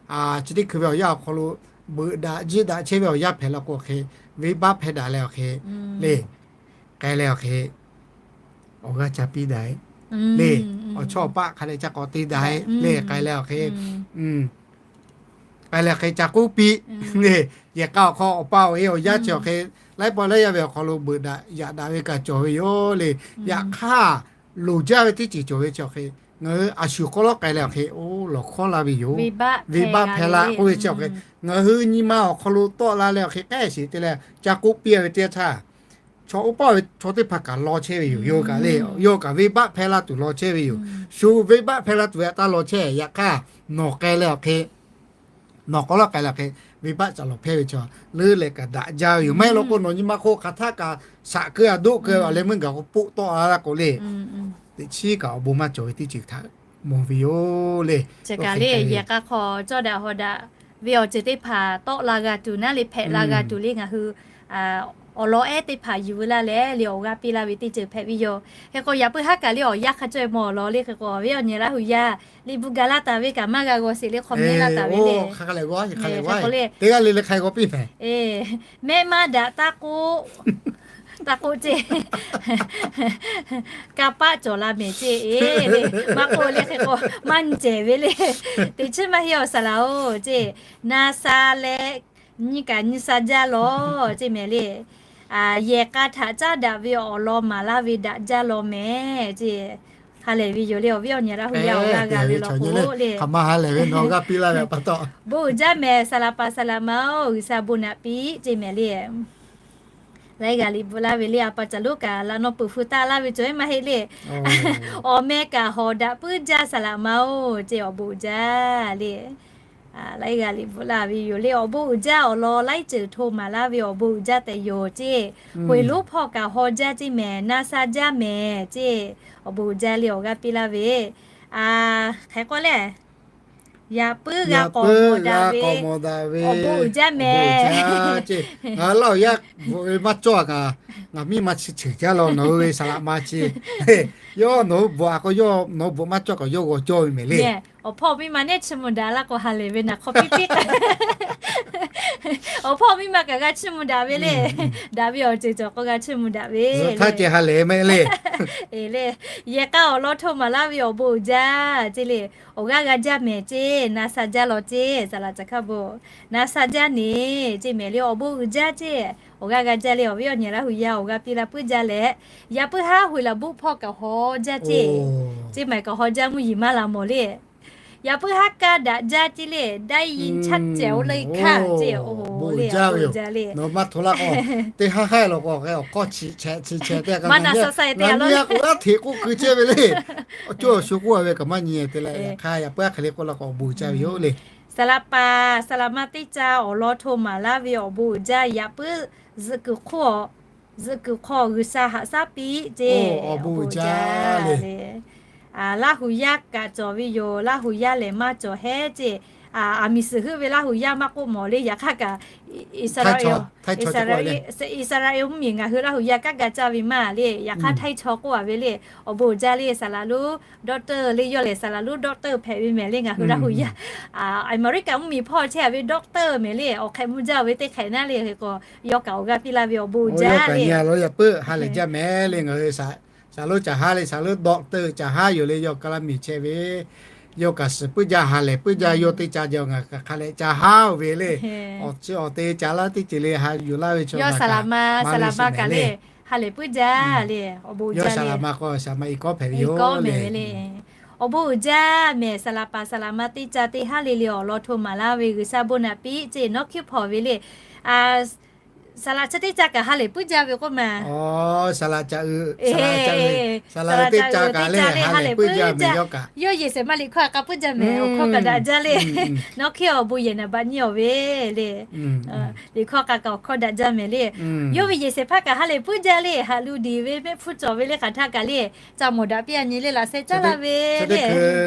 chi teˇ hkui ve awˬ yanˇ awˬ hk'aw lo beuꞈ daꞈ jiˇ daꞈ chehˇ ve awˬ yanˇ hpehꞈ law k'o hk'e, venˇbaˆ hpehˇ daꞈ leh awˬ hk'e le, k'ai leh awˬ hk'e awˬ g'aˇ ca piˇ daꞈ-e le, awˬ chawˇ awˬ paˆ hk'a dehꞈ ca k'awꞈ te daꞈ-e le, k'ai leh awˬ hk'e k'ai leh hk'e ca k'oˆ piˇ le. Yehˬ k'a awˬ hk'aw awˬ pa awˬ e awˬ yaˇ chi awˬ hk'e, laiˉ pawˆ laiˉ yaˇ ve awˬ hk'aw lo beuꞈ daꞈ yaꞈ daꞈ ve kaꞈ cawˬ ve yoˬ le. Yaꞈ hk'aˇ, loˍ jaˇ ve teˇ ceuˬ cawˬ ve chi awˬ hk'e, ngaˬ hui a shu k'awꞈ lawˉ k'ai leh awˬ hk'e, oˇ, lawˬ hkawˉ laˇ ve yoˬ. Venˇbaˆ hpehˇ la k'oˆ ve chi awˬ hk'e, ngaˬ hui nyi ma awˬ hk'aw lo tawˆ la leh awˬ hk'e k'ehˆ sheˍ te leh ca k'oˆ piˇ ve teˇ yanˇ htaˇ, chaw oˇ paˆ ve chaw teˇ hpaˍ kaꞈ law chehˇ ve yoˬ. Yawˇ kaꞈ le, yawˇ kaꞈ venˇbaˆ hpehˇ la tuˬ law chehˇ ve yoˬ. Shu venˇbaˆ hpehˇ la tuˬ ve htaꞈ taˇ law chehˇ. Yaꞈ hk'aˇ, nawˬ k'ai leh awˬ hk'e, nawˬ k'awꞈ lawˉ k'ai leh awˬ hk'e, venˇbaˆ ca lawˬ hpehˇ ve chaw leuˉ leh kaꞈ daꞈ jaˇ ve yoˬ. Maˇ heˆ law k'o nawˬ nyi ma hk'oˆ hk'aˬ htaˆ kaꞈ shaꞈ keu-a doˆ keu-a leh meuˇ gaˬ k'o poˆ tawˆ la la k'o le, teꞈ chiˉ kaꞈ awˬ bon maˇ cawˬ ve teˇ ceuˬ htaꞈ mawˬ ve yoˬ le. Chi kaꞈ le, yehˬ k'a hk'aw cawˇ daꞈ hawˍ daꞈ ve awˬ ceuˬ teˇ hpaˍ tawˆ la g'a tuˬ naˉ le, hpehꞈ la g'a tuˬ le, ngaˬ hui awˬ lawn ehˉ teˇ hpaˍ yuˬ ve laˇ leh le, awˬ g'aˇ piˇ laˇ ve teˇ ceuˬ hpehꞈ ve yoˬ. Hk'e k'o, yaꞈ puiˉ haˉ kaꞈ le awˬ yanˇ hk'a caweh mawˬ lawˬ le. Hk'e k'o, awˬ viˉ awˬ nyi Laˇ hu yaˇ liꞈ bvuhꞈ gaˬ laˇ taˍ ve kaꞈ maˇ g'a g'aw sheˍ le, hk'aw mehˉ laˇ taˍ ve le. Hk'e k'o le, teˇ g'aˇ le le hk'a g'aw piˇ mehˍ. Mehˆ maˇ daꞈ taˇ k'oˆ, taˇ k'oˆ ceˇ. Kanˇ paˆ cawˬ la mehˍ ceˇ. Maˇ k'oˆ le, hk'e k'o maˇ nyi cehˬ ve le. Teˇ chiˉ maˇ heˆ awˬ saˍ laꞈ-oˬ ceˇ. Na sha leh nyi kaꞈ nyi sha jaˇ lawˬ ceˇ mehˍ le. Yehˬ k'a htaꞈ caˉ daꞈ ve awˬ lawn maˍ laˇ ve daꞈ jaˇ lawˬ mehˍ ceˇ. Ha lehˬ ve yoˬ le, awˬ viˉ awˬ nyi Laˇ hu yaˇ awˬ g'aˇ g'a ve law k'o le. Bon uiˍ jaˇ mehˍ, saˍ laꞈ paˍ saˍ laꞈ ma-oˬ, G'uiˬsha bon naꞈ piˇ ceˇ mehˍ le. Laiˉ g'aˇ liꞈ bvuhꞈ laˇ ve le, a pa caˬ lonˉ kaꞈ laꞈ naw peuˬ hpu taˆ laˇ ve cawˬ maˇ heˆ le. Awˬ meh kaꞈ hawˍ daꞈ puiˉ jaˇ saˍ laꞈ ma-oˬ ceˇ, awˬ bon uiˍ jaˇ le. Laiˉ g'aˇ liꞈ bvuhꞈ laˇ ve yoˬ le, awˬ bon uiˍ jaˇ awˬ lawn laiˉ ceuˬ hto maˍ laˇ ve awˬ bon uiˍ jaˇ tehꞈ yoˬ ceˇ. Huiˍ lonˉ hpawˇ kaꞈ haw jaˇ ceˇ mehˍ, na sha jaˇ mehˍ ceˇ, awˬ bon uiˍ jaˇ le awˬ g'aˇ piˇ laˇ ve. Hk'e k'o le, yaꞈ puiˉ g'a k'awꞈ mawˬ daꞈ ve awˬ bon uiˍ jaˇ mehˍ. Ngaˬ Laˇ hu yaˇ bvuhꞈ ve maˇ cawˇ kaꞈ, ngaˬ miˇ ma chi ceuˬ jaˇ lawˬ, nawˬ hui ve saˍ laꞈ ma chi. Yawˇ nawˬ hui bvuhꞈ a k'o, yawˇ nawˬ hui bvuhꞈ maˇ cawˇ kaꞈ yawˇ g'aw cawˇ ve mehˍ le. Awˬ hpawˇ miˇ ma nehˉ chiˇ mvuh daꞈ laˇ k'o, ha lehˬ ve naˬ hk'aw piˇ piˇ k'ai. Awˬ hpawˇ miˇ ma kaꞈ g'a chiˇ mvuh daꞈ ve le. Daꞈ ve awˬ ceuˬ cawˬ k'o g'a chiˇ mvuh daꞈ ve. Htaˇ ceh ha lehˬ mehˍ le. Eˬ le, yehˬ k'a awˬ lawn hto maˍ laˇ ve awˬ bon uiˍ jaˇ ceˇ le. Awˬ g'aˇ g'a jaˇ mehˍ ceˇ, na sha jaˇ lawˬ ceˇ, saˍ laꞈ caˬ hkaˇ bon. Na sha jaˇ neˍ ceˇ mehˍ le, awˬ bon uiˍ jaˇ ceˇ. Awˬ g'aˇ g'a jaˇ le, awˬ viˉ awˬ nyi Laˇ hu yaˇ awˬ g'aˇ piˇ laˇ puiˉ jaˇ leh, yaꞈ puiˉ haˉ huiˍ laꞈ buˆ hpawˇ kaꞈ haw jaˇ ceˇ. Ceˇ maˬ kaꞈ haw jaˇ mvuhˇ yeˬ maˇ la mawˬ le. Yaꞈ puiˉ haˉ kaˇ daꞈ jaˇ ceˇ le, ได้ยินชัดแจ๋วเลยค่ะ ceˇ. Awˬ bon uiˍ jaˇ ve yoˬ. Nawˬ maˇ hto laˇ k'o, teˇ haˉ haiˉ law k'o, awˬ hk'aw chi chehꞈ chi chehꞈ te a, ngaˬ nyi a k'o g'aˇ hteꞈ k'oˆ keu chehˇ ve le. Awˬ cawˇ awˬ shu k'oˆ a ve kaꞈ maˇ nyi te leh, yaꞈ hk'aˇ yaꞈ puiˉ haˉ hk'e le k'oˆ laˇ k'o, awˬ bon uiˍ jaˇ ve yoˬ le. Saˍ laꞈ paˍ saˍ laꞈ ma teˇ caˇ awˬ lawn hto maˍ laˇ ve awˬ bon uiˍ jaˇ. Yaꞈ puiˉ zuhꞈ kuiˬ hk'oˆ, zuhꞈ kuiˬ hk'aw G'uiˬsha haꞈ shaˉ piˇ ceˇ, awˬ bon uiˍ jaˇ le. Laˇ hu yaˇ kaꞈ cawˬ ve yoˬ, Laˇ hu yaˇ lehˬ maˇ cawˬ hehˉ ceˇ. Aˬ miˍ suhˍ heuˆ ve Laˇ hu yaˇ maˇ k'oˆ mawˬ le, yaꞈ hk'aˇ kaꞈ Iˉsaˍreˍlaˆ, Iˉsaˍreˍlaˆ mvuhˇmiˬ ngaˬ hui Laˇ hu yaˇ kanˉ ga caˇ ve maˇ le. Yaꞈ hk'aˇ htaiˇ chaw k'oˆ a ve le, awˬ bon uiˍ jaˇ le, saˍ laꞈ lonˉ doctor le yawˇ lehˬ, saˍ laꞈ lonˉ doctor hpehꞈ ve mehˍ le, ngaˬ hui Laˇ hu yaˇ. Aˍmeˍriˆkaꞈ mvuhˇmiˬ hpawˇ chehˇ a ve doctor mehˍ le, awˬ hk'ehꞈ mvuh jaˇ ve teˇ hk'ehꞈ naˉ le. Hk'e k'o, yawˇ kaꞈ awˬ g'aˇ piˇ laˇ ve awˬ bon uiˍ jaˇ le. Yaꞈ puiˉ ha lehˬ jaˇ mehˍ le, ngaˬ hui saˍ laꞈ lonˉ caˬ haˉ le, saˍ laꞈ lonˉ doctor caˬ haˉ yoˬ le, yawˇ Kaˍlaˇ miˬ chehˇ ve, yawˇ kaꞈ suhˍ puiˉ jaˇ ha lehˬ puiˉ jaˇ, yawˇ teˇ caˇ jaˇ, ngaˬ hk'a lehˬ caˬ haˉ oˬ ve le. Awˬ chi awˬ te caˍ laˇ teˇ ceuˬ le ha yuˬ laˇ ve chaw, saˍ laꞈ ma, saˍ laꞈ ma kaꞈ le ha lehˬ puiˉ jaˇ le, awˬ bon uiˍ jaˇ le. Saˍ laꞈ ma k'o saˍ laꞈ ma i kawˉ hpehꞈ ve yoˬ le. Awˬ bon uiˍ jaˇ mehˍ, saˍ laꞈ paˍ saˍ laꞈ ma teˇ caˇ teˇ haˉ le le awˬ lawn hto maˍ laˇ ve G'uiˬsha bon naꞈ piˇ ceˇ, nawˉ hkiˉ hpawˇ ve le. Saˍ laꞈ chi teˇ caˇ kaꞈ ha lehˬ puiˉ jaˇ ve k'oˆ ma. Saˍ laꞈ caˬ, saˍ laꞈ teˇ caˇ kaꞈ le ha lehˬ puiˉ jaˇ mehˍ, yawˇ kaꞈ yawˇ yehˬ shehˍ ma liꞈ hkawˇ a k'a puiˉ jaˇ mehˍ, awˬ hkawˇ kaꞈ daꞈ jaˇ le. Nawˉ hkiˉ awˬ bon yehˬ naˍ baꞈ nyi awˬ ve le. Liꞈ hkawˇ k'a kaꞈ awˬ hkawˇ daꞈ jaˇ mehˍ le. Yawˇ ve yehˬ shehˍ hpaˇ kaꞈ ha lehˬ puiˉ jaˇ le, haꞈ lu diˍ ve mehˆ hpfuhˇ cawˬ ve le, hk'aˬ htaˇ kaꞈ le, ca mawˬ daꞈ piˇ a nyi le, laꞈ sheh caˉ laˇ ve le.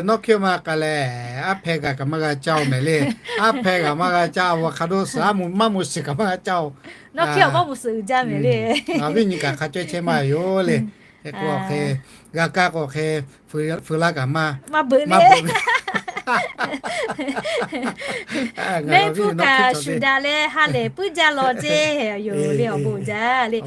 Nawˉ hkiˉ ma k'a lehˬ, aˉ hpehˇ g'aꞈ kaꞈ maˇ g'a caˇ oˬ mehˍ le. Aˉ hpehˇ g'aꞈ maˇ g'a caˇ, awˬ hk'a dawˇ suhˍ aˉ maˇ mvuh suhˍ kaꞈ maˇ g'a caˇ oˬ. Nawˉ hkiˉ awˬ maˇ mvuh suhˍ uiˍ jaˇ mehˍ le. Ngaˬ viˉ nyi kaꞈ hk'a caweh chehˇ maˇ yoˬ le. Hk'e k'o hk'e, g'a kaˇ k'o hk'e, feu laˇ kaꞈ maˇ, maˇ beuꞈ le. Mehˆ hpfuhˇ kaꞈ shuˍ daꞈ leh ha lehˬ puiˉ jaˇ law ceˇ yoˬ le, awˬ bon uiˍ jaˇ le.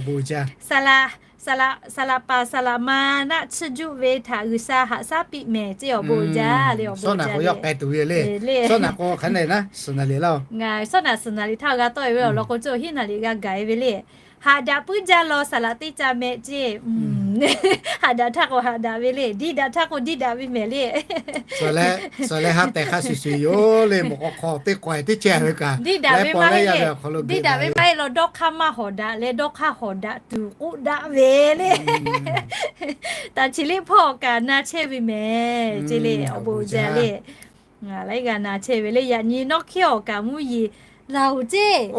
Saˍ laꞈ paˍ saˍ laꞈ ma naˆ chiˇ juˆ ve htaꞈ G'uiˬsha haꞈ shaˉ piˇ mehˍ ceˇ, awˬ bon uiˍ jaˇ le, awˬ bon uiˍ jaˇ le. Sawˉ naꞈ k'o yawˇ k'ai tuˬ ve le. Sawˉ naꞈ k'o hk'aˬ hk'e le naˉ, suhˍ naˍ liꞈ laˇ-oˬ. Ngaˬ sawˉ naꞈ suhˍ naˍ liꞈ htaˇ g'a tawˆ e ve awˬ lawn k'o, cawˬ hiˉ naˍ liꞈ g'a gaˬ e ve le. Haꞈ daꞈ puiˉ jaˇ law saˍ laꞈ teˇ caˇ mehˍ ceˇ. Haꞈ daꞈ htaˇ k'o haꞈ daꞈ ve le, diˇ daꞈ htaˇ k'o diˇ daꞈ ve mehˍ le. Suhˍ leh ha tehˬ hk'a shuˍ shuˍ yoˬ le, mawꞈ k'aw hk'aw teˇ k'awehˬ teˇ cehˇ ve kaꞈ, diˇ daꞈ ve maˇ heˆ le. Diˇ daꞈ ve maˇ heˆ law, dawˇ hk'aˇ maˇ hawˍ daꞈ leh dawˇ hk'aˇ hawˍ daꞈ tuˬ k'oˆ daꞈ ve le. Taˍ chi liˇ hpawˇ awˬ kaꞈ na chehˇ ve mehˍ ceˇ le, awˬ bon uiˍ jaˇ le. Laiˉ g'aˇ na chehˇ ve le, yaꞈ nyi nawˉ hkiˉ awˬ kaꞈ mvuhˇ yeˬ laˬ oˬ ceˇ.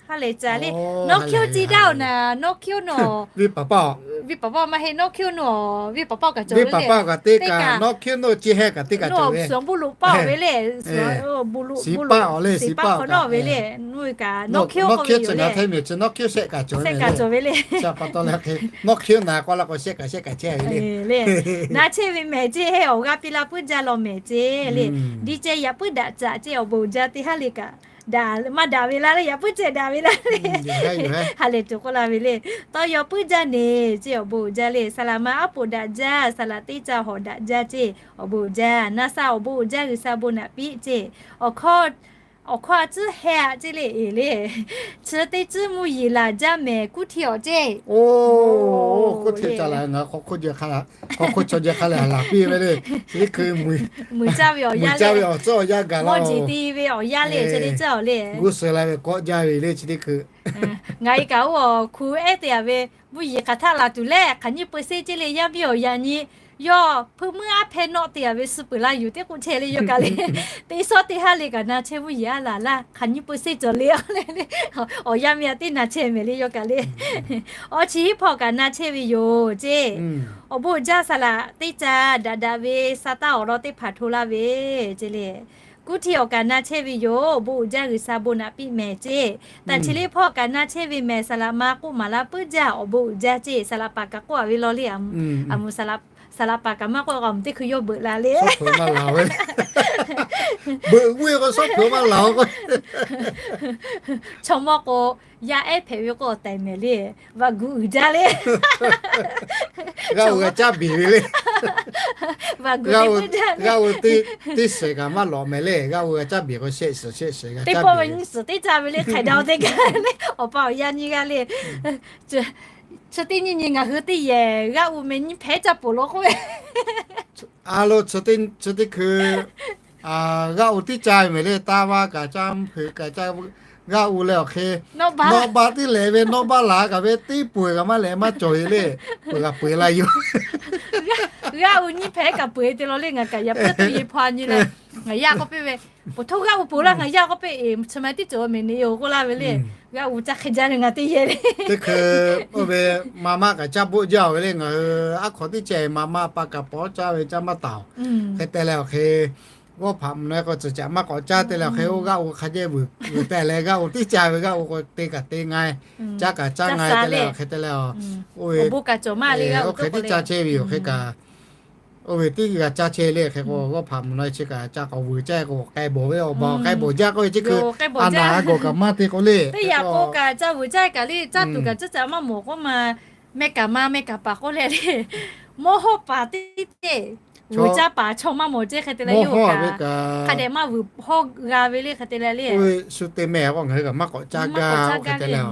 Ha lehˬ ca le. Nawˉ hkiˉ oˇ ci daˇ oˬ naˍ, nawˉ hkiˉ oˇ nawˬ ve paˍ paˇ oˬ. Viˇ paˍ paˆ maˇ heˆ, nawˉ hkiˉ nuˇ, viˇ paˍ paˆ kaꞈ cawˬ ve le. Teˇ kaꞈ nawˉ hkiˉ nuˇ chi heh kaꞈ teˇ kaꞈ cawˬ ve. Suhˍ awˬ bon loꞈ paˇ ve le. Siˍ paˆ awˬ le, siˍ paˆ ve le. Nawˉ hkiˉ tcuh ngaˬ hteˇ miˬ chi nawˉ hkiˉ shehˆ kaꞈ cawˬ ve le. Nawˉ hkiˉ na k'aw la k'o shehˆ kaꞈ shehˆ kaꞈ chehˇ ve le. Na chehˇ ve mehˍ ceˇ, awˬ g'aˇ piˇ la puiˉ jaˇ law mehˍ ceˇ le. Diˇ ceh yaꞈ puiˉ daꞈ caꞈ ceˇ, awˬ bon uiˍ jaˇ teˇ haˉ le kaꞈ daꞈ maˇ daꞈ ve laˇ le, yaꞈ puiˉ ceh daꞈ ve laˇ le. Ha lehˬ tuˬ k'oˆ la ve le. Tawˇ yaw puiˉ jaˇ neˬ ceˇ, awˬ bon uiˍ jaˇ le. Saˍ laꞈ ma aˉ poꞈ daꞈ jaˇ, saˍ laꞈ teˇ ca hawˍ daꞈ jaˇ ceˇ, awˬ bon uiˍ jaˇ. Na sha awˬ bon uiˍ jaˇ, G'uiˬsha bon naꞈ piˇ ceˇ. Awˬ hkawˇ a tcuhˉ heh aꞈ ceˇ le, eˬ le. Chi teˇ tcuhˉ mvuhˇ yeˬ laˬ jaˇ mehˍ, kuˉ hteˇ awˬ ceˇ. Kuˉ hteˇ ca la ngaˬ hk'aw hk'oˆ caw jeh hk'a leh laˬ piˇ ve le. Chi teˇ hkui muiˬ caˇ ve awˬ yaˇ le, awˬ tcuhˉ awˬ yaˇ gaˬ la, mawˇ jeˬ te ve awˬ yaˇ le, chi teˇ tcuhˉ awˬ le. G'uˇ suhˍ la ve kawˆ jaˇ ve le, chi teˇ hkui. Ngaˬ e kaꞈ oˇ awˬ hk'u ehˉ te a ve, mvuhˇ yeˬ hk'aˬ htaˆ laˬ tuˬ lehˬ, hk'aˬ nyiˇ peu seˇ ceˇ le, yaˇ miˇ awˬ yaꞈ nyi yawˇ hpeuˇ meuˇ aˉ hpehˇ nawˆ te a ve suh peuˬ laˇ yuˬ teˇ k'oˆ chehˇ le, yawˇ kaꞈ le. Teˇ sawˉ teˇ haˉ le kaꞈ na chehˇ mvuhˇ yeˬ aˉ laˬ laˇ, hk'aˬ nyiˇ peu seˇ cawˬ le, awˬ yaˇ miˇ a teˇ na chehˇ mehˍ le, yawˇ kaꞈ le. Awˬ chi hiˉ hpawˇ kaꞈ na chehˇ ve yoˬ ceˇ. Awˬ bon uiˍ jaˇ, saˍ laꞈ teˇ ca daꞈ daꞈ ve sa taˇ awˬ lawn teˇ hpaˍ hto laˇ ve ceˇ le. Kuˉ hteˇ awˬ kaꞈ na chehˇ ve yoˬ, awˬ bon uiˍ jaˇ, G'uiˬsha bon naꞈ piˇ mehˍ ceˇ. Taˇ chi teˇ hpawˇ kaꞈ na chehˇ ve mehˍ, saˍ laꞈ ma k'oˆ maˍ laˇ puiˉ jaˇ, awˬ bon uiˍ jaˇ ceˇ. Saˍ laꞈ paˍ kaꞈ k'oˆ a ve law le, aˬ, saˍ laꞈ paˍ kaꞈ maˇ k'oˆ k'o, teˇ hkui yawˇ beuꞈ la le. Beuꞈ g'uˇ k'o, sawˉ hpeuꞈ maˇ laˬ k'o, chaw mawˇ k'o, yaˇ ehˉ hpehꞈ ve k'o awˬ tehˬ mehˍ le. Vaꞈ gu uiˍ jaˇ le. G'aˇ u g'a caˇ beˬ ve le. G'aˇ u teˇ suhˍ kaꞈ maˇ lawꞈ mehˍ le. G'aˇ u g'a caˇ beˬ k'o shehˆ suhˍ shehˆ suhˍ g'a caˇ beˬ ve. Nyiˇ suhˍ teˇ caˇ ve le, hk'aiˬ daꞈ teˇ g'aˇ le. Awˬ pa awˬ yaˇ nyiˇ g'aˇ le. Chi teˇ nyiˇ nyi ngaˬ hui teˇ yehˬ g'aˇ u meh nyiˇ hpehꞈ caˇ peuˬ law k'oˆ ve. A lo, chi teˇ hkui g'aˇ u tiˉ caˇ ve mehˍ le. Taˇ vaˇ kaꞈ caˇ, mvuhˇ hpeuꞈ kaꞈ caˇ, g'aˇ u leh awˬ hk'e nawˇ baˆ tiˉ lehꞈ ve, nawˇ baˆ laˬ kaꞈ ve teˇ peuˬ kaꞈ maˇ lehꞈ maˇ cawˬ ve le. Peuˬ kaꞈ peuˬ la yoˬ. G'aˇ u nyiˇ hpehꞈ kaꞈ peuˬ te law le. Ngaˬ kaꞈ yaꞈ puiˉ teˇ yehˬ hpaw nyi le. Ngaˬ yaˇ k'oˆ piˇ ve, Poˬ htoˇ g'aˇ u peuˬ laˇ, ngaˬ yaˇ k'oˆ piˇ, chi ma tiˉ cawˬ mehˍ neˬ yoˬ k'oˆ laˇ ve le. G'aˇ u caˇ hk'e jaˇ ve ngaˬ teˇ yehˬ le. Teˇ hkui oˇ ve ma maˇ kaꞈ caˇ boˆ jaˇ ve le. Ngaˬ hui aˉ hk'aw teˇ ceh ma maˇ pa kaꞈ pawˬ caˇ ve caˇ maˇ taˍ oˬ. Hk'e te leh awˬ hk'e, g'awˇ hpaꞈ mvuhˇ naw k'o tcuhˬ caꞈ maˇ k'awꞈ caˇ te leh awˬ hk'e, oˇ g'aˇ u hk'a jehˇ vuiˬ vuiˬ tehꞈ leh g'aˇ u tiˉ caˇ ve, g'aˇ u k'o te kaꞈ te nga, caˇ kaꞈ caˇ nga te leh awˬ hk'e te leh, oˇ ve, oˇ hk'e tiˉ caˇ chehˇ ve yoˬ. Hk'e kaꞈ oˇ ve tiˉ g'a caˇ chehˇ le. Hk'e k'o g'awˇ hpaꞈ mvuhˇ naw chi kaꞈ ca k'awꞈ vuiˬ caˇ k'o k'ai bawˬ ve, awˬ ba k'ai bawˬ jaˇ k'oˆ ve chi hkui, a naˍ a gawˬ kaꞈ maˇ te k'o le. Teˇ yaꞈ k'o kaꞈ ca vuiˬ caˇ kaꞈ le, caˇ tuˬ kaꞈ caˇ caꞈ maˇ mawˬ k'oˆ ma, meh kaꞈ ma meh kaꞈ paˍ k'oˆ leh le. Mawˇ hawˇ paˍ teˇ ceh, vuiˬ caˇ paˍ chaw maˇ mawˬ ceˇ hk'e te leh, yawˇ hui kaꞈ hk'a dehꞈ maˇ vuiˬ hawˇ g'a ve le hk'e te leh le. Shu te meh k'o ngaˬ hui kaꞈ maˇ k'awꞈ caˇ gaˇ hk'e te leh.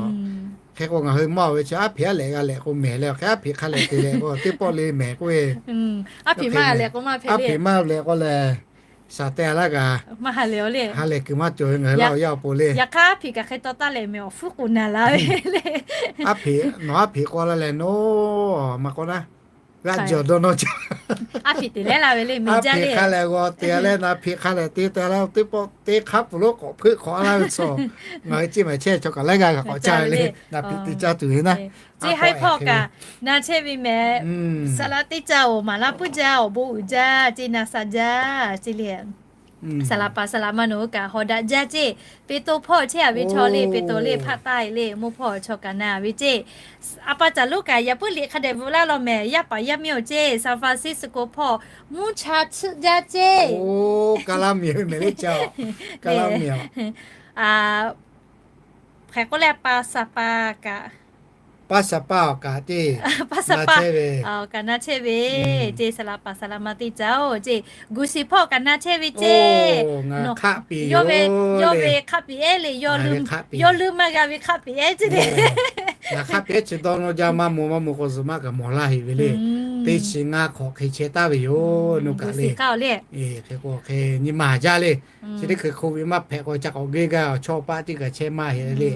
Hk'e k'o ngaˬ hui maˇ ve chi aˉ hpeꞈ aˉ lehꞈ g'a lehꞈ k'o mehˍ leh, hk'e aˉ hpeꞈ hk'a lehꞈ te leh k'o teˇ pawˆ le mehˍ k'oˆ ve. Aˉ hpeꞈ maˇ lehꞈ k'o maˇ hpehꞈ le. Aˉ hpeꞈ maˇ lehꞈ k'o lehˬ, shaˍ teh laˇ kaꞈ maˇ ha lehˬ le. Ha lehˬ kuiˬ maˇ cawˬ ve ngaˬ hui laˇ awˬ yaˇ awˬ pon le. Yaꞈ hk'aˇ aˉ hpeꞈ kaꞈ hk'e taw taˇ lehꞈ mehˍ, awˬ hpfuhˇ k'oˍ naˍ la ve le. Aˉ hpeꞈ, nawˬ aˉ hpeꞈ k'oˆ laˇ leh nawˬ maˇ k'oˆ naˉ, g'aˇ jawˬ dawˇ nawˇ ca. Aˉ hpeꞈ te leh laˇ ve le, aˉ hpeꞈ hk'a lehꞈ g'aw te leh, naˍ hpeꞈ hk'a lehꞈ te te leh teˇ pawˆ teˇ hk'aˉ pfuhˍ lonˉ k'awꞈ hpeuˆ hk'awꞈ laˇ ve chaw, ngaˬ hui ceˇ mehˍ chehˇ chaw kaꞈ laiˉ g'aˇ kaꞈ k'awꞈ caˇ ve le. Naˍ hpeꞈ te caˇ tuˬ ve naˉ. Ceˇ haiˉ hpawˇ kaꞈ na chehˇ ve mehˍ. Saˍ laꞈ teˇ caˇ oˬ, maˍ laˇ puiˉ jaˇ, awˬ bon uiˍ jaˇ, ceˇ na sha jaˇ ceˇ le. Saˍ laꞈ paˍ saˍ laꞈ ma nawˬ hui kaꞈ hawˍ daꞈ jaˇ ceˇ. Peˍtawˇ hpawˇ chehˇ a ve chaw le, Peˍtawˇ le hpaˆ taˇ e le, mawˇ hpawˇ chaw kaꞈ na ve ceˇ. A pa caˬ lonˉ kaꞈ yaꞈ puiˉ liꞈ hk'a dehꞈ bvuhꞈ laˇ law mehˍ, yaˇ paˍ yaˇ miˇ awˬ ceˇ, San Francisco hpawˇ mvuhˇ cha tsuhˆ jaˇ ceˇ. Oˇ, Kaˍlaˇ miˬ mehˍ le ca. Kaˍlaˇ miˬ a. Hk'e k'oˆ leh pa saˍ pa kaꞈ, pa saˍ pa awˬ kaꞈ ceˇ, pa saˍ pa awˬ kaꞈ na chehˇ ve ceˇ. Saˍ laꞈ paˍ saˍ laꞈ ma teˇ caˇ oˬ ceˇ. Guˬ shiˍ hpawˇ kaꞈ na chehˇ ve ceˇ. Yawˇ ve hk'aˆ piˍ ehˉ le, yawˇ leuˇ maˇ g'a ve hk'aˆ piˍ ehˉ ceˇ le. Hk'aˆ piˍ ehˉ chi dawˇ nawˇ jaˇ, maˇ moˍ maˇ moˍ k'o zuhꞈ maˇ kaꞈ mawˬ laˇ heꞈ ve le. Teˇ chi ngaˇ hk'awꞈ hk'e chehˇ taˍ ve yoˬ. Nuˇ kaꞈ le. Hk'e k'o hk'e nyi ma jaˇ le. Chi teˇ hkui hk'oˆ ve maˇ hpehꞈ k'o ca k'awꞈ g'eˇ gaˇ, awˬ chawˇ paˆ tiˉ kaꞈ chehˇ maˇ heˆ le.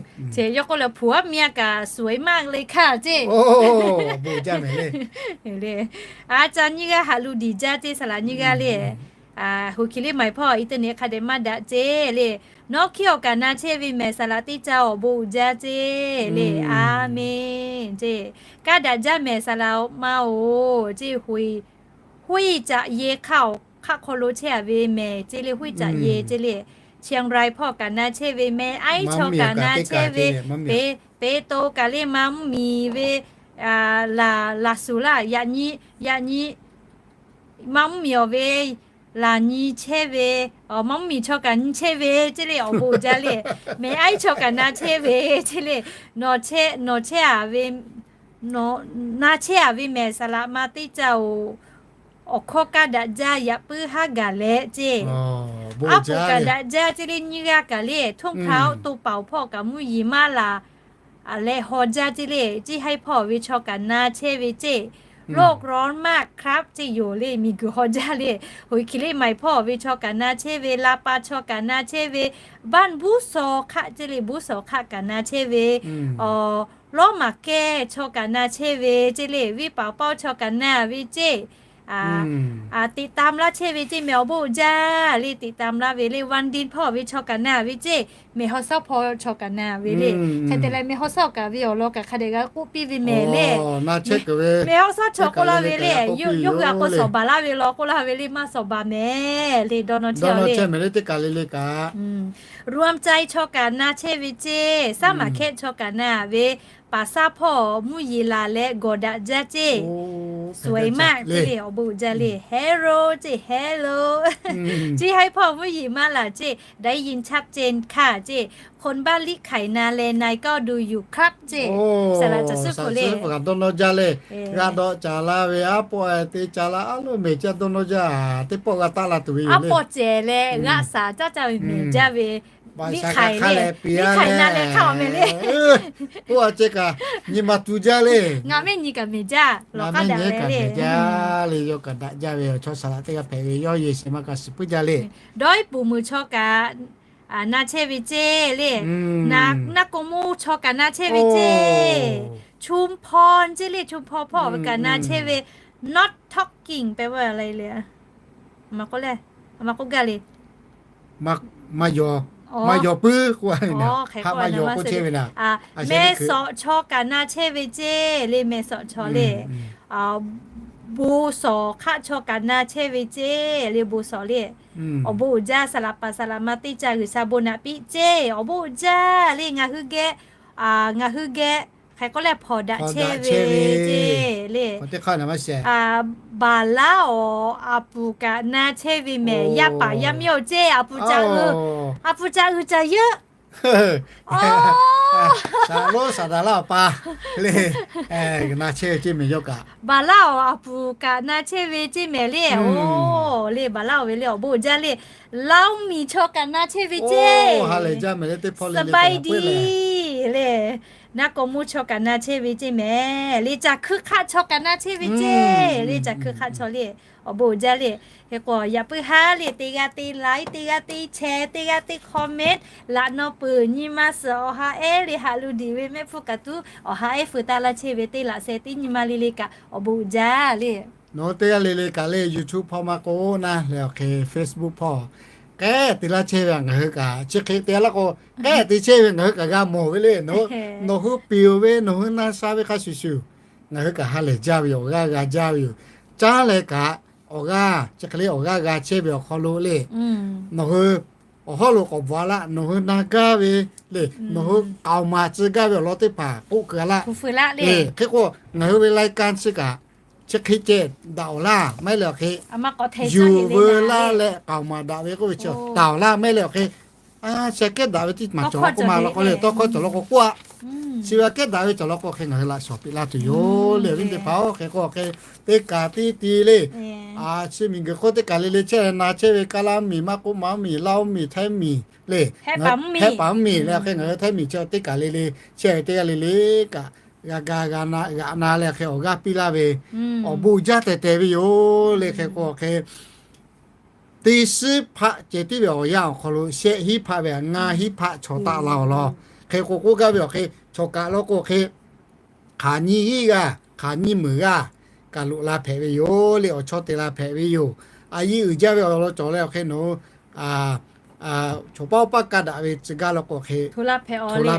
Yawˇ k'oˆ leh hpu aˉ miˇ a kaꞈ suˍ e maˇ le hkaˇ ceˇ. Bon jaˇ mehˍ le. A ca nyiˇ g'aˇ haꞈ lu diˬ jaˇ ceˇ, saˍ laꞈ nyiˇ g'aˇ le. Hui hkiˬ liˇ maiˍ hpawˇ internet hk'a dehꞈ maˇ daꞈ ceˇ le. Nawˉ hkiˉ awˬ kaꞈ na chehˇ ve mehˍ saˍ laꞈ teˇ caˇ awˬ bon uiˍ jaˇ ceˇ le. Aˍmenˍ ceˇ. Kaˇ daꞈ jaˇ mehˍ saˍ laꞈ ma oˬ ceˇ. Huiˉ caꞈ ye hk'aˇ awˬ hk'aˆ hk'aw lo chehˇ a ve mehˍ ceˇ le. Huiˉ caꞈ ye ceˇ le. Chiang Rai hpawˇ kaꞈ na chehˇ ve mehˍ, aiˉ chaw kaꞈ na chehˇ ve, pe, pe to kaꞈ le ma mvuhˇ miˬ ve, laˬ, laˬ suˍ laˇ, yaꞈ nyi, yaꞈ nyi ma mvuhˇ miˬ awˬ ve laˬ nyi chehˇ ve, ma mvuhˇ miˬ chaw kaꞈ nyi chehˇ ve ceˇ le. Awˬ bon uiˍ jaˇ le. Mehˍ aiˉ chaw kaꞈ na chehˇ ve ceˇ le. Nawˬ chehˇ, nawˬ chehˇ a ve, na chehˇ a ve mehˍ saˍ laꞈ ma teˇ caˇ oˬ, awˬ hkawˇ kaˇ daꞈ jaˇ, yaꞈ puiˉ haˉ gaˬ leh ceˇ. Aˉ poꞈ kaꞈ daꞈ jaˇ ceˇ le. Nyiˇ g'aˇ kaꞈ le ท่งเท้า to paoˍ hpawˇ kaꞈ mvuhˇ yeˬ maˇ laˬ leh haw jaˇ ceˇ le. Ceˇ haiˉ hpawˇ ve chaw kaꞈ na chehˇ ve ceˇ. โลกร้อนมากครับ ceˇ yoˬ le. Miˬguiˬ haw jaˇ le. Huiˉ hkiˬ liˇ maiˍ hpawˇ ve chaw kaꞈ na chehˇ ve, La Paz chaw kaꞈ na chehˇ ve, บ้าน buˉ saw hk'aˆ ceˇ le. Buˉ saw hk'aˆ kaꞈ na chehˇ ve, awˬ lawˉ maˍ kehˇ chaw kaꞈ na chehˇ ve ceˇ le. Viˉ paˍ pawˇ chaw kaꞈ na ve ceˇ. ติดตาม laˇ chehˇ ve ceˇ mehˍ. Awˬ bon uiˍ jaˇ le. ติดตาม laˇ ve le. Van Dinh hpawˇ ve chaw kaꞈ na ve ceˇ. Mehˍ haw sawˉ hpawˇ chaw kaꞈ na ve le. Hk'e te leh mehˍ haw sawˉ kaꞈ ve awˬ lawn kaꞈ hk'a dehꞈ g'a k'oˆ piˇ ve mehˍ le. Mehˍ haw sawˉ chaw k'oˆ laˇ ve le, yawˇ hui a k'o sawˍ baˬ laˇ ve law k'oˆ laˇ ve le, maˇ sawˍ baˬ mehˍ le. Dawˇ nawˇ chehˇ mehˍ le teˇ kaˬ le le kaꞈ. Ruam cai chaw kaꞈ na chehˇ ve ceˇ. Saˉ maˍ hkehˆ chaw kaꞈ na ve, paˍ saˉ hpawˇ mvuhˇ yeˬ laˬ leh gawˬ daꞈ jaˇ ceˇ. Suhˍ maˇ ceˇ le. Awˬ bon uiˍ jaˇ le. Hello ceˇ, hello. Ceˇ haiˉ hpawˇ mvuhˇ yeˬ maˇ laˬ ceˇ. ได้ยินชัดเจนค่ะ ceˇ. คนบ้านลิไข่นาแลนายก็ดูอยู่ครับ ceˇ. Saˍ laꞈ caˬ suhˉ k'o le, dawˇ nawˇ jaˇ le. G'a dawꞈ caˍ la ve aˉ pawˆ te caˍ la a lo mehˍ caˇ dawˇ nawˇ jaˇ. Teˇ pawˆ g'a taˆ la tuˬ ve yoˬ le. Aˉ pawˆ cehˬ leh g'aˆ shaˍ caˇ caˇ ve mehˍ jaˇ ve. Liˇ hk'aiˍ na leh hk'aˇ awˬ mehˍ le. Oˇ a ceh kaꞈ nyi ma tu jaˇ le. Ngaˬ mehˆ nyi kaꞈ mehˍ jaˇ. Lawˬ k'aˉ daꞈ ve le. Jaˇ le. Yawˇ kaꞈ daꞈ jaˇ ve awˬ chaw saˍ laꞈ teˇ g'aˇ hpehꞈ ve yawˇ yehˬ shehˍ ma kaꞈ shiˍ puiˉ jaˇ le. Dawˇ iˉ puˍ muiˬ chaw kaꞈ na chehˇ ve ceˇ le. Naˆ k'o moˇ chaw kaꞈ na chehˇ ve ceˇ. Chun hpaw ceˇ le. Chun hpaw hpawˇ ve kaꞈ na chehˇ ve. Not talking แปลว่าอะไร le. Ma k'oˆ le, maˇ yaw, maˇ yaw puiˉ k'oˆ ve, maˇ yaw k'oˆ chehˇ ve na. Mehˍ sawꞈ chaw kaꞈ na chehˇ ve ceˇ le. Mehˍ sawꞈ chaw le. Bon sawˍ hk'aˆ chaw kaꞈ na chehˇ ve ceˇ le. Bon sawˍ le. Awˬ bon uiˍ jaˇ. Saˍ laꞈ paˍ saˍ laꞈ ma teˇ caˇ G'uiˬsha bon naꞈ piˇ ceˇ. Awˬ bon uiˍ jaˇ le. Ngaˬ hui geh, ngaˬ hui geh hk'e k'oˆ leh hpawnˬ daꞈ chehˇ ve ceˇ le. Baˬ laˉ awˬ a puˍ kaꞈ na chehˇ ve mehˍ. Yaˇ paˍ yaˇ miˇ oˬ ceˇ. A puˍ caꞈ uiˍ, a puˍ caꞈ uiˍ caꞈ yeuˆ. Saˍ loˉ saˍ daˍ laˇ awˬ pa le, na chehˇ ve ceˇ mehˍ yawˇ kaꞈ. Baˬ laˉ awˬ a puˍ kaꞈ na chehˇ ve ceˇ mehˍ le. Oˬ le, baˬ laˉ awˬ ve le. Awˬ bon uiˍ jaˇ le. Laˇ oˇ miˬ chaw kaꞈ na chehˇ ve ceˇ. Ha lehˬ jaˇ mehˍ le teˇ hpawˇ le. Saˍ baˆ diˇ le. Naˆ k'o moˇ chaw kaꞈ na chehˇ ve ceˇ mehˍ le. Caˬ hkui hk'aˆ chaw kaꞈ na chehˇ ve ceˇ le. Caˬ hkui hk'aˆ chaw le. Awˬ bon uiˍ jaˇ le. Hk'e k'o yaꞈ puiˉ haˉ le, teˇ g'aˇ teˇ like, teˇ g'aˇ teˇ share, teˇ g'aˇ teˇ comment, laꞈ naw peuˬ nyi ma suhˍ awˬ ha ehˉ le haꞈ lo diˍ ve mehˆ hpfuhˇ kaꞈ tuˉ awˬ ha ehˉ feu taˍ laˇ chehˇ ve teˇ laꞈ sheh teˇ nyi ma le le kaꞈ awˬ bon uiˍ jaˇ le. Nawˬ hui teˇ g'aˇ le le kaꞈ le YouTube hpawˇ maˇ k'oˆ naˇ leh awˬ hk'e Facebook hpawˇ k'ehˉ te laˇ chehˇ ve ngaˬ hui kaꞈ chi hk'e te laˇ k'o, k'ehˉ te chehˇ ve ngaˬ hui kaꞈ g'a mawˬ ve le. Nawˬ hui piˍ ve nawˬ hui na sha ve hk'a shuˍ shuˍ ngaˬ hui kaꞈ ha lehˬ jaˇ ve yoˬ. Awˬ g'aˇ g'a jaˇ ve yoˬ. Caˉ leh kaꞈ awˬ g'aˇ chi hk'e le awˬ g'aˇ g'a chehˇ ve awˬ hk'aw lo le, nawˬ hui awˬ hawˉ lo k'awꞈ bvuhꞈ a laˇ. Nawˬ hui na gaˇ ve le, nawˬ hui k'aoˍ maˍ tcuh gaˇ ve awˬ lawn teˇ hpaˍ k'oˆ keu a laˇ. Hk'e k'o ngaˬ hui ve รายการ chi kaꞈ chi hk'e ceh daꞈ awˬ laˇ maˇ heˆ leh awˬ hk'e, yuˬ veu laˇ leh k'aoˍ maˍ daꞈ ve k'oˆ ve chi daꞈ awˬ laˇ maˇ heˆ leh awˬ hk'e, a sheh kehˉ daꞈ ve teˇ maˬ cawˬ k'oˆ ma law k'o le, tawˇ hkawˇ cawˬ law k'o k'oˆ a. Chi ve a kehˉ daꞈ ve cawˬ law k'o hk'e ngaˬ hui laꞈ shawˍ piˇ laˇ tuˬ yoˬ le. Awˬ viˉ teˇ hpaˍ-oˬ, hk'e k'o hk'e teˇ kaꞈ teˇ ti le, a chi miˬguiˬ hk'oˆ teˇ kaˬ le le chehˇ na chehˇ ve Kaˇlaˇ miˬ, maˇ k'oˆ maˇ miˬ, Laˇ miˬ, Htaiˇ miˬ le, Hehˉ paˍ mvuhˇ miˬ le, hk'e ngaˬ hui Htaiˇ miˬ chi teˇ kaˬ le le chehˇ ve teˇ g'aˇ le le kaꞈ g'a ga g'aꞈ na leh hk'e awˬ g'aˇ piˇ laˇ ve awˬ bon uiˍ jaˇ tehˬ tehˬ ve yoˬ le. Hk'e k'o hk'e teˇ shiˉ hpaˆ ceh tiˉ ve awˬ yanˇ awˬ hk'aw lo shehˆ hinˉ hpaˆ ve ngaˇ hinˉ hpaˆ chaw taˆ la awˬ lawn. Hk'e k'o k'oˆ gaˇ ve awˬ hk'e chaw kaꞈ law k'o hk'e hk'aˬ nyiˇ g'aˇ hk'aˬ nyiˇ meunˍ g'aˇ kaꞈ loꞈ la hpehꞈ ve yoˬ le. Awˬ chawˇ te la hpehꞈ ve yoˬ. a yiˇ uiˍ jaˇ ve awˬ lawn cawˬ leh awˬ hk'e nawˬ hui chaw paˉ oˇ paˉ kaˇ daꞈ ve tcuh gaˇ law k'o hk'e, hto laˇ hpehꞈ-aw le.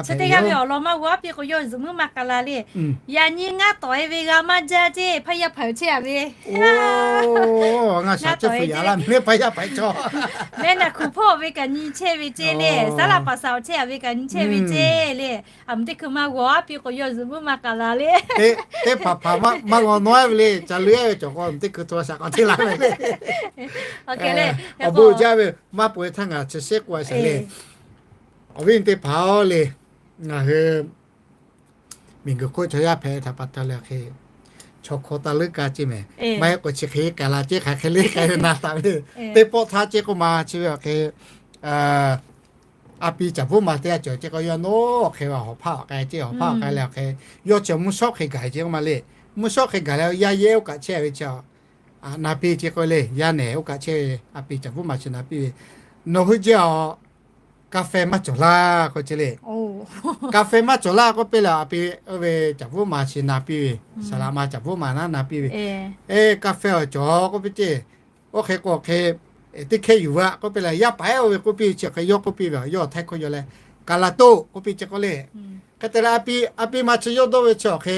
Chi teˇ g'aˇ ve awˬ lawn maˇ g'a piˇ k'o, yawˇ zuhꞈ muiˉ ma k'aˍ la le. Yaꞈ nyi ngaˇ tawˍ-e ve g'a maˇ jaˇ ceˇ, hpaˇ yaˇ hpaˍ-eˬ chehˇ-a ve. Ngaˇ tawˍ-e ve, mehˆ hpaˇ yaˇ hpaˍ-eˬ chaw, mehˆ naˬ hkuˬ hpawˇ ve kaꞈ nyi chehˇ ve ceˇ le. Saˉ laꞈ paˍ saˍ-oˬ chehˇ-a ve kaꞈ nyi chehˇ ve ceˇ le. A meuꞈ teˇ hkui maˇ g'a piˇ k'o, yawˇ zuhꞈ muiˉ ma k'aˍ la le. Teˇ hpaˍ hpaˍ maˇ g'a nawˉ-a ve le. Ca leuˉ-a ve cawˬ k'o, teˇ hkui hto shaꞈ k'awꞈ te la ve le. Awˬ bon jaˇ ve maˇ peuˬ ve htaˇ ngaˬ chi sheˉ k'oˆ a shaˍ le. Awˬ viˉ teˇ hpaˍ-oˬ le, ngaˬ hui miˬguiˬ hk'oˆ chaw yaˇ hpehꞈ htaꞈ pa taw leh hk'e, chaw hk'aw taˇ leuˉ kaˇ ceˇ mehˍ. Maˇ heˆ k'o chi hk'e k'ai la ceˇ, hk'aˬ hk'e le k'ai ve na taˍ ve. Teˇ pawˆ htaˇ ceˇ k'oˆ ma chi ve awˬ hk'e, a pi Caˍ bvuhˉ ma teˇ g'aˇ cawˬ ceˇ k'o, yawˇ nawˉ hk'e ve hawˍ hpaˇ awˬ k'ai ceˇ, hawˍ hpaˇ awˬ k'ai leh awˬ hk'e, yawˇ chi mvuhˇ shawˉ hk'e gaˬ ceˇ k'oˆ ma le. Mvuhˇ shawˉ hk'e gaˬ leh yaˇ yehˇ oˇ kaꞈ chehˇ ve chi na piˇ ceˇ k'oˆ le. Yaˇ nehˬ oˇ kaꞈ chehˇ ve a pi Caˍ bvuhˉ ma chi na piˇ ve, Nawˬ hui jehˇ-aˬ, ka feh maˇ cawˬ laˇ k'oˆ ceˇ le. Ka feh maˇ cawˬ laˇ k'oˆ piˇ leh a pi oˇ ve Caˍ bvuhˉ ma chi na piˇ ve, saˍ laꞈ ma Caˍ bvuhˉ ma naˉ na piˇ ve, Eˇ, ka feh awˬ cawˬ k'oˆ piˇ ceˇ. Oˇ hk'e k'o hk'e, teˇ hkehˇ yuˬ ve aꞈ k'oˆ piˇ leh, yaˇ paˍ ehˉ oˇ ve k'oˆ piˇ ve chi hk'e yawˇ k'oˆ piˇ ve, yawˇ htaiˇ hkawˇ yaw leh, Kaˍ la toˆ k'oˆ piˇ ceˇ k'oˆ le. Hk'e te leh a pi, a pi ma chi yawˇ dawˇ ve chi awˬ hk'e,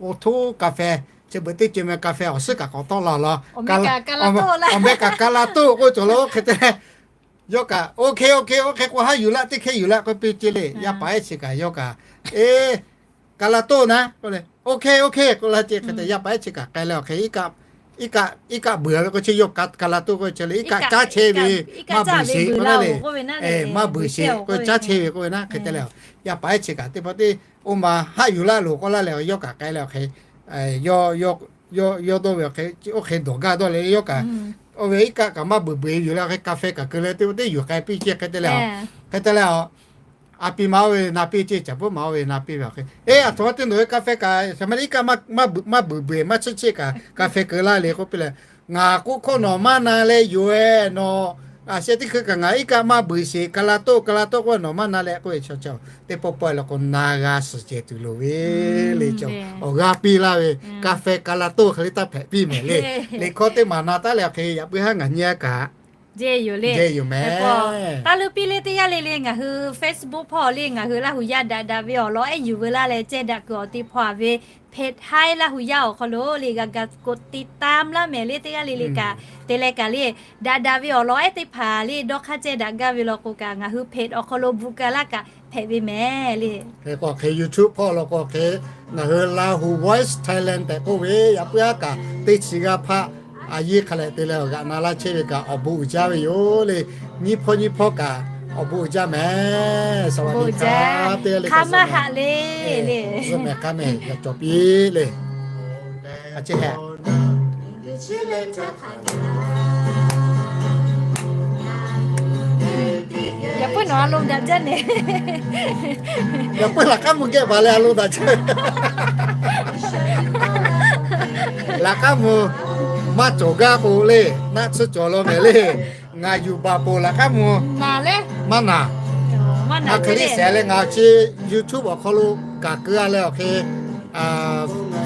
oˇ htoˇ ka feh, chi beuꞈ teˇ ceuˬ meh ka feh awˬ suhˉ kaꞈ k'awꞈ tawˆ la law, awˬ meh kaꞈ Kaˍ la toˆ k'oˆ cawˬ law. Oˇ hk'e te leh yawˇ kaꞈ, Oˇ hk'e, oˇ hk'e, oˇ hk'e k'o haˉ yuˬ laˇ, teˇ hkehˇ yuˬ laˇ k'oˆ piˇ ceˇ le. Yaˇ paˍ ehˉ chi kaꞈ yawˇ kaꞈ, Eˇ, Kaˍ la toˆ naˉ k'oˆ le. Oˇ hk'e, oˇ hk'e k'oˆ laˇ ceˇ. Hk'e te yaˇ paˍ ehˉ chi kaꞈ k'ai leh awˬ hk'e, iˉ kaˆ buiˬ-a ve k'o chi yawˇ Kaˍ la toˆ k'oˆ chi le, iˉ kaˆ caˉ chehˇ ve, maˇ buiˬ sheˍ k'oˆ laˇ le. Maˇ buiˬ sheˍ k'o caˉ chehˇ ve k'oˆ ve naˉ. Hk'e te leh yaˇ paˍ ehˉ chi kaꞈ teˇ pawˆ teˇ oˇ ma haˉ yuˬ laˇ loˬ k'oˆ laˇ leh, yawˇ kaꞈ k'ai leh awˬ hk'e, yawˇ dawˇ ve awˬ hk'e, oˇ hk'e dawˬ gaˇ dawˇ leh yawˇ kaꞈ, oˇ ve iˉ kaˆ kaꞈ maˇ buiˬ buiˬ yuˬ leh awˬ hk'e ka feh kaꞈ keu leh teˇ pawˆ teˇ yuˬ k'ai piˇ ceˇ. Hk'e te leh, hk'e te leh a pi ma oˇ ve na piˇ ceˇ, Caˍ bvuhˉ ma oˇ ve na piˇ ve awˬ hk'e, Eˇ, aˬ htoꞈ ma te nawˬ ve ka feh kaꞈ shaˍ ma le, iˉ kaˆ maˇ buiˬ beuˬ maˇ tsuhˇ cheˇ kaꞈ ka feh keu laˇ le k'oˆ piˇ leh, Ngaˬ k'oˆ hkawˇ nawˬ maˇ na leh yoˬ-e, nawˬ a sheh teˇ hkui kaꞈ ngaˬ iˉ kaˆ maˇ buiˬ sheˍ, Kaˍ la toˆ, Kaˍ la toˆ k'oˆ ve nawˬ maˇ na leh k'oˆ ve chaw, teˇ pawˆ pawˆ-e la k'o na g'a suhˍ cehˬ tuˬ loˍ ve le. Cawˬ awˬ g'aˇ piˇ laˇ ve, ka feh Kaˍ la toˆ hk'e le taˇ hpehꞈ piˇ mehˍ le. Liꞈ hkawˇ teˇ maˬ na taˉ leh awˬ hk'e yaꞈ puiˉ haˉ ngaˬ nyi-a kaꞈ, jehˇ yoˬ le. Taˇ leuˉ piˇ le teˇ g'aˇ le le, ngaˬ hui Facebook hpawˇ le ngaˬ hui Laˇ hu yaˇ daꞈ daꞈ ve awˬ lawn ehˉ yuˬ veu laˇ leh ceh daꞈ kuiˬ awˬ te hpawˇ-a ve เพจ Hai Laˇ hu yaˇ awˬ hk'aw lo le g'a ga กดติดตาม laˇ mehˍ le teˇ g'aˇ le le kaꞈ te leh kaꞈ le, daꞈ daꞈ ve awˬ lawn ehˉ teˇ hpaˍ le dawˇ hk'aˇ ceh daꞈ gaˇ ve law k'o kaꞈ ngaˬ hui เพจ awˬ hk'aw lo bvuhꞈ ka laˇ kaꞈ hpehꞈ ve mehˍ le. Hk'e k'o hk'e YouTube hpawˇ law k'o hk'e, ngaˬ hui Laˇ hu Voice Thailand tehꞈ k'oˆ ve yaꞈ puiˉ haˉ kaꞈ teˇ chi g'aˇ hpaˆ a yiˇ hk'a lehꞈ te leh awˬ g'aꞈ na laˇ chehˇ ve kaꞈ awˬ bon uiˍ jaˇ ve yoˬ le. Nyiˇ hpawˇ nyiˇ hpawˇ kaꞈ awˬ bon uiˍ jaˇ mehˍ. Saˍ vaˍ tiꞈ hkaˇ teˇ g'aˇ le, hk'a maˇ haꞈ le le, mehˍ hk'a mehˍ yaꞈ cawˬ piˇ le. A ceh hehꞈ Yaꞈ puiˉ nawˬ a lo daꞈ jaˇ nehˬ. Yaꞈ puiˉ laꞈ k'aˉ mvuh geh baˬ leh a lo daꞈ jaˇ. Laꞈ k'aˉ mvuh maˇ cawˬ gaˇ k'o le, naˆ tsuhˇ cawˬ law mehˍ le. Ngaˬ yuˬ baˬ poˬ laꞈ k'aˉ mvuh maˇ naˬ. A hk'e le shehˍ leh ngaˬ chi YouTube awˬ hk'aw lo kaꞈ keu-a leh awˬ hk'e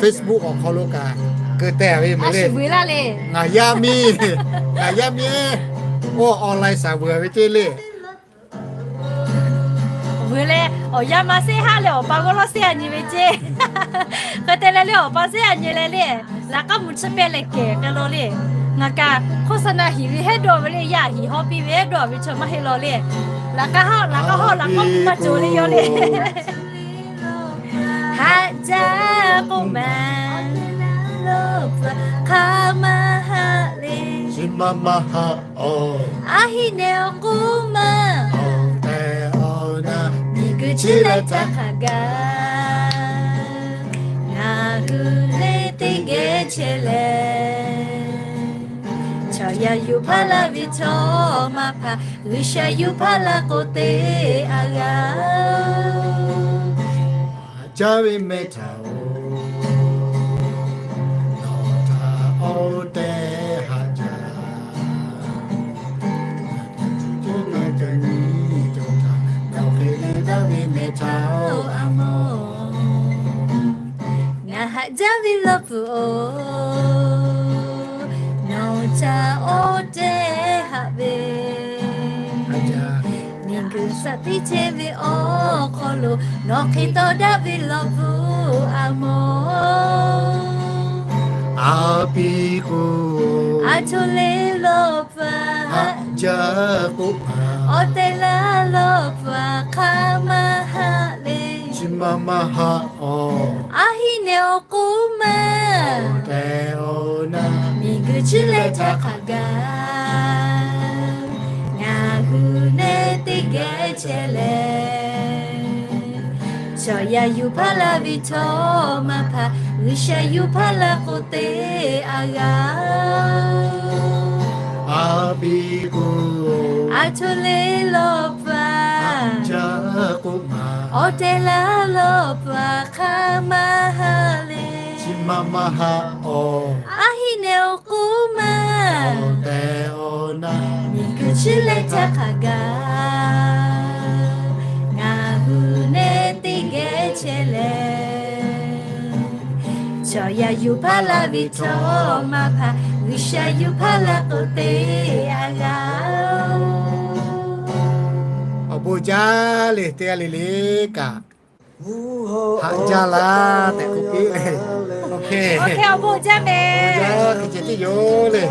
Facebook awˬ hk'aw lo kaꞈ keu teh ve mehˍ le. Ngaˬ yaˇ miˇ, ngaˬ yaˇ miˇ ehˉ, oˇ online shaˍ vuiˬ ve ceˇ le. Vuiˬ leh awˬ yaˇ ma shehˆ haˉ leh awˬ pa g'awˇ lawˇ shehˆ a nyi ve ceˇ. Hk'e te leh le awˬ pa shehˆ a nyi leh le, laꞈ k'aˉ mvuh chi pehˇ leh kehˬ k'ai law le. Ngaˬ kaꞈ โฆษณา hiˍ ve hehˉ dawˇ ve le, yaˇ hiˍ hawˉ piˇ ve hehˉ dawˇ ve chaw maˇ heˆ law le. Laꞈ k'aˉ hawˉ, laꞈ k'aˉ hawˉ, laꞈ k'aˉ mvuh maˇ cawˬ le yawˇ le. Haꞈ jaˇ k'oˆ ma, hk'a maˇ haꞈ le. Chi ma maˇ haꞈ-oˬ. A hiˍ nehˬ awˬ k'oˆ ma, awˬ tehˬ awˬ na, miˬguiˬ chi leh htaˇ hk'a gaˬ, ngaˬ hui le teˇ geh chehˇ leh, chaw yaˇ yuˬ hpaˇ laˇ ve chaw maˇ hpaˇ, G'uiˬsha yuˬ hpaˇ laˇ k'o te a g'a. Haꞈ jaˇ ve meh htaꞈ-oˬ, nawˬ htaꞈ oˇ tehˬ haꞈ jaˇ. Nawˬ hk'e le daꞈ ve meh htaꞈ-oˬ, a mawˬ. Ngaˬ haꞈ jaˇ ve Laˇ pu-oˬ. Caˇ awˬ tehˬ haꞈ ve, miˬguiˬ shaˍ tiˉ chehˇ ve awˬ hk'aw lo nawˬ hk'e tawˇ daꞈ ve lawˬ pfuhˇ a mawˬ. A piˇ k'o, a choˬ le lawˬ paˍ haꞈ jaˇ k'oˆ, awˬ tehˬ laˇ lawˬ paˍ hk'a maˇ haꞈ le. Chi ma maˇ haꞈ awˬ, a hiˉ nehˬ awˬ k'oˆ maˇ, awˬ tehˬ awˬ na miˬguiˬ chi leh htaˇ hk'a gaˬ ngaˬ hui nehˬ teˇ geh chehˇ leh, chaw yaˇ yuˬ hpaˇ la ve htawˇ maˇ hpaˇ G'uiˬsha yuˬ hpaˇ la k'o te a g'a. A piˇ k'o, a choˬ le lawˬ paˍ haꞈ jaˇ k'oˆ, awˬ tehˬ laˇ lawˬ paˍ hk'a maˇ haꞈ le. Chi ma maˇ haꞈ awˬ, a hiˉ nehˬ awˬ k'oˆ maˇ, awˬ tehˬ awˬ na miˬguiˬ chi leh htaˇ hk'a gaˬ ngaˬ hui nehˬ teˇ geh chehˇ leh, chaw yaˇ yuˬ hpaˇ la ve htawˇ maˇ hpaˇ G'uiˬsha yuˬ hpaˇ la k'o te a g'a. Awˬ bon jaˇ le, teˇ g'aˇ le le kaꞈ haꞈ jaˇ laˇ tehꞈ k'oˆ piˇ le. Awˬ bon jaˇ mehˍ. Hk'e ceh tiˉ yoˬ le.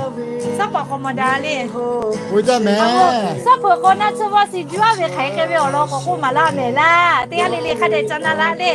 Shaˉ pawˍ k'awꞈ mawˬ daꞈ le. Bon jaˇ mehˍ. Shaˉ pawˍ k'awꞈ na tsuhˇ vawˇ shiˍ juˇ aˉ ve hk'aˬ hk'e ve awˬ lawn k'awꞈ k'oˆ maˍ laˇ mehˍ laˇ. Teˇ g'aˇ le le hk'a dehꞈ ca na laˇ le.